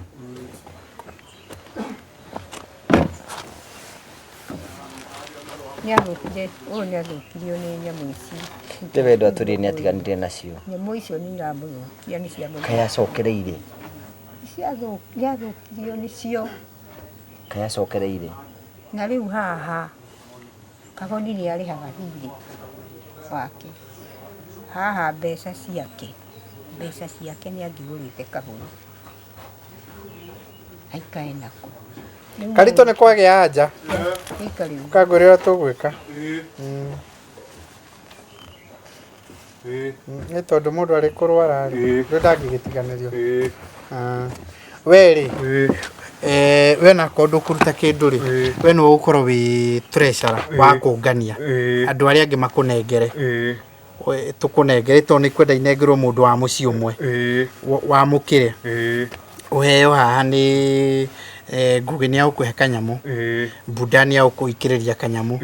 Nĩathũkire, ũyũ nĩathũkirio nĩ nyamũ ici. Nĩ wendo atũrire nĩ atiganire nacio. Nyamũ icio nĩ iramũthũkia nĩ ciamũthũkia. Kaĩ acokereire. Nĩathũkirio nĩcio. Kaĩ acokereire. Na rĩu haha Kagoni nĩ arĩhaga thirĩ wake. Haha mbeca ciake, mbeca ciake nĩ angĩgũrĩte kabũri aikare nako. Karitũ nĩ kwagĩa anja. Gĩikare ũguo. Ũkangwĩra ũrĩa tũgwĩka. Nĩ tondũ mũndũ arĩ kũrwara rĩ, rĩu ndangĩgĩtiganĩrio. We rĩ, we onakorwo ndũkũruta kĩndũ rĩ, we nĩwe ũgũkorwo wĩ treasurer wa kũngania andũ arĩa angĩ makũnengere. Tũkũnengere tondũ nĩ kwenda inengerwo mũndũ wa mũciĩ ũmwe wamũkĩre. Ũheo haha nĩ Ngũgĩ nĩ egũkũhe kanyamũ, Buda nĩ egũkũikĩrĩria kanyamũ,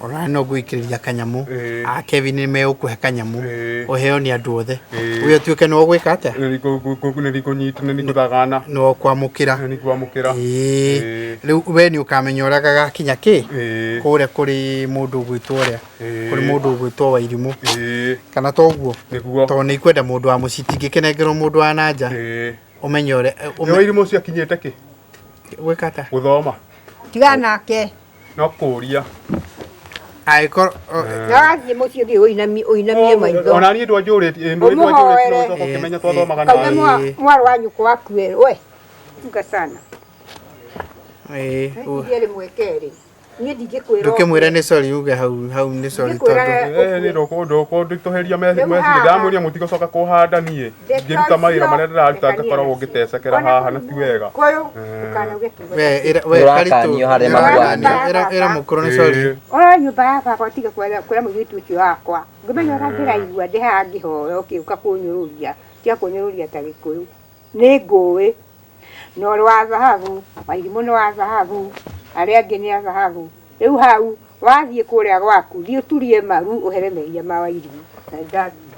ona no ngũikĩrĩria kanyamũ, a Kevin nĩ megũkũhe kanyamũ, ũheo nĩ andũ othe. We ũtuĩke nĩwe ũgwĩka atĩa? Nĩ ngũthagana. Nĩwe ũkwamũkĩra. Nĩ ngwamũkĩra. Rĩu we nĩ ũkamenya ũrĩa gagakinya kĩ kũrĩa kũrĩ mũndũ ũgwĩtwo ũrĩa kũrĩ mũndũ ũgwĩtwo Wairimũ kana toguo tondũ nĩ ikwenda mũndũ wa mũciĩ itingĩkĩnengerwo mũndũ wa na nja. Ũmenye ũrĩa Nĩ Wairimũ ũcio akinyĩte kĩ? Gwĩka atĩa? Gũthoma. Tigana nake. No kũria. Angĩkorwo Na wathiĩ mũciĩ ũthiĩ ũinamie ũinamie maitho. Ona niĩ ndwanjũrĩtie, ndwanjũrĩtie no Ũmũhoere. ũcoka ũkĩmenya twathomaga Kauga nawe. mwarĩ wa nyũkwa akue. We. Funga sana. ĩĩ, Iria rĩmwe kerĩ. Niĩ ndingĩkwĩra. Ndũkĩmwĩre nĩ sorry uge hau hau nĩ sorry Ndingĩkwĩra tondũ Eh, nĩ ndũkũnditũhĩria Rĩu meciria haha. ndamwĩria mũtigũcoka kũhanda niĩ ngĩruta mawĩra marĩa ndĩraruta ngakoragwo ngĩtecekera haha na ti wega. Kũyũ ndũkanauge kiugo. we ĩra we Nĩũrakanio Karitũ harĩa nĩũrakanio. makuanio. Ĩra ĩra mũkũrũ nĩ sorry Ora nyũmba ya baba tiga kwĩra kwĩra mũirĩtu ũcio wakwa. Ngĩmenya ũrĩa ndĩraigua ndĩ haha ngĩhoya ũkĩũka kũnyũrũria. Tiga kũnyũrũria ta gĩkũyũ. Nĩ ngũĩ. Na ũrĩ wa thahabu, Wairimũ nĩ wa thahabu, arĩa angĩ nĩ a thahabu. Rĩu hau wathiĩ kũrĩa gwaku, thiĩ ũturie maru ũhere mehia ma Wairimũ. Na nĩ ndathiĩ.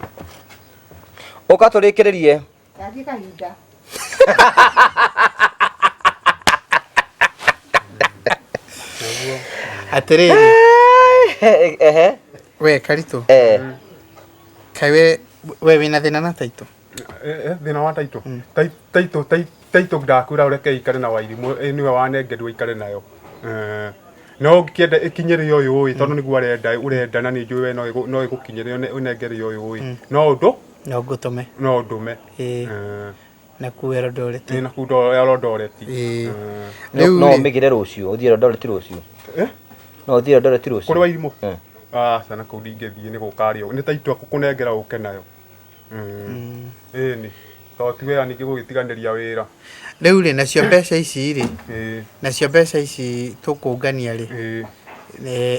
Ũka tũrĩkĩrĩrie. Ndathiĩ kahinda. Atĩrĩrĩ Ehe. we Karitũ Eh. kaĩ we we wĩna thĩna na taitũ? Thĩna wa taitũ taitũ taitũ ndakwĩra ũreke ikare na Wairimũ nĩwe wanengerwo ikare nayo. No ũngĩenda ĩkinyĩre ũyũ ĩ tondũ nĩguo arenda ũrenda na nĩ njũĩ we no ĩgũkinyĩre ũnengere ũyũ ĩ no ũndũ No ngũtũme. No ũndũme. Na kuu Eldoret. Na kuu Eldoret. Rĩu no ũmĩgĩre rũciũ ũthiĩ Eldoret rũciũ. No ũthiĩ Eldoret rũciũ. Kũrĩ Wairimũ. Aca na kũu ndingĩthiĩ nĩ gũka arĩ nĩ ta itua kũnengera ũke nayo. Ĩni tondũ ti wega ningĩ gũgĩtiganĩria wĩra. Rĩu rĩ, nacio mbeca ici rĩ, nacio mbeca ici tũkũngania rĩ,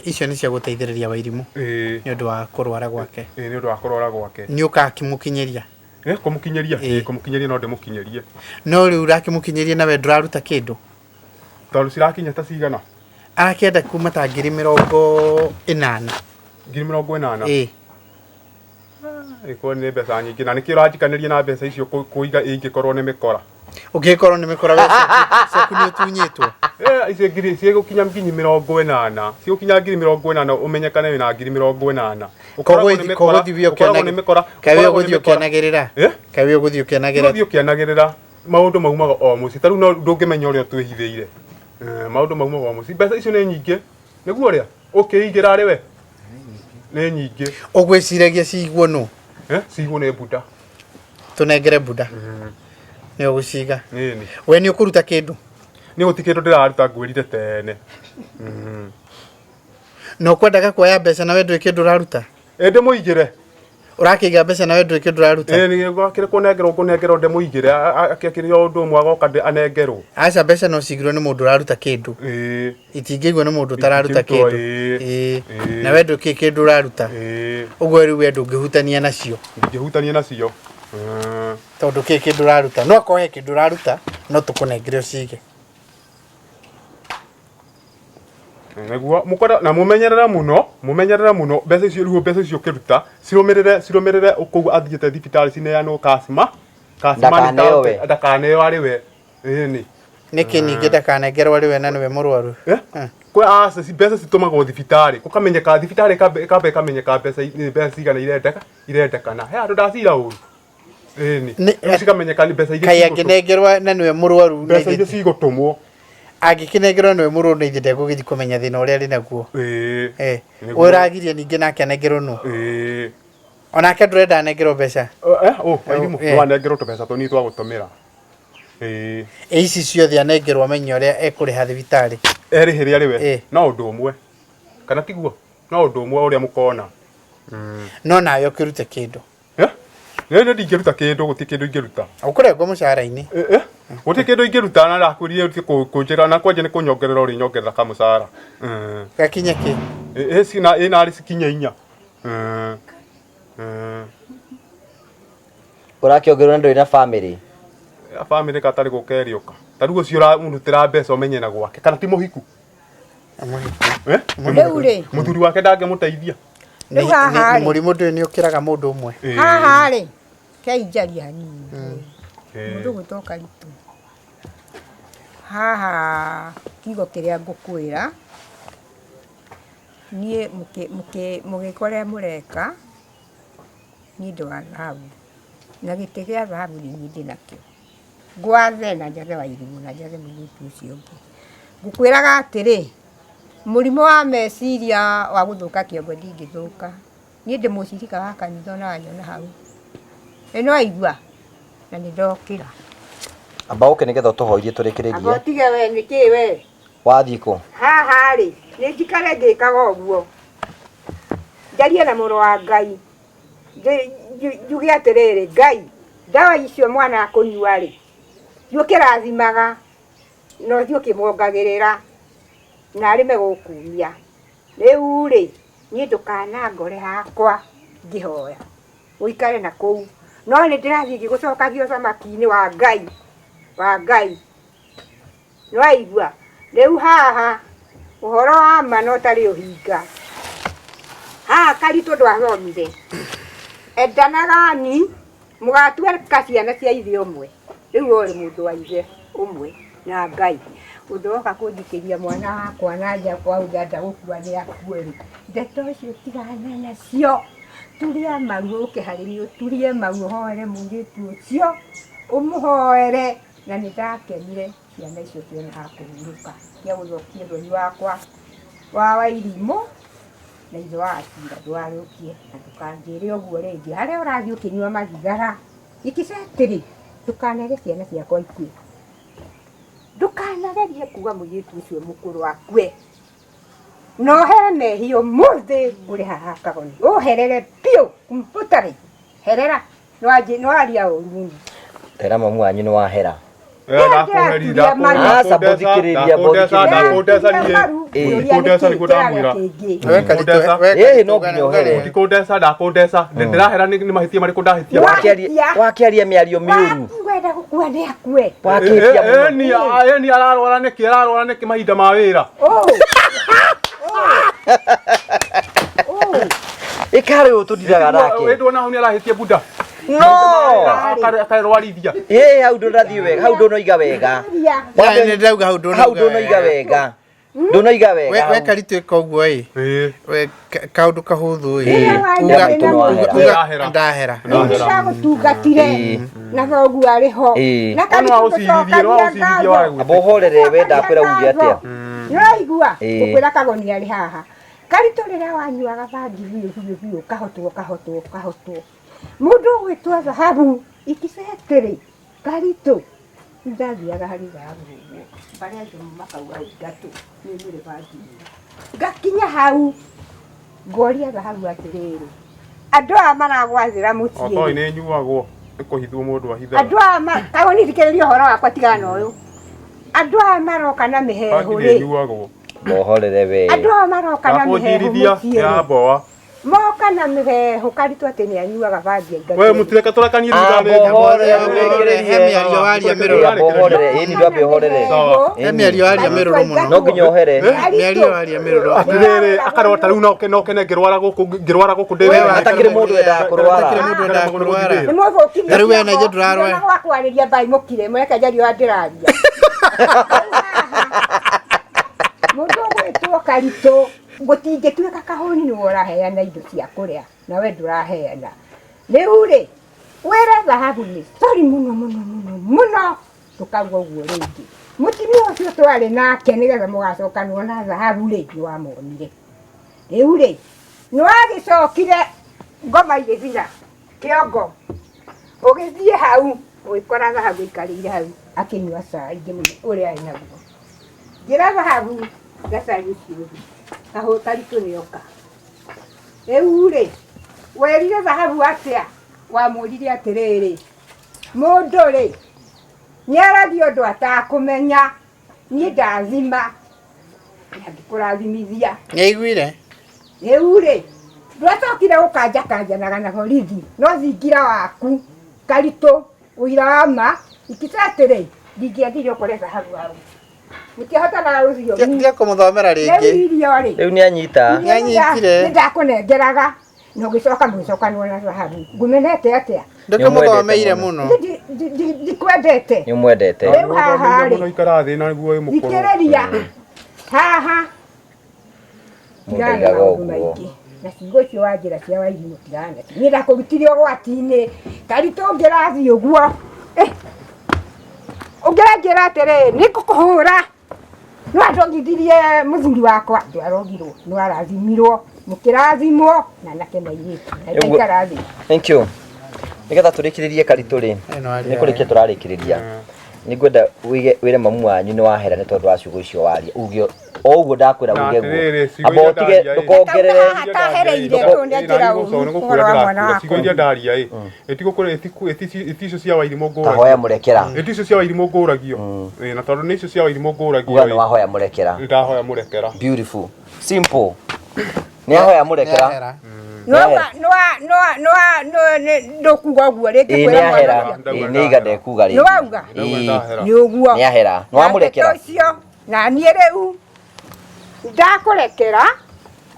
icio nĩ cia gũteithĩrĩria Wairimũ nĩ ũndũ wa kũrwara gwake. Ĩĩ nĩ ũndũ wa kũrwara gwake. Nĩ ũgakĩmũkinyĩria? Kũmũkinyĩria? Ĩĩ kũmũkinyĩria no ndĩmũkinyĩrie. No rĩu ũrakĩmũkinyĩria nawe ndũraruta kĩndũ? Tondũ cirakinya ta cigana? Arakĩenda kuma ta 80,000. 80,000? Ĩĩ. Ĩkorwo nĩ mbeca nyingĩ na nĩkĩo ũranjikanĩria na mbeca icio kũiga ingĩkorwo nĩ mĩkora. Ũngĩkorwo nĩ mĩkora we ciaku nĩ ũtunyĩtwo. Icio ngiri ciĩgũkinya 80,000. Ciĩgũkinya 80,000 ũmenyekane wĩna 80,000. Ũkoragwo nĩ mĩkora. Ũkoragwo nĩ mĩkora. Kaĩ we ũgũthiĩ ũkĩanagĩrĩra? Kaĩ we ũgũthiĩ ũkĩanagĩrĩra? Ũgũthiĩ ũkĩanagĩrĩra. Maũndũ maumaga o mũciĩ. Ta rĩu no ndũngĩmenya ũrĩa twĩhithĩire. Maũndũ maumaga o mũciĩ. Mbeca icio nĩ nyingĩ. Nĩguo ũrĩa ũkĩigĩra arĩ we? Nĩ nyingĩ. Ũgwĩciragia cigwo nũ? Cigwo nĩ Buda. Tũnengere Buda. Nĩ ũgũciga. We nĩ ũkũruta kĩndũ? Nĩ gũtirĩ kĩndũ ndĩraruta ngwĩrire tene. Na ũkwendaga kuoya mbeca na we ndũrĩ kĩndũ ũraruta? Ĩ ndĩmũigĩre. Ũrakĩiga mbeca na we ndũrĩ kĩndũ ũraruta? Ĩ nĩ kũnengerwo ngũnengerwo ndĩmũigĩre akĩrĩ o ũndũ ũmwe agoka anengerwo. Aca mbeca no cigirwo nĩ mũndũ ũraruta kĩndũ. Itingĩigwo nĩ mũndũ ũtararuta kĩndũ. Na we ndũrĩ kĩndũ ũraruta. Ũguo rĩu we ndũngĩhutania nacio. Ndingĩhutania nacio. Tondũ kĩ kĩndũ ũraruta. No akorwo he kĩndũ ũraruta no tũkũnengere ũcige. Nĩguo mũkwenda na mũmenyerere mũno, mũmenyerere mũno mbeca icio rĩu mbeca icio ũkĩruta cirũmĩrĩre cirũmĩrĩre kũu athiĩte thibitarĩ cineanwo Kasma. Kasma Ndakaneo we. Ndakaneo arĩ we. Ĩni. Nĩkĩ ningĩ ndakanengerwo arĩ we na nĩwe mũrwaru? Kwa aca mbeca citũmagwo thibitarĩ gũkamenyeka thibitarĩ ĩkamba ĩkamenyeka mbeca mbeca cigana irendeka irendekana. He handũ ndacira ũru. Ĩni. Rĩu cikamenyeka nĩ mbeca iria Kaĩ angĩnengerwo na nĩwe mũrwaru mbeca iria cigũtũmwo. Angĩkĩnengerwo nĩwe mũrwaru na ithuĩ ndegũgĩthiĩ kũmenya thĩna ũrĩa arĩ naguo. Ĩĩ. Ũragiria ningĩ nake anengerwo nũ? Ĩĩ. Onake ndũrenda anengerwo mbeca? Wairimũ no anengerwo tũbeca tũnini twa gũtũmĩra. Ĩĩ. Ici ciothe anengerwo amenye ũrĩa ekũrĩha thibitarĩ. Erĩhĩre arĩ we? No ũndũ ũmwe. Kana tiguo? No ũndũ ũmwe ũrĩa mũkona. No nawe ũkĩrute kĩndũ. Nĩ ndingĩruta kĩndũ, gũtirĩ kĩndũ ingĩruta. Ũkũrengwo mũcara-inĩ. Gũtirĩ kĩndũ ingĩruta na ndakwĩrire ũtige kũnjĩra na kwanja nĩ kũnyongerera ũrĩnyongerera kamũcara. Gakinye kĩ? Ĩ narĩ cikinye 4. Ũrakĩongererwo na ndũrĩ na bamĩrĩ? Bamĩrĩ gatarĩ gũka ĩrĩũka. Ta rĩu ũcio ũramũrutĩra mbeca ũmenye na gwake kana ti mũhiku? Rĩu rĩ. Mũthuri wake ndangĩmũteithia. Rĩu haha rĩ. Mũrimũ ndũyũ nĩ ũkĩraga mũndũ ũmwe. Haha rĩ, kei njarie hanini. Mũndũ ũgwĩtwo Karitũ. Haha kiugo kĩrĩa ngũkwĩra, niĩ mũgĩka ũrĩa mũreka, niĩ ndĩ wa thahabu. Na gĩtĩ gĩa thahabu nĩ niĩ ndĩnakĩo. Ngwathe na njathe Wairimũ na njathe mũirĩtu ũcio ũngĩ. Ngũkwĩraga atĩrĩ, mũrimũ wa meciria wa gũthũka kĩongo ndingĩthũka. Niĩ ndĩ mũcirika wa kanitha ona wanyona hau. Ĩ nĩwaigua? Na nĩ ndokĩra. Amba ũke nĩgetha ũtũhoirie tũrĩkĩrĩrie. Amba ũtige we nĩkĩ we? Wathiĩ kũ? Haha rĩ, nĩ njikare ngĩkaga ũguo. Njarie na mũrũ wa Ngai. Njuge atĩrĩrĩ, Ngai, ndawa icio mwana akũnyua rĩ, thiĩ ũkĩrathimaga na ũthiĩ ũkĩmuongagĩrĩra na arĩme gũkumia. Rĩu rĩ, niĩ ndũkanangore hakwa ngĩhoya, ũikare na kũu. No nĩ ndĩrathiĩ ngĩgũcokagia ũthamaki-inĩ wa Ngai, wa Ngai. Nĩwaigua? Rĩu haha ũhoro wa ma na ũtarĩ ũhinga. Haha Karitũ ndwathomire. Endanagani mũgatuĩka ciana cia ithe ũmwe. Rĩu we ũrĩ mũndũ wa ithe ũmwe na Ngai. Ũndũ woka kũnjikĩria mwana wakwa na nja wauga enda gũkua nĩ akue rĩ, ndeto icio tigana nacio. Turia maru ũke harĩ niĩ ũturie maru ũhoere mũirĩtu ũcio, ũmũhoere na nĩ ndakenire ciana icio ciona ha kũhurũka cia gũthũkia thoni wakwa wa Wairimũ na ithe wa Wachira ndũgathũkie na ndũkanjĩre ũguo rĩngĩ. Harĩa ũrathiĩ ũkĩnyua mathigara ikicatĩrĩ ndũkanere ciana ciakwa ikue. Ndũkanagerie kuga mũirĩtu ũcio mũkũrũ akue. Na ũhere mehia ũmũthĩ ũrĩ haha kagoni. Ũherere biũ kumputarĩ. Herera. Nĩwaria ũru mũno. Tera mamu wanyu nĩ wahera. Ndakũherithia. Aca, mbũthikĩrĩria, mbũthikĩrĩria. Ndakũndeca niĩ. Ndikũndeca nĩguo ndamwĩra. Ĩĩ, no nginya ũhere. Ndikũndeca, ndakũndeca. Ndĩrahera nĩ mahĩtia marĩkũ ndahĩtia? Wakĩaria mĩario mĩũru. Wenda gũkua nĩ akue. Wakĩtia mũno. Ĩni ararwara nĩkĩ? Ararwara nĩkĩ mahinda ma wĩra? Ĩkarĩ ũũ tũndiraga nake. Ĩ ndwona hau nĩ arahĩtia buda. No. Akarwarithia. Ĩĩ hau ndũrathiĩ wega, hau ndũnoiga wega. Nĩ ndauga hau ndũnoiga. Hau ndũnoiga wega. Ndũnoiga wega. We Karitũ ĩka ũguo ĩ. We kaũndũ kahũthũ ĩ. Uga ndahera. Ndagũtungatire na thoguo arĩ ho. Na Karitũ tũcokagia ngatho. Amba ũhorere we ndakwĩra uge atĩa. Nĩũraigua? Ngũkwĩra kagoni arĩ haha. Karitũ rĩrĩa wanyuaga bangi biũ biũ biũ ũkahotwo ũkahotwo ũkahotwo. Mũndũ ũgwĩtwo Thahabu ikicetĩrĩ Karitũ ndathiaga harĩ Thahabu ũguo barĩa angĩ makauga ingatũ nĩ nyuire bangi ĩyo. Ngakinya hau ngoria Thahabu atĩrĩrĩ, andũ aya maragwathĩra mũciĩ. Otoi nĩ nyuagwo nĩ kũhithwo mũndũ ahithaga. Andũ aya kagoni thikĩrĩria ũhoro wakwa tigana na ũyũ. Andũ aya maroka na mĩheehũ rĩ. Nĩ nyuagwo. Mohorere we. Andũ aya maroka na mĩheehũ mũciĩ. Ya mboa. Moka na mĩheehũ Karitũ atĩ nĩ anyuaga bangi aingatwo. We mũtireke tũrekanie He mĩario waria mĩrũrũ. Mbohorere, ĩni ndwambe ũhorere. He mĩario waria mĩrũrũ mũno. No nginya ũhere. Mĩario waria mĩrũrũ. Atĩrĩrĩ, akarwara ta rĩu no kene ngĩrwara gũkũ ngĩrwara gũkũ ndĩ. Hatakĩrĩ mũndũ wendaga kũrwara. Hatakĩrĩ mũndũ wendaga kũrwara. Nĩ mũthũkirie. Na rĩu we na ithuĩ ndũrarwara. Gwa kwarĩria mbai mũkire mũreke njarie ũrĩa ndĩraria. Mũndũ ũgwĩtwo Karitũ gũtingĩtuĩka kahũni nĩwe ũraheana indo cia kũrĩa na we ndũraheana. Rĩu rĩ wĩre Thahabu nĩ sorry mũno mũno mũno mũno ndũkauga ũguo rĩngĩ. Mũtumia ũcio twarĩ nake nĩgetha mũgacokanwo na Thahabu rĩ nĩwamuonire. Rĩu rĩ nĩwagĩcokire ngoma igĩthira kĩongo ũgĩthiĩ hau ũgĩkora Thahabu aikarĩire hau akĩnyua cai ũrĩa arĩ naguo. Njĩra Thahabu gacai ũcio ũthiĩ kahũ Karitũ nĩoka. Rĩu rĩ werire Thahabu atĩa? Wamwĩrire atĩrĩrĩ, mũndũ rĩ nĩaragia ũndũ atakũmenya, niĩ ndathima na ngĩkũrathimithia. Nĩaiguire? Rĩu rĩ ndwacokire gũkanjakanjanaga na borithi no thingira waku Karitũ ũira wa ma ikica atĩrĩ ndingĩendire ũkore Thahabu hau. Mũtiahotanaga rũthiomi. Tiga kũmũthomera Rĩu rĩngĩ. irio rĩ Rĩu nĩ anyita. Nĩanyitire. Nĩndakũnengeraga na ũgĩcoka mũgĩcokanwo na Thahabu. Ngũmenete atĩa? Ndũkĩmũthomeire mũno. Ndikwendete. Nĩ ũmwendete. Rĩu haha rĩ Mũno ikara thĩ na nĩguo ĩ mũkũrũ. thikĩrĩria haha tigana na Mũndaigaga maũndũ ũguo. maingĩ na ciugo icio wa njĩra cia Wairimũ tigana nacio. Niĩ ndakũrutire ũgwati-inĩ Karitũ ũngĩrathiĩ ũguo ũngĩranjĩra atĩrĩ nĩ ngũkũhũra no andongithirie mũthuri wakwa ndwarogirwo no arathimirwo mũkĩrathimwo na anake na airĩtu na ndaikara thĩ. Thank you. Nĩgetha tũrĩkĩrĩrie Karitũ rĩ, nĩ kũrĩkia tũrarĩkĩrĩria. Nĩ ngwenda wĩre mamu wanyu nĩ wahera nĩ tondũ wa ciugo icio waria. Uge o ũguo ndakwĩra Na uge atĩrĩrĩ, guo. ciugo Amba iria ũtige ndaria ĩ. ndũkongerere. Haha tahereire tondũ nĩanjĩra ũru ũhoro wa mwana wakwa. Ciugo iria ndaria ĩ ĩti icio cia Wairimũ ngũragio. Tahoya mũrekera. Ĩti icio cia Wairimũ ngũragio. Na tondũ nĩ icio cia Wairimũ ngũragio. Uga nĩ wahoya mũrekera. Nĩ ndahoya mũrekera. Beautiful. Simple. Nĩ ahoya mũrekera. Ndũkuga ũguo rĩngĩ Ĩĩ nĩ kwĩra mwana ahera. ũcio. Ĩĩ nĩ iga ndekuga rĩngĩ. Nĩ wauga? Ĩĩ. Nĩ ũguo. Nĩ ahera. Nĩ wamũrekera. Na ndeto icio na niĩ rĩu ndakũrekera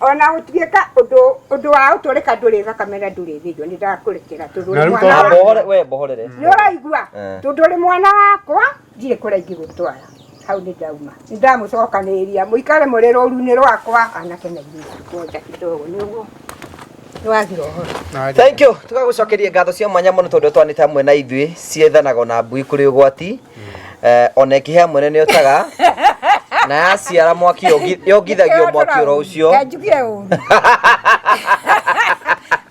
ona gũtuĩka ũndũ ũndũ wa ũtũrĩka ndũrĩ thakame na ndũrĩ thĩnjwo nĩ ndakũrekera tondũ ũrĩ mwana Amba wakwa. ũhore we mbohorere. Nĩ ũraigua tondũ ũrĩ mwana wakwa ndirĩ kũrĩa ingĩgũtwara hau nĩ ndauma nĩ ndamũcokanĩrĩria mũikare mũrĩ rũru-inĩ rwakwa anake na airĩtu kwonja kidogo nĩ ũguo nĩ wathira ũhoro. Thank you. Tũgagũcokeria ngatho cia mwanya mũno tondũ twanĩte hamwe na ithuĩ ciethanaga na mbui kũrĩ ũgwati. Ona ĩkĩhĩa mwene nĩ ũtaga na yaciara mwaki yongithagio mwaki oro ũcio. Njugie ũru.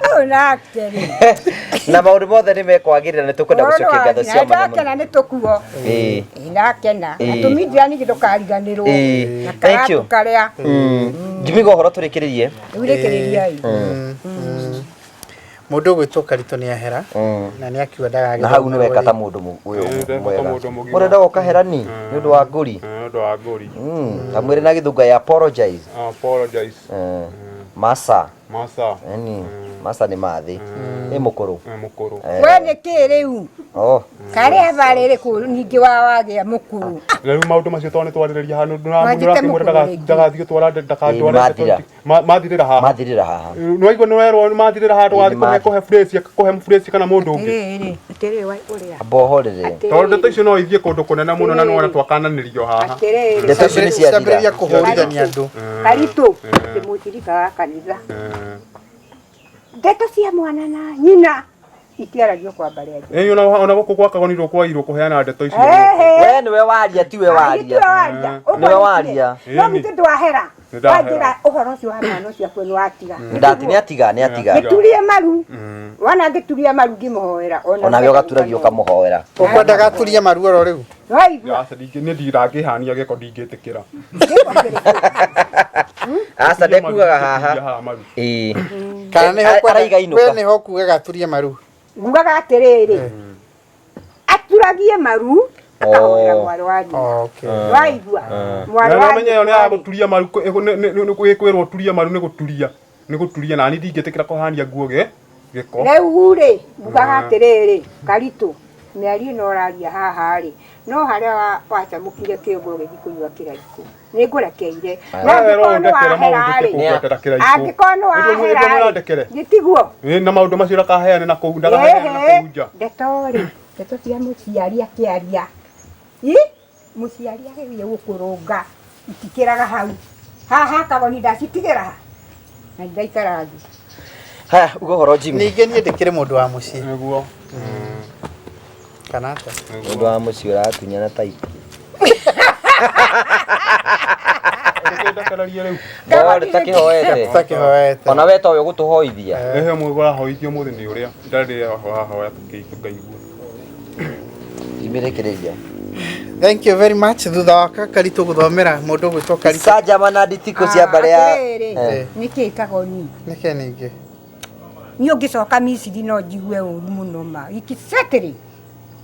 Ũyũ nake rĩ. Na maũndũ mothe nĩ mekwagĩrĩra nĩ tũkwenda gũcokia ngatho cia mwanya mũno. Ndakena nĩ tũkuo. Ĩĩ. Ĩĩ ndakena. Na Ĩĩ. tũmindira ningĩ ndũkariganĩrwo. Ĩĩ. Na Thank you. karatu karĩa. Njimiga ũhoro tũrĩkĩrĩrie. Rĩu rĩkĩrĩriai. Mũndũ ũgwĩtwo Karitũ nĩ ahera na nĩ akiuga ndagagĩthoma. Na hau nĩ weka ta mũndũ ũyũ Ĩĩ, mwega. mũndũ mũgima. Ũrenda ũkaherani nĩ ũndũ wa ngũri. Nĩ ũndũ wa ngũri. Ta mwĩre na gĩthũngũ I apologize. Apologize. Masa. Masa. Eni. Masa nĩ mathĩ. Ĩ mũkũrũ. Ĩ mũkũrũ. We nĩ kĩ rĩu? Oh. Karĩa tharĩ ĩrĩkũ ningĩ wa wagĩa mũkũrũ? Rĩu maũndũ macio tondũ nĩ twarĩrĩria haha Mwanjĩte nĩũrakĩmwĩra mũkũrũ rĩngĩ. ndagathiĩ gũtwara ndakandware Mathira. Mathirĩra haha. Mathirĩra haha. Nĩwaigua nĩwerwo nĩ mathirĩra haha ndũgathiĩ kũhe kũhe Fresia kũhe Fresia kana mũndũ ũngĩ. Atĩrĩrĩ, atĩrĩrĩ wa ũrĩa. Amba ũhorere. Tondũ ndeto icio no ithiĩ kũndũ kũnene mũno na nĩwona twakananĩrio haha. Atĩrĩrĩ. Ndeto icio nĩ ciathira. Ciambĩrĩria kũhũrithania andũ. Karitũ, ndĩ mũtirika wa kanitha. Ndeto cia mwana na nyina itiaragio kwa mbarĩ ya Ĩĩ ona ona gũkũ gwa Kagoni ndũkwagĩrĩirwo kũheana ndeto icio. We nĩwe waria tiwe waria. waria. Nĩwe waria. No githĩ ndwahera. Nĩndahera. Wanjĩra ũhoro ũcio wa mwana ũcio akue nĩwatiga. Ndati nĩ atiga nĩ atiga. Gĩturie maru. Wona ngĩturia maru ngĩmũhoera. Onawe ũgaturagia ũkamũhoera. Ũkwendaga aturie maru oro rĩu? Waigua. Aca niĩ ndirangĩhania gĩko ndingĩtĩkĩra. Aca ndekugaga haha. Haha maru. Ĩĩ. Kana nĩho ũkwenda- Araiga inũka. we nĩho ũkugaga aturie maru? Ngugaga atĩrĩrĩ. Aturagie maru akahoera Oh. mwarĩ wa nyina. Okay. Waigua. Mwarĩ Na wa ũmenye ĩyo nĩ nyina ya gũturia maru kwĩrwo turia maru nĩ gũturia. Nĩ gũturia na niĩ ndingĩtĩkĩra kũhania nguo gĩko. Rĩu rĩ ngugaga atĩrĩrĩ Karitũ mĩario ĩno ũraria haha rĩ no harĩa wacamũkire kĩongo ũgĩthiĩ kũnyua kĩraikũ nĩ ngũrekeire na Werwo angĩkorwo nĩ ũndekere maũndũ wahera rĩ kũngwetera kĩraikũ. angĩkorwo nĩ Nĩguo wahera rĩ mũrandekere. gĩtiguo Ĩĩ, na maũndũ macio ndakaheane na kũu ndakaheane na kũu nja. ndeto rĩ ndeto cia mũciari akĩaria ĩ mũciari agĩthiĩ gũkũrũnga itikĩraga hau haha Kagoni ndacitigĩra ha na ndaikara thĩ Haya, uga ũhoro Jimmy. Ningĩ niĩ ndĩkĩrĩ mũndũ wa mũciĩ. Nĩguo. Kana atĩa? Mũndũ wa mũciĩ ũratunyana taitũ. Reke ndekererie rĩu. Ndore takĩhoete. Takĩhoete. Ona we towe ũgũtũhoithia. Ehe mũndũ ũrahoithio ũmũthĩ nĩ ũrĩa ndarĩ wahoya tũkaigua. Jimmy rĩkĩrĩria. Thank you very much. Thutha wa Karitũ gũthomera mũndũ ũgwĩtwo Karitũ. Icanjama na nditikũ cia mbarĩ ya Atĩrĩrĩ, nĩkĩ Kagoni Nĩkĩ ningĩ? niĩ ũngĩcoka Misiri no njigue ũru mũno ma ikicetĩrĩ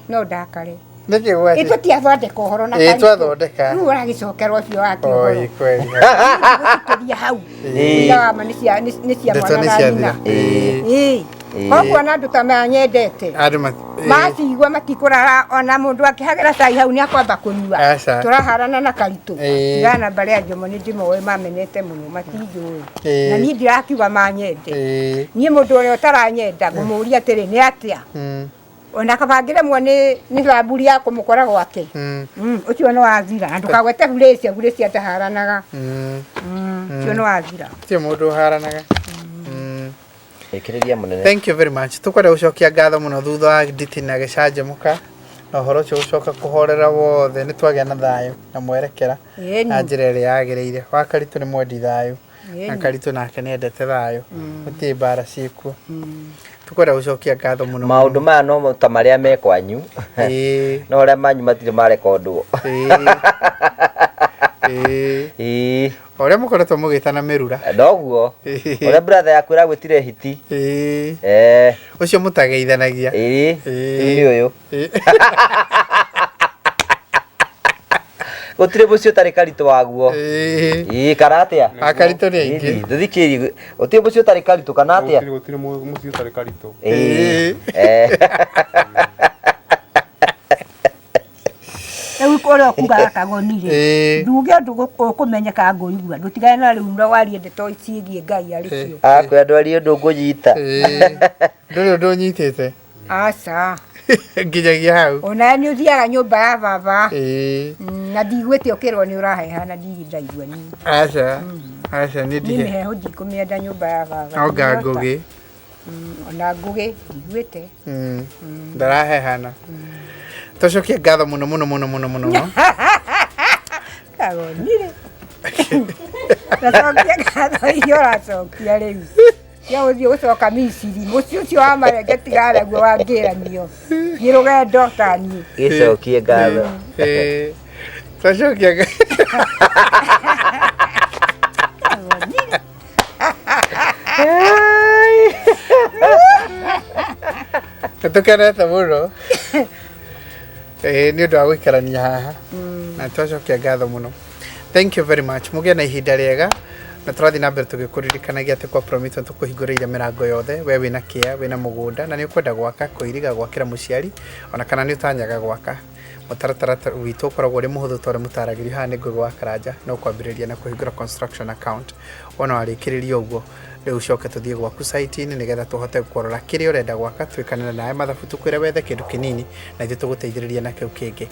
no ndakare Nĩkĩ ĩ gwatĩ? tũtiathondeka ũhoro na Ĩ, Karitũ. twathondeka. Rĩu ũragĩcokera ũcio wake Oi, ũhoro kweli. gũcikĩria hau Ĩ. Ũira wa ma nĩ cia nĩ cia Ndeto mwana nĩ na ciathira. nyina Ĩ. ĩ Ĩ. koguo na andũ ta maya nyendete Andũ ĩ. macigua matikũrara ona mũndũ akĩhagĩra cai hau nĩ akwamba kũnyua Aca. tũraharana na Karitũ Ĩ. tigana mbarĩ ya Njomo nĩ ndĩmoĩ mamenete mũno matinjũĩ Ĩ. na niĩ ndirakiuga manyende Ĩ. niĩ mũndũ ũrĩa ũtaranyenda ngũmũria atĩrĩ nĩ atĩa ona kabangĩremwo nĩ thamburi ya kũmũkora gwake ũcio nĩ wathira na ndũkagwete Burĩcia Burĩcia ndaharanaga ũcio nĩ wathira Ti mũndũ ũharanaga. Rĩkĩrĩria mũnene. Thank you very much. Tukwenda gũcokia ngatho mũno thutha wa Nditi na gĩcanjamũka na ũhoro ũcio gũcoka kũhorera wothe nĩ twagĩa na thayũ na mwerekera Ĩni. na njĩra ĩrĩa yagĩrĩire. Wa Karitũ nĩ mwendi thayũ na Ĩni. Karitũ nake nĩ endete thayũ gũtirĩ mbara ciĩkuo. Tukwenda gũcokia ngatho mũno Maũndũ maya no ta marĩa me kwanyu. Ĩĩ. No arĩa manyu matirĩ marekondwo. Ĩĩ. Ĩĩ. Ĩĩ. O ũrĩa mũkoretwo mũgĩtana mĩrura. Noguo. Ũrĩa brother yaku ĩragwĩtire hiti. Ĩĩ. Eh. Ũcio mũtageithanagia. Ĩĩ. Ĩĩ. Nĩ ũyũ. Gũtirĩ mũciĩ ũtarĩ Karitũ waguo. Ĩĩ. Ĩĩ kana atĩa? A Karitũ nĩ aingĩ. Ndũthikĩrĩrie. Gũtirĩ mũciĩ ũtarĩ Karitũ kana atĩa? Gũtirĩ mũciĩ ũtarĩ Karitũ. Ĩĩ. Eh. Rĩu ũrĩa ũkugaga Kagoni rĩ Ĩĩ. nduge ũndũ ũkũmenyeka ngũigua ndũtigane na rĩu na warie ndeto ciĩgiĩ Ngai arĩ cio Akwĩra ndwarie ũndũ ngũnyita. Ĩĩ. Ndũrĩ ũndũ ũnyitĩte. aca Nginyagia hau. onawe nĩ ũthiaga nyũmba ya baba Ĩĩ. Na ndiguĩte ũkĩrwo nĩ ũraheha na ndirĩ ndaigua niĩ Aca. Aca niĩ niĩ ndige. mĩhehu ndikũmĩenda nyũmba ya baba Onga ngũgĩ. Ona ngũgĩ ndiguĩte Ndarahehana. Tũcokie ngatho mũno mũno mũno mũno mũno. Kagoni rĩ nacokia ngatho iria ũracokia rĩu cia gũthiĩ gũcoka Misiri mũciĩ ũcio wa marenge tigara guo wangĩranio nĩ rũgendo ta niĩ Gĩcokie ngatho. Ĩĩ. Twacokia Kagoni. Nĩ tũkenete mũno nĩ ũndũ wa gũikarania haha na twacokia ngatho mũno. Thank you very much. Mũgĩe na ihinda rĩega na tũrathiĩ na mbere tũgĩkũririkanagia atĩ kwa Promito tũkũhingũrĩire mĩrango yothe. We wĩna kĩa, wĩna mũgũnda na nĩ ũkwenda gwaka, kũiriga, gwakĩra mũciari ona kana nĩ ũtanyaga gwaka. Mũtaratara witũ ũkoragwo ũrĩ mũhũthũ ta ũrĩa mũtaragĩrio haha nĩ Ngũgĩ wa Karanja, no kwambĩrĩria na kũhingũra construction account. Wona warĩkĩrĩria ũguo, rĩu ũcoke tũthiĩ gwaku site-inĩ nĩgetha tũhote kũrora kĩrĩa ũrenda gwaka, twĩkanĩre nawe mathabu tũkwĩre wethe kĩndũ kĩnini na ithuĩ tũgũteithĩrĩrie na kĩu kĩngĩ.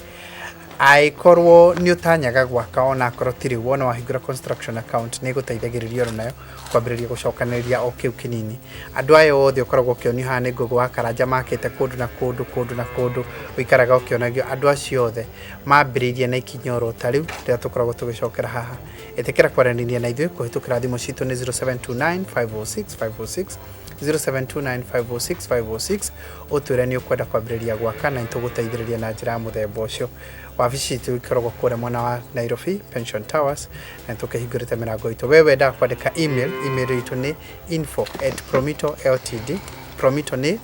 Angĩkorwo nĩ ũtanyaga gwaka ona akorwo ti rĩu, wona wahingũra construction account nĩ ĩgũteithagĩrĩria oro nayo kwambĩrĩria gũcokanĩrĩria o kĩu kĩnini. Andũ aya othe ũkoragwo ũkĩonio haha nĩ Ngũgĩ wa Karanja makĩte kũndũ na kũndũ, kũndũ na kũndũ, ũikaraga ũkĩonagio andũ acio othe mambĩrĩirie na ikinya oro ta rĩu rĩrĩa tũkoragwo tũgĩcokera haha. Ĩtĩkĩra kwaranĩria na ithuĩ kũhĩtũkĩra thimũ citũ nĩ 0729 506 506, 0729 506 506, ũtwĩre nĩ ũkwenda kwambĩrĩria gwaka na nĩtũgũteithĩrĩria na njĩra ya mũthemba ũcio. Wabici citũ ikoragwo kũrĩa mwena wa Nairobi Pension Towers na nĩtũkĩhingũrĩte mĩrango itũ. We wendaga kwandĩka email, email itũ nĩ info at promito ltd, promito nĩ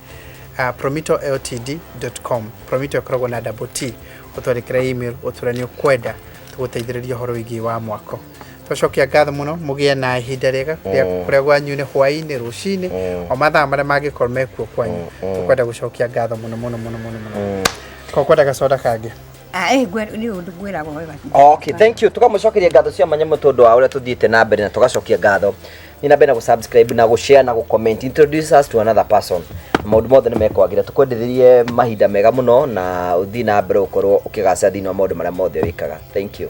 promitoltd.com. Promito ĩkoragwo na double T. Ũtwandĩkĩre email ũtwĩre nĩ ũkwenda tũgũteithĩrĩria ũhoro wĩgiĩ wa mwako. Twacokia ngatho mũno, mũgĩe na ihinda rĩega kũrĩa kwanyu nĩ hwaĩ-inĩ, rũcinĩ, o mathaa marĩa mangĩkorwo mekuo kwanyu. Tũkwenda gũcokia ngatho mũno mũno mũno mũno mũno. Ko kwenda gacoda kangĩ? Nĩ ũndũ ngwĩraga wega. Okay, thank you. Tukamũcokeria ngatho cia mwanya mũno tondũ wa ũrĩa tũthiĩte na mbere na tũgacokia ngatho. Thiĩ na mbere na gũ-subscribe na gũ-share na gũ-comment. Introduce us to another person. Maũndũ mothe nĩ mekwagĩra. Tũkwendithĩrie mahinda mega mũno na ũthiĩ na mbere ũkorwo ũkĩgacĩra thĩinĩ wa maũndũ marĩa mothe wĩkaga. Thank you.